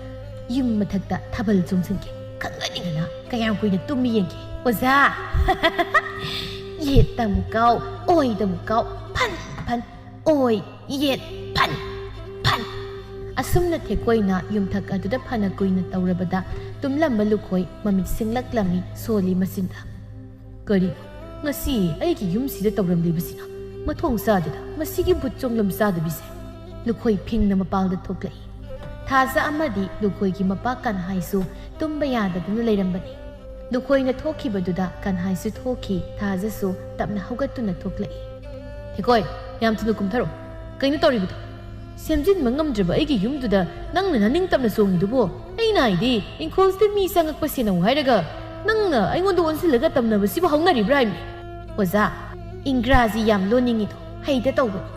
ꯌꯨꯝ ꯃꯊꯛꯇ ꯊꯥꯕꯜ ꯆꯣꯡꯁꯤꯟꯈꯤ꯫ ꯈꯪꯉꯅꯤꯗꯅ ꯀꯌꯥꯝ ꯀꯨꯏꯅ ꯇꯨꯝꯃꯤ ꯌꯦꯡꯒꯦ꯫ "ꯑꯣꯖꯥ!" ꯌꯦꯠꯇ ꯑꯃꯨꯛ ꯀꯥꯎ, ꯑꯣꯏꯗ ꯑꯃꯨꯛ ꯀꯥꯎ, ꯐꯟ ꯐꯟ, ꯑꯣꯏ ꯌꯦꯠ ꯐꯟ ꯐꯟ꯫ ꯑꯁꯨꯝꯅ ꯊꯦꯀꯣꯏꯅ ꯌꯨꯝꯊꯛ ꯑꯗꯨꯗ ꯐꯅ ꯀꯨꯏꯅ ꯇꯧꯔꯕꯗ ꯇꯨꯝꯂꯝꯕ ꯂꯨꯈꯣꯏ ꯃꯃꯤꯠ ꯁꯤꯡꯂꯛꯂꯝꯃꯤ ꯁꯣꯜꯂꯤ ꯃꯆꯤꯟꯗ꯫ "ꯀꯔꯤ? ꯉꯁꯤ ꯑꯩꯒꯤ ꯌꯨꯝꯁꯤꯗ ꯇꯧꯔꯝꯂꯤꯕꯁꯤꯅ? ꯃꯊꯣꯡ ꯆꯥꯗꯦꯗ ꯃꯁꯤꯒꯤ ꯕꯨꯠ ꯆꯣꯡꯂꯝ ꯆꯥꯗꯕꯤꯁꯦ!" ꯂꯨꯈꯣꯏ ꯐꯤꯡꯅ ꯃꯄꯥꯜꯗ ꯊꯣꯛꯂꯛꯏ꯫ ꯊꯥꯖ ꯑꯃꯗꯤ ꯂꯨꯈꯣꯏꯒꯤ ꯃꯄꯥ ꯀꯟꯍꯥꯏꯁꯨ ꯇꯨꯝꯕ ꯌꯥꯗꯗꯨꯅ ꯂꯩꯔꯝꯕꯅꯤ꯫ ꯂꯨꯈꯣꯏꯅ ꯊꯣꯛꯈꯤꯕꯗꯨꯗ ꯀꯟꯍꯥꯏꯁꯨ ꯊꯣꯛꯈꯤ, ꯊꯥꯖꯁꯨ ꯇꯞꯅ ꯍꯧꯒꯠꯇꯨꯅ ꯊꯣꯛꯂꯛꯏ꯫ "ꯊꯦꯀꯣꯏ, ꯌꯥꯝ ꯊꯨꯅ ꯀꯨꯝꯊꯔꯣ꯫ ꯀꯩꯅꯣ ꯇꯧꯔꯤꯕꯗꯣ? ꯁꯦꯝꯖꯤꯟꯕ ꯉꯝꯗ꯭ꯔꯕ ꯑꯩꯒꯤ ꯌꯨꯝꯗꯨꯗ ꯅꯪꯅ ꯅꯅꯤꯡ ꯇꯝꯅ ꯆꯣꯡꯉꯤꯗꯨꯕꯣ? ꯑꯩꯅ ꯍꯥꯏꯗꯤ, ꯏꯪꯈꯣꯜꯁꯤꯗ ꯃꯤ ꯆꯪꯉꯛꯄ ꯁꯦꯟꯅꯧ ꯍꯥꯏꯔꯒ ꯅꯪꯅ ꯑꯩꯉꯣꯟꯗ ꯑꯣꯟꯁꯤꯜꯂꯒ ꯇꯝꯅꯕꯁꯤꯕꯨ ꯍꯧꯅꯔꯤꯕ꯭ꯔꯥ ꯍꯥꯏꯕꯅꯤ?" "ꯑꯣꯖꯥ, ꯏꯪꯒ꯭ꯔꯥꯖꯤ ꯌꯥꯝ ꯂꯣꯟꯅꯤꯡꯉꯤꯗꯣ ꯍꯩꯗ ꯇꯧꯕꯅꯤ꯫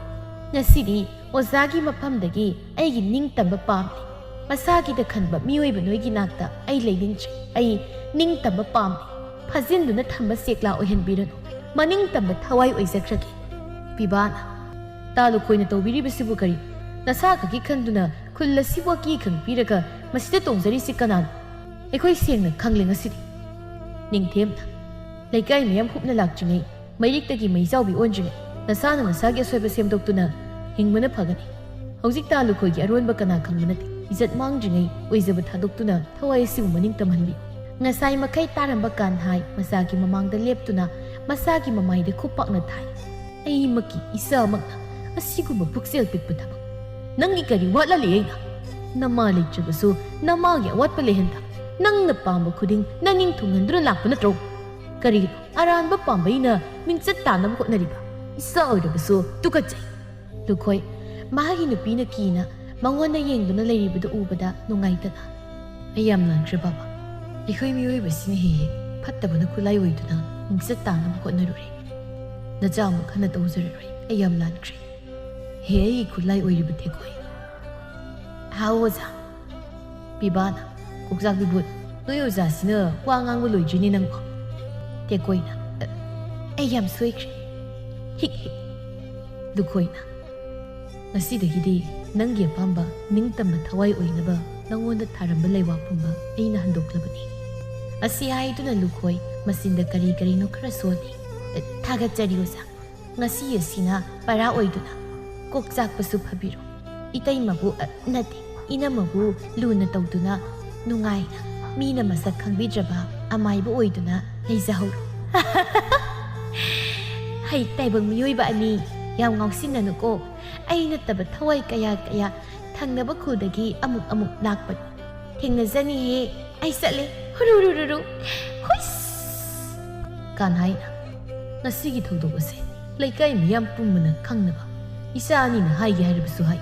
ꯉꯁꯤꯗꯤ ꯑꯣꯖꯥꯒꯤ ꯃꯐꯝꯗꯒꯤ ꯑꯩꯒꯤ ꯅꯤꯡꯇꯝꯕ ꯄꯥꯝꯂꯦ꯫ ꯃꯁꯥꯒꯤꯗ ꯈꯟꯕ ꯃꯤꯑꯣꯏꯕ ꯅꯣꯏꯒꯤ ꯅꯥꯛꯇ ꯑꯩ ꯂꯩꯅꯤꯡꯗ꯭ꯔꯦ꯫ ꯑꯩ ꯅꯤꯡꯇꯝꯕ ꯄꯥꯝꯂꯦ꯫ ꯐꯥꯖꯤꯟꯗꯨꯅ ꯊꯝꯕ ꯆꯦꯛꯂꯥ ꯑꯣꯏꯍꯟꯕꯤꯔꯅꯨ꯫ ꯃꯅꯤꯡ ꯇꯝꯕ ꯊꯋꯥꯏ ꯑꯣꯏꯖꯈ꯭ꯔꯒꯦ꯫" ꯄꯤꯕꯥꯅ, "ꯇꯥ ꯂꯨꯈꯣꯏꯅ ꯇꯧꯕꯤꯔꯤꯕꯁꯤꯕꯨ ꯀꯔꯤ? ꯅꯁꯥ ꯈꯛꯀꯤ ꯈꯟꯗꯨꯅ ꯈꯨꯜ ꯑꯁꯤꯕꯨ ꯑꯀꯤ ꯈꯪ ꯄꯤꯔꯒ ꯃꯁꯤꯗ ꯇꯣꯡꯖꯔꯤꯁꯤ ꯀꯅꯥꯅꯣ? ꯑꯩꯈꯣꯏ ꯁꯦꯡꯅ ꯈꯪꯂꯦ ꯉꯁꯤꯗꯤ꯫" ꯅꯤꯡꯊꯦꯝꯅ, "ꯂꯩꯀꯥꯏ ꯃꯌꯥꯝ ꯍꯨꯞꯅ ꯂꯥꯛꯇ꯭ꯔꯤꯉꯩ, ꯃꯩꯔꯤꯛꯇꯒꯤ ꯃꯩꯖꯥꯎꯕꯤ ꯑꯣꯟꯗ꯭ꯔꯤꯉꯩ ꯅꯁꯥꯅ ꯅꯁꯥꯒꯤ ꯑꯁꯣꯏꯕ ꯁꯦꯝꯗꯣꯛꯇꯨꯅ ꯍꯤꯡꯕꯅ ꯐꯒꯅꯤ꯫ ꯍꯧꯖꯤꯛꯇ ꯂꯨꯈꯣꯏꯒꯤ ꯑꯔꯣꯟꯕ ꯀꯅꯥ ꯈꯪꯕ ꯅꯠꯇꯦ꯫ ꯏꯖꯠ ꯃꯥꯡꯗ꯭ꯔꯤꯉꯩ ꯑꯣꯏꯖꯕ ꯊꯥꯗꯣꯛꯇꯨꯅ ꯊꯋꯥꯏ ꯑꯁꯤꯕꯨ ꯃꯅꯤꯡ ꯇꯝꯍꯟꯕꯤꯌꯨ꯫ ꯉꯁꯥꯏ ꯃꯈꯩ ꯇꯥꯔꯝꯕ ꯀꯥꯟꯍꯥꯏ ꯃꯆꯥꯒꯤ ꯃꯃꯥꯡꯗ ꯂꯦꯞꯇꯨꯅ ꯃꯆꯥꯒꯤ ꯃꯃꯥꯏꯗ ꯈꯨꯄꯥꯛꯅ ꯊꯥꯏ꯫ ꯑꯩꯃꯛꯀꯤ ꯏꯆꯥꯃꯛꯅ ꯑꯁꯤꯒꯨꯝꯕ ꯄꯨꯛꯆꯦꯜ ꯄꯤꯛꯄ ꯊꯕꯛ꯫ ꯅꯪꯒꯤ ꯀꯔꯤ ꯋꯥꯠꯍꯜꯂꯤ ꯑꯩꯅ? ꯅꯃꯥ ꯂꯩꯇ꯭ꯔꯕꯁꯨ ꯅꯃꯥꯒꯤ ꯑꯋꯥꯠꯄ ꯂꯩꯍꯟꯗ꯫ ꯅꯪꯅ ꯄꯥꯝꯕ ꯈꯨꯗꯤꯡ ꯅꯅꯤꯡ ꯊꯨꯡꯍꯟꯗꯨꯅ ꯂꯥꯛꯄ ꯅꯠꯇ꯭ꯔꯣ? ꯀꯔꯤꯒꯤꯅꯣ ꯑꯔꯥꯟꯕ ꯄꯥꯝꯕꯩꯅ ꯃꯤꯡꯆꯠ ꯇꯥꯅꯕ ꯍꯣꯠꯅꯔꯤꯕ? ꯏꯆꯥ ꯑꯣꯏꯔꯕꯁꯨ ꯇꯨꯀꯠꯆꯩ꯫ ꯂꯨꯈꯣꯏ, ꯃꯍꯥꯛꯀꯤ ꯅꯨꯄꯤꯅ ꯀꯤꯅ ꯃꯉꯣꯟꯗ ꯌꯦꯡꯗꯨꯅ ꯂꯩꯔꯤꯕꯗꯨ ꯎꯕꯗ ꯅꯨꯡꯉꯥꯏꯇꯅ, "ꯑꯩ ꯌꯥꯝ ꯂꯥꯟꯈ꯭ꯔꯦ ꯕꯥꯕꯥ꯫ ꯑꯩꯈꯣꯏ ꯃꯤꯑꯣꯏꯕꯁꯤꯅ ꯍꯦꯛ ꯍꯦꯛ ꯐꯠꯇꯕꯅ ꯈꯨꯠꯂꯥꯏ ꯑꯣꯏꯗꯨꯅ ꯃꯤꯡꯆꯠ ꯇꯥꯅꯕ ꯍꯣꯠꯅꯔꯨꯔꯦ꯫ ꯅꯆꯥ ꯑꯃꯨꯛ ꯍꯟꯅ ꯇꯧꯖꯔꯔꯣꯏ꯫ ꯑꯩ ꯌꯥꯝ ꯂꯥꯟꯈ꯭ꯔꯦ꯫ ꯍꯦ ꯑꯩꯒꯤ ꯈꯨꯠꯂꯥꯏ ꯑꯣꯏꯔꯤꯕ ꯊꯦꯛꯀꯣꯏ꯫" "ꯍꯥꯎ ꯑꯣꯖꯥ꯫" ꯄꯤꯕꯥꯅ, "ꯀꯣꯛꯆꯥꯛꯄꯤ ꯕꯨꯠ, ꯅꯣꯏ ꯑꯣꯖꯥꯁꯤꯅ ꯋꯥ ꯉꯥꯡꯕ ꯂꯣꯏꯗ꯭ꯔꯤꯅꯦ ꯅꯪꯕꯣ꯫" ꯊꯦꯛꯀꯣꯏꯅ, "ꯑꯩ ꯌꯥꯝ ꯁꯣꯏꯈ꯭ꯔꯦ꯫ ꯍꯤꯛ ꯍꯤꯛ꯫" ꯂꯨꯈꯣꯏꯅ, "ꯉꯁꯤꯗꯒꯤꯗꯤ ꯅꯪꯒꯤ ꯑꯄꯥꯝꯕ ꯅꯤꯡꯇꯝꯕ ꯊꯋꯥꯏ ꯑꯣꯏꯅꯕ ꯅꯪꯉꯣꯟꯗ ꯊꯥꯔꯝꯕ ꯂꯩꯋꯥ ꯄꯨꯝꯕ ꯑꯩꯅ ꯍꯟꯗꯣꯛꯂꯕꯅꯤ꯫" ꯑꯁꯤ ꯍꯥꯏꯗꯨꯅ ꯂꯨꯈꯣꯏ ꯃꯆꯤꯟꯗ ꯀꯔꯤ ꯀꯔꯤꯅꯣ ꯈꯔ ꯁꯣꯜꯂꯤ꯫ "ꯊꯥꯒꯠꯆꯔꯤ ꯑꯣꯖꯥ꯫ ꯉꯁꯤ ꯑꯁꯤꯅ ꯄꯔꯥ ꯑꯣꯏꯗꯨꯅ ꯀꯣꯛ ꯆꯥꯛꯄꯁꯨ ꯐꯕꯤꯔꯣ꯫ ꯏꯇꯩꯃꯕꯨ, ꯑ, ꯅꯠꯇꯦ, ꯏꯅꯝꯃꯕꯨ ꯂꯨꯅ ꯇꯧꯗꯨꯅ ꯅꯨꯡꯉꯥꯏꯅ ꯃꯤꯅ ꯃꯁꯛ ꯈꯪꯕꯤꯗ꯭ꯔꯕ ꯑꯃꯥꯏꯕ ꯑꯣꯏꯗꯨꯅ ꯂꯩꯖꯍꯧꯔꯣ꯫" ꯍꯩ ꯇꯥꯏꯕꯪ ꯃꯤꯑꯣꯏꯕ ꯑꯅꯤ ꯌꯥꯝ ꯉꯥꯎꯁꯤꯟꯅꯅꯨꯀꯣ꯫ ꯑꯩ ꯅꯠꯇꯕ ꯊꯋꯥꯏ ꯀꯌꯥ ꯀꯌꯥ ꯊꯪꯅꯕ ꯈꯨꯜꯗꯒꯤ ꯑꯃꯨꯛ ꯑꯃꯨꯛ ꯂꯥꯛꯄꯅꯤ꯫ ꯊꯦꯡꯅꯖꯅꯤꯍꯦ꯫ ꯑꯩ ꯆꯠꯂꯦ꯫ ꯍꯨꯔꯨꯔꯨꯔꯨꯔꯨ꯫ ꯍꯨꯏꯁ꯫ ꯀꯥꯟꯍꯥꯏꯅ, "ꯉꯁꯤꯒꯤ ꯊꯧꯗꯣꯛ ꯑꯁꯦ ꯂꯩꯀꯥꯏ ꯃꯤꯌꯥꯝ ꯄꯨꯝꯕꯅ ꯈꯪꯅꯕ ꯏꯆꯥ ꯑꯅꯤꯅ ꯍꯥꯏꯒꯦ ꯍꯥꯏꯔꯕꯁꯨ ꯍꯥꯏ꯫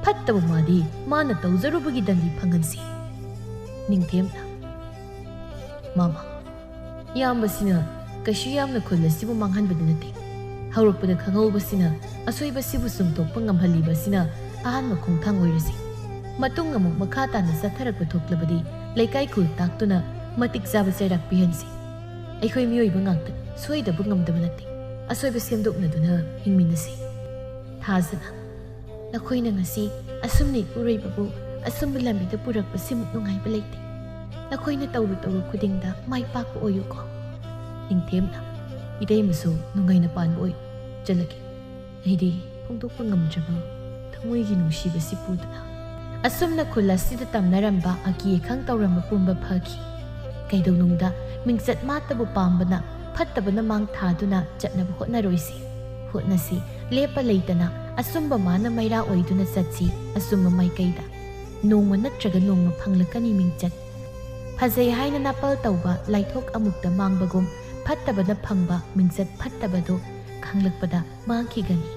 ꯐꯠꯇꯕ ꯃꯥꯗꯤ ꯃꯥꯅ ꯇꯧꯖꯔꯨꯕꯒꯤ ꯗꯟꯗꯤ ꯐꯪꯍꯟꯁꯤ꯫" ꯅꯤꯡꯊꯦꯝꯅ, "ꯃꯃꯥ, ꯏꯌꯥꯝꯕꯁꯤꯅ ꯀꯩꯁꯨ ꯌꯥꯝꯅ ꯈꯨꯜ ꯑꯁꯤꯕꯨ ꯃꯥꯡꯍꯟꯕꯗꯤ ꯅꯠꯇꯦ꯫ ꯍꯧꯔꯛꯄꯗ ꯈꯪꯍꯧꯕꯁꯤꯅ ꯑꯁꯣꯏꯕꯁꯤꯕꯨ ꯆꯨꯝꯊꯣꯛꯄ ꯉꯝꯍꯜꯂꯤꯕꯁꯤꯅ ꯑꯍꯥꯟꯕ ꯈꯣꯡꯊꯥꯡ ꯑꯣꯏꯔꯁꯤ꯫ ꯃꯇꯨꯡ ꯑꯃꯨꯛ ꯃꯈꯥ ꯇꯥꯅ ꯆꯠꯊꯔꯛꯄ ꯊꯣꯛꯂꯕꯗꯤ ꯂꯩꯀꯥꯏ ꯈꯨꯜ ꯇꯥꯛꯇꯨꯅ ꯃꯇꯤꯛ ꯆꯥꯕ ꯆꯩꯔꯥꯛ ꯄꯤꯍꯟꯁꯤ꯫ ꯑꯩꯈꯣꯏ ꯃꯤꯑꯣꯏꯕ ꯉꯥꯛꯇ ꯁꯣꯏꯗꯕ ꯉꯝꯗꯕ ꯅꯠꯇꯦ꯫ ꯑꯁꯣꯏꯕ ꯁꯦꯝꯗꯣꯛꯅꯗꯨꯅ ꯍꯤꯡꯃꯤꯟꯅꯁꯤ꯫" ꯊꯥꯖꯅ, "ꯅꯈꯣꯏꯅ ꯉꯁꯤ ꯑꯁꯨꯝꯅ ꯏꯄꯨꯔꯣꯏꯕꯕꯨ ꯑꯆꯨꯝꯕ ꯂꯝꯕꯤꯗ ꯄꯨꯔꯛꯄꯁꯤꯃꯨꯛ ꯅꯨꯡꯉꯥꯏꯕ ꯂꯩꯇꯦ꯫ ꯅꯈꯣꯏꯅ ꯇꯧꯔꯨ ꯇꯧꯔꯨ ꯈꯨꯗꯤꯡꯗ ꯃꯥꯏ ꯄꯥꯛꯄ ꯑꯣꯏꯌꯨꯀꯣ꯫" ꯅꯤꯡꯊꯦꯝꯅ, "ꯏꯇꯩꯃꯁꯨ ꯅꯨꯡꯉꯥꯏꯅ ꯄꯥꯟꯕ ꯑꯣꯏꯌꯨ꯫ ꯆꯠꯂꯒꯦ꯫" ꯑꯩꯗꯤ ꯐꯣꯡꯗꯣꯛꯄ ꯉꯝꯗ꯭ꯔꯕ ꯊꯃꯣꯏꯒꯤ ꯅꯨꯡꯁꯤꯕꯁꯤ ꯄꯨꯗꯨꯅ꯫ ꯑꯁꯨꯝꯅ ꯈꯨꯜ ꯑꯁꯤꯗ ꯇꯝꯅꯔꯝꯕ ꯑꯀꯤ ꯑꯈꯪ ꯇꯧꯔꯝꯕ ꯄꯨꯝꯕ ꯐꯈꯤ꯫ ꯀꯩꯗꯧꯅꯨꯡꯗ ꯃꯤꯡꯆꯠ ꯃꯥꯇꯕꯨ ꯄꯥꯝꯕꯅ ꯐꯠꯇꯕꯅ ꯃꯥꯡ ꯊꯥꯗꯨꯅ ꯆꯠꯅꯕ ꯍꯣꯠꯅꯔꯣꯏꯁꯤ꯫ ꯍꯣꯠꯅꯁꯤ, ꯂꯦꯞꯄ ꯂꯩꯇꯅ ꯑꯆꯨꯝꯕ ꯃꯥꯅ ꯃꯩꯔꯥ ꯑꯣꯏꯗꯨꯅ ꯆꯠꯁꯤ ꯑꯆꯨꯝꯕ ꯃꯥꯏꯀꯩꯗ꯫ ꯅꯣꯡꯃ ꯅꯠꯇ꯭ꯔꯒ ꯅꯣꯡꯃ ꯐꯪꯂꯛꯀꯅꯤ ꯃꯤꯡꯆꯠ꯫ ꯐꯖꯩ ꯍꯥꯏꯅ ꯅꯥꯄꯜ ꯇꯧꯕ ꯂꯥꯏꯊꯣꯛ ꯑꯃꯨꯛꯇ ꯃꯥꯡꯕꯒꯨꯝ ꯐꯠꯇꯕꯅ ꯐꯪꯕ ꯃꯤꯡꯆꯠ ꯐꯠꯇꯕꯗꯨ ꯈꯪꯂꯛꯄꯗ ꯃꯥꯡꯈꯤꯒꯅꯤ꯫